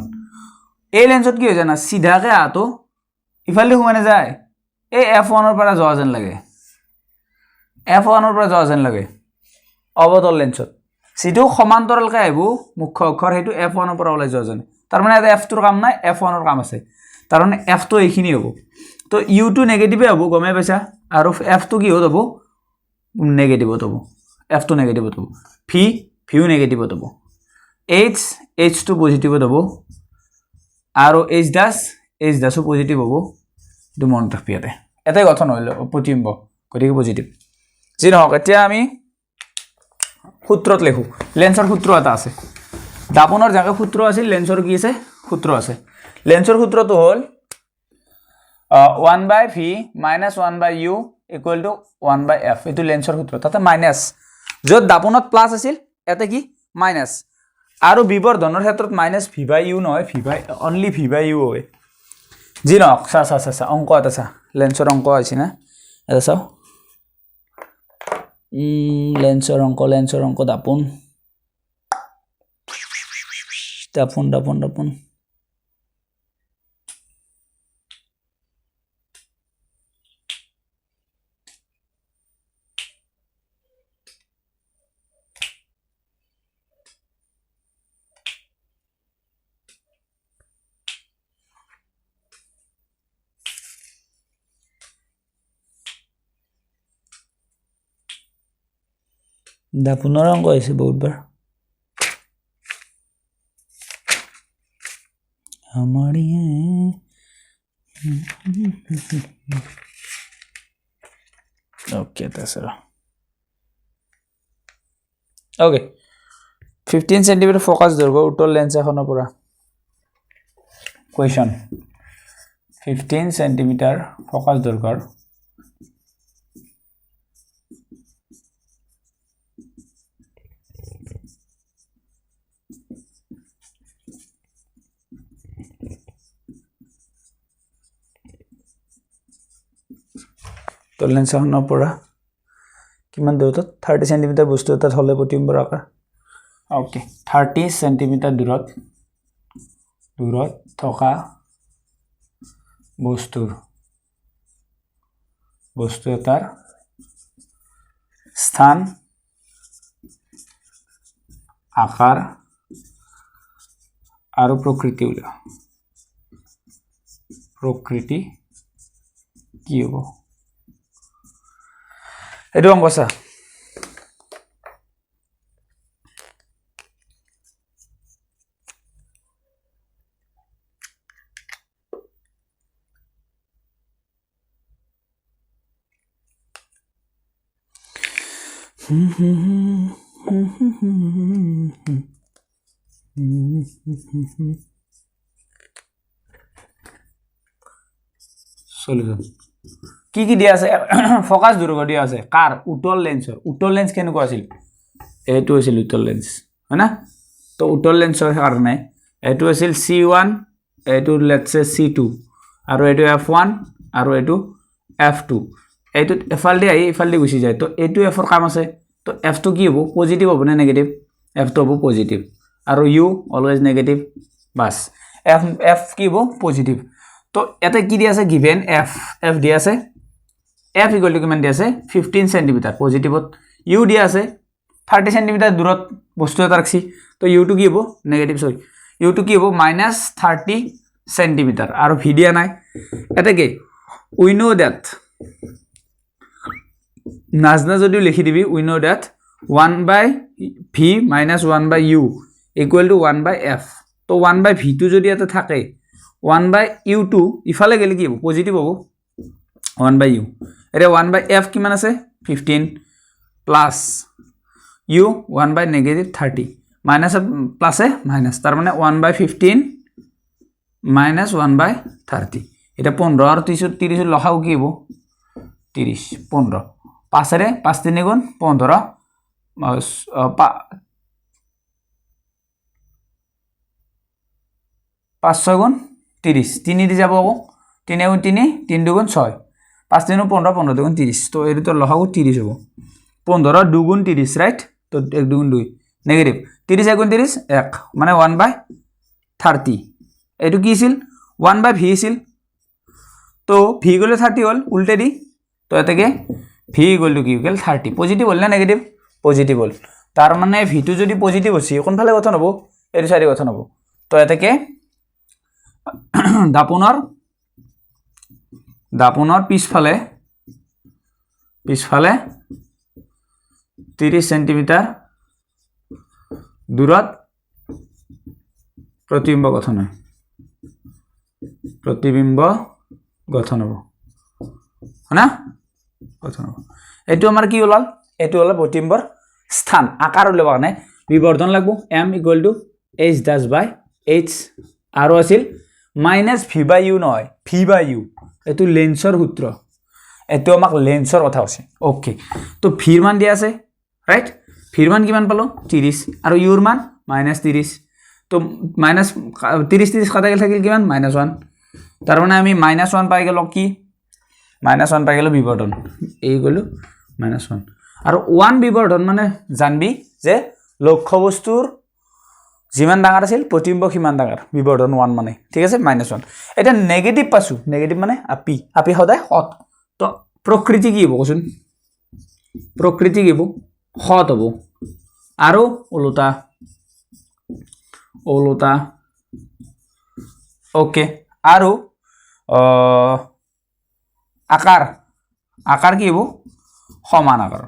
এই লেন্সত কি হৈ জানা, চিধাকৈ অহাটো ইফালে সোমাই নাযায়, এই এফ ওৱানৰ পৰা যোৱা যেন লাগে, এফ ওৱানৰ পৰা যোৱা যেন লাগে অৱতল লেন্সত। যিটো সমান্তৰালকৈ আহিব মুখ্য অক্ষৰ, সেইটো এফ ওৱানৰ পৰা ওলাই যোৱা যেন, তাৰমানে ইয়াতে এফ টুৰ কাম নাই, এফ ওৱানৰ কাম আছে, তাৰমানে এফটো এইখিনি হ'ব। তো ইউটো নেগেটিভে হ'ব, গমেই পাইছা, আৰু এফটো কিহত হ'ব? নেগেটিভত হ'ব, এফটো নেগেটিভত হ'ব, ভি ভিউ নেগেটিভত হ'ব, এইচ এইচটো পজিটিভত হ'ব, আৰু এইচ দাস, এইচ দাসো পজিটিভ হ'ব। এইটো মনত ৰাখবি, ইয়াতে এটাই গঠন হ'ল প্ৰতিবিম্ব, গতিকে পজিটিভ। যি নহওক, এতিয়া আমি সূত্ৰত লিখোঁ। লেন্সৰ সূত্ৰ এটা আছে, দাপোনৰ যেনেকৈ সূত্ৰ আছিল, লেন্সৰ কি আছে? সূত্ৰ আছে। লেন্সৰ সূত্ৰটো হ'ল one by V minus one by U equal to one by F. এইটো লেন্সৰ সূত্ৰ, তাতে মাইনাছ, য'ত দাপোনত প্লাছ আছিল ইয়াতে কি মাইনাছ। আৰু বিবৰ্ধনৰ ক্ষেত্ৰত মাইনাছ ভি বাই ইউ নহয়, V by only V by U হয়। যি নহওক, চা চা চা চা অংক এটা চা, লেন্সৰ অংক আহিছে না, এটা চাওঁ। লেন্সৰ অংক, লেন্সৰ অংক, দাপোন দাপোন দাপোন দাপোন। দাপোনৰ অংক আহিছে বহুতবাৰ। অ'কে, আছে। অ'কে, 15 চেণ্টিমিটাৰ ফ'কাছ দৈৰ্ঘ্য উত্তল লেন্স এখনৰ পৰা। কুৱেশ্যন, 15 চেণ্টিমিটাৰ ফ'কাছ দৈৰ্ঘ্যৰ উত্তল লেন্স এখনৰ পৰা কিমান দূৰত্বত 30 চেণ্টিমিটাৰ বস্তু এটাত হ'লে প্ৰতিবিম্বৰ আকাৰ। অ'কে, 30 চেণ্টিমিটাৰ দূৰত দূৰত থকা বস্তু এটাৰ স্থান, আকাৰ আৰু প্ৰকৃতি উলিওৱা। প্ৰকৃতি কি হ'ব? এইটো অংক চা। সলিউশন কি কি দিয়া আছে? ফ'কাছ দৈৰ্ঘ্য দিয়া আছে কাৰ? উত্তল লেন্সৰ। উত্তল লেন্স কেনেকুৱা আছিল? এইটো আছিল উত্তল লেন্স, হয় না? তো উত্তল লেন্সৰ কাৰণে এইটো আছিল চি ওৱান, এইটো let's C two, আৰু এইটো এফ ওৱান, আৰু এইটো এফ টু। এইটোত এফালেদি আহি ইফালেদি গুচি যায়, তো এইটো এফৰ কাম আছে। তো এফটো কি হ'ব? পজিটিভ হ'ব নে নেগেটিভ? এফটো হ'ব পজিটিভ, আৰু ইউ অলৱেজ নেগেটিভ। বাছ, এফ এফ কি হ'ব? পজিটিভ। তো ইয়াতে কি দিয়া আছে? গিভেন এফ, এফ দিয়া আছে, এফ ইকুৱেল টু কিমান দিয়া আছে? 15 চেণ্টিমিটাৰ পজিটিভত। ইউ দিয়া আছে 30 চেণ্টিমিটাৰ দূৰত বস্তু এটা ৰাখছি, তো ইউটো কি হ'ব? নেগেটিভ, চৰি, ইউটো কি হ'ব? Minus 30 centimetre. আৰু ভি দিয়া নাই। ইয়াতে কি উই ন' ডেট, নাজনা যদিও লিখি দিবি, we know that 1 by V minus 1 by U equal to 1 by F. তো 1 বাই ভিটো যদি ইয়াতে থাকে, 1 বাই ইউটো ইফালে গ'লে কি হ'ব? পজিটিভ হ'ব, 1 বাই ইউ। এতিয়া 1 বাই এফ কিমান আছে? 15 plus U 1 by negative 30, minus প্লাছে minus, তাৰমানে 1 বাই 15 মাইনাছ 1 বাই 30। এতিয়া 15 আৰু 30 লখাও কি হ'ব? 30, 15, পাঁচেৰে পাঁচ তিনি গুণ 15, পাঁচ ছয় গুণ 30, তিনি দি যাব আকৌ, তিনি গুণ তিনি, তিনি দুগুণ ছয়, পাঁচ তিনি 15, 15 দুগুণ 30। তো এইটো লখাও 30 হ'ব, 15 দুগুণ 30, ৰাইট? তো এক দুগুণ দুই, নেগেটিভ 30 এগুণ 30 এক, মানে 1 বাই 30। এইটো কি আছিল? 1 বাই ভি আছিল, তো ভি গ'লে 30 হ'ল উল্টে দি, তো এতেকে ভি ইকুৱেল টু কি গ'ল? 30। পজিটিভ হ'ল নে নেগেটিভ? পজিটিভ হ'ল। তাৰমানে ভিটো যদি পজিটিভ হৈছে কোনফালে গঠন হ'ব? এইটো চাইডে গঠন হ'ব। তো এতেকে দাপোনৰ দাপোনৰ পিছফালে পিছফালে 30 চেণ্টিমিটাৰ দূৰত প্ৰতিবিম্ব গঠন হয়, প্ৰতিবিম্ব গঠন হ'ব, হয় না? গঠন হ'ব। এইটো আমাৰ কি ওলাল? এইটো হ'ল প্ৰতিবিম্বৰ স্থান। আকাৰ উলিয়াব কাৰণে বিবৰ্ধন লাগব, M equal to H dash by H, আৰু আছিল মাইনাছ ভি বাই ইউ নহয়, ভি বাই ইউ। এইটো লেন্সৰ সূত্ৰ, এইটো আমাক লেন্সৰ কথা কৈছে। অ'কে, তো ভিৰ মান দিয়া আছে, ৰাইট? ভিৰ মান কিমান পালোঁ? 30, আৰু ইউৰ মান মাইনাছ 30। তো মাইনাছ 30 30 কাটা গ'ল, থাকিল কিমান? মাইনাছ 1। তাৰমানে আমি মাইনাছ 1 পাই গ'লোঁ কি? মাইনাছ 1 পাই গ'লোঁ বিবৰ্ধন, এই গ'লোঁ মাইনাছ 1। আৰু 1 বিবৰ্ধন মানে জানবি যে লক্ষ্যবস্তুৰ যিমান ডাঙৰ আছিল প্ৰতিবিম্ব সিমান ডাঙৰ, বিবৰ্ধন 1 মানে, ঠিক আছে? মাইনাছ 1। এতিয়া নেগেটিভ পাইছোঁ, নেগেটিভ মানে আপি, আপি সদায় সৎ। তো প্ৰকৃতি কি হ'ব কচোন? প্ৰকৃতি কি হ'ব? সৎ হ'ব, আৰু ওলোটা, ওলোটা। অ'কে, আৰু আকাৰ, আকাৰ কি হ'ব? সমান আকাৰ।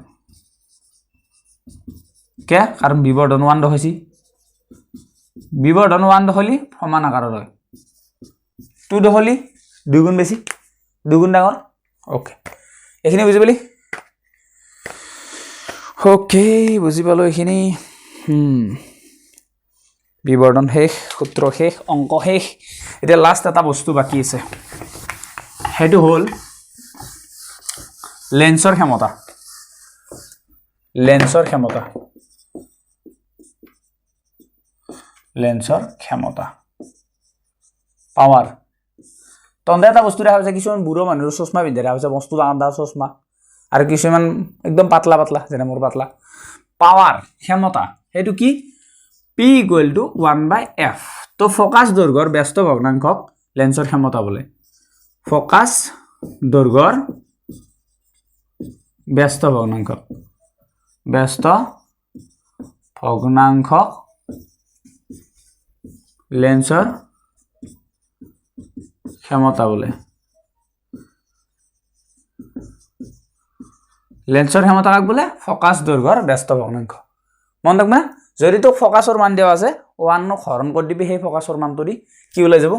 কে? কাৰণ বিবৰ্ধন 1 দেখাইছি, বিবৰ্ধন 1 দেখালি সমান আকাৰৰ হয়। টু দহলি দুগুণ বেছি, দুগুণ ডাঙৰ। অ'কে, এইখিনি বুজি পালি? অ'কে, বুজি পালোঁ এইখিনি। বিৱৰ্তন শেষ, সূত্ৰ শেষ, অংক শেষ। এতিয়া লাষ্ট এটা বস্তু বাকী আছে, সেইটো হ'ল লেন্সৰ ক্ষমতা। লেন্সৰ ক্ষমতা, লেন্সৰ ক্ষমতা, পাৱাৰ। তহঁতে এটা বস্তু দেখা পাইছে, কিছুমান বুঢ়ো মানুহৰ চশমা পিন্ধে দেখা পাইছে, বস্তু ডাঙৰ ডাঙৰ চশমা, আৰু কিছুমান একদম পাতলা পাতলা, যেনে মোৰ পাতলা। পাৱাৰ, ক্ষমতা, সেইটো কি? P equal to one by F. তো ফ'কাছ দৈৰ্ঘ্যৰ ব্যস্ত ভগ্নাংশক লেন্সৰ ক্ষমতা বোলে। ফ'কাছ দৈৰ্ঘ্যৰ ব্যস্ত ভগ্নাংশ, ব্যস্ত ভগ্নাংশক লেন্সৰ ক্ষমতা বোলে। লেন্সৰ ক্ষমতা কাক বোলে? ফ'কাছ দৈৰ্ঘ্যৰ ব্যস্ত ভগ্নাংশ। মন ৰাখবা, যদি তোক ফ'কাছৰ মান দিয়া আছে, ওৱানক হৰণ কৰি দিবি, সেই ফ'কাছৰ মানটো দি কি ওলাই যাব?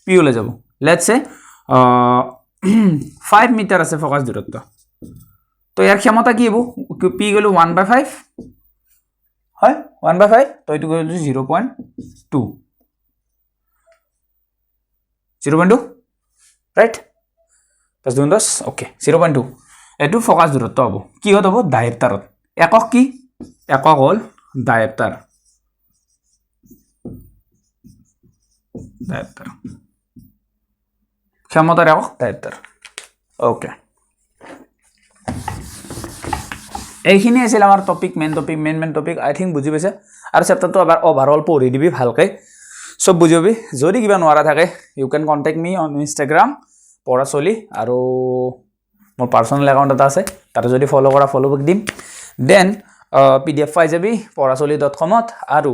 পি ওলাই যাব। লেটছে 5 মিটাৰ আছে ফ'কাছ দূৰত্ব, তো ইয়াৰ ক্ষমতা কি হ'ব? পি গ'লো 1/5, হয়, 1/5। তো এইটো গ'লো 0.2, 0.2, ৰাইট? 5 দুগুণ 10, অ'কে, 0.2। এইটো ফ'কাছ দূৰত্ব হ'ব। কিহত হ'ব? ডায়েপ্টাৰত। একক কি? একক হ'ল ডায়েপ্টাৰ। ডায়েপ্টাৰ, ক্ষমতাৰ একক ডায়েপ্টাৰ। অ'কে, এইখিনি আছিল আমাৰ topic, main topic, main main topic. I think বুজি পাইছে। আৰু চেপ্টাৰটো এবাৰ অভাৰঅল পঢ়ি দিবি ভালকৈ, চব বুজি পাবি। যদি কিবা নোৱাৰা থাকে, you can contact me on Instagram, পঢ়া চলি, আৰু মোৰ পাৰ্চনেল একাউণ্ট এটা আছে, তাতে যদি ফ'ল' কৰা, ফ'ল' বেক দিম। Then PDF পাই যাবি পঢ়াচলি.কমত। আৰু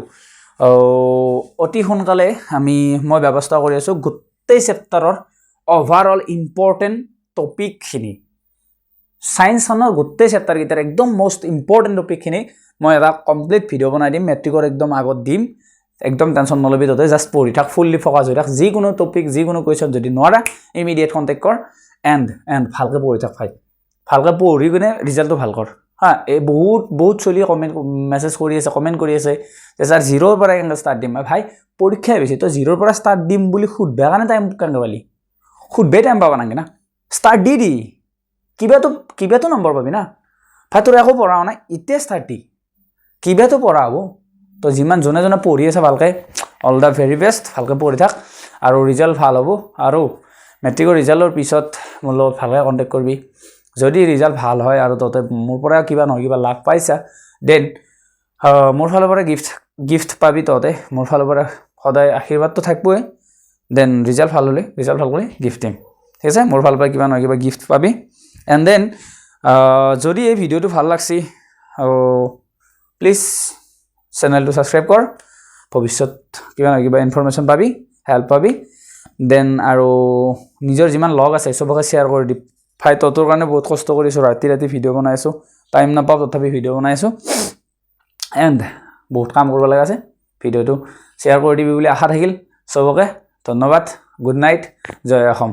অতি সোনকালে মই ব্যৱস্থা কৰি আছোঁ গোটেই চেপ্টাৰৰ অভাৰঅল ইম্পৰ্টেণ্ট টপিকখিনি, ছায়েন্সখনৰ গোটেই চেপ্টাৰকেইটাৰ একদম মষ্ট ইম্পৰ্টেণ্ট টপিকখিনি মই এটা কমপ্লিট ভিডিঅ' বনাই দিম, মেট্ৰিকৰ একদম আগত দিম। একদম টেনশ্যন নল'বি, তহঁতে জাষ্ট পঢ়ি থাক, ফুল্লি ফ'কাছ হৈ থাক। যিকোনো টপিক, যিকোনো কুৱেশ্যন যদি নোৱাৰা, ইমিডিয়েট কণ্টেক্ট কৰ। এণ্ড এণ্ড ভালকৈ পঢ়ি থাক ভাই, ভালকৈ পঢ়ি কিনে ৰিজাল্টটো ভাল কৰ। হা, এই বহুত বহুত চলি কমেণ্ট মেছেজ কৰি আছে, কমেণ্ট কৰি আছে যে ছাৰ জিৰ'ৰ পৰা কেনেকৈ ষ্টাৰ্ট দিম। ভাই পৰীক্ষাই বেছি, তই জিৰ'ৰ পৰা ষ্টাৰ্ট দিম বুলি সুধবা কাৰণে টাইম কেনেকৈ পালি? সুধবাই টাইম পাবা নালাগে না, ষ্টাৰ্ট দি দি কিবাটো নম্বৰ পাবি না। ভাই তোৰ একো পঢ়া নাই, এতিয়া ষ্টাৰ্ট দি, কিবাটো পঢ়া হ'ব। তো যিমান যোনে যোনে পঢ়ি আছে ভালকৈ, অল the very best, ভালকৈ পঢ়ি থাক আৰু ৰিজাল্ট ভাল হ'ব। আৰু মেট্ৰিকৰ ৰিজাল্টৰ পিছত মোৰ লগত ভালকৈ কণ্টেক্ট কৰিবি। যদি ৰিজাল্ট ভাল হয় আৰু তহঁতে মোৰ পৰা কিবা নহয় কিবা লাভ পাইছা, then মোৰ ফালৰ পৰা গিফ্ট পাবি তহঁতে। মোৰ ফালৰ পৰা সদায় আশীৰ্বাদটো থাকিবই। Then result ভাল হ'লে, ৰিজাল্ট ভাল কৰি গিফ্ট দিম, ঠিক আছে? মোৰ ফালৰ পৰা কিবা নহয় কিবা গিফ্ট পাবি। এণ্ড then যদি এই ভিডিঅ'টো ভাল লাগছি, প্লিজ চেনেলটো ছাবস্ক্ৰাইব কৰ। ভৱিষ্যত কিবা নহয় কিবা ইনফৰমেশ্যন পাবি, হেল্প পাবি। Then আৰু নিজৰ যিমান লগ আছে চবকে শ্বেয়াৰ কৰি দি। ভাই তহঁতৰ কাৰণে বহুত কষ্ট কৰিছোঁ, ৰাতি ৰাতি ভিডিঅ' বনাই আছোঁ, টাইম নাপাওঁ তথাপি ভিডিঅ' বনাই আছোঁ। এণ্ড বহুত কাম কৰিব লগা আছে, ভিডিঅ'টো শ্বেয়াৰ কৰি দিবি বুলি আশা থাকিল। চবকে ধন্যবাদ, গুড নাইট, জয় অসম।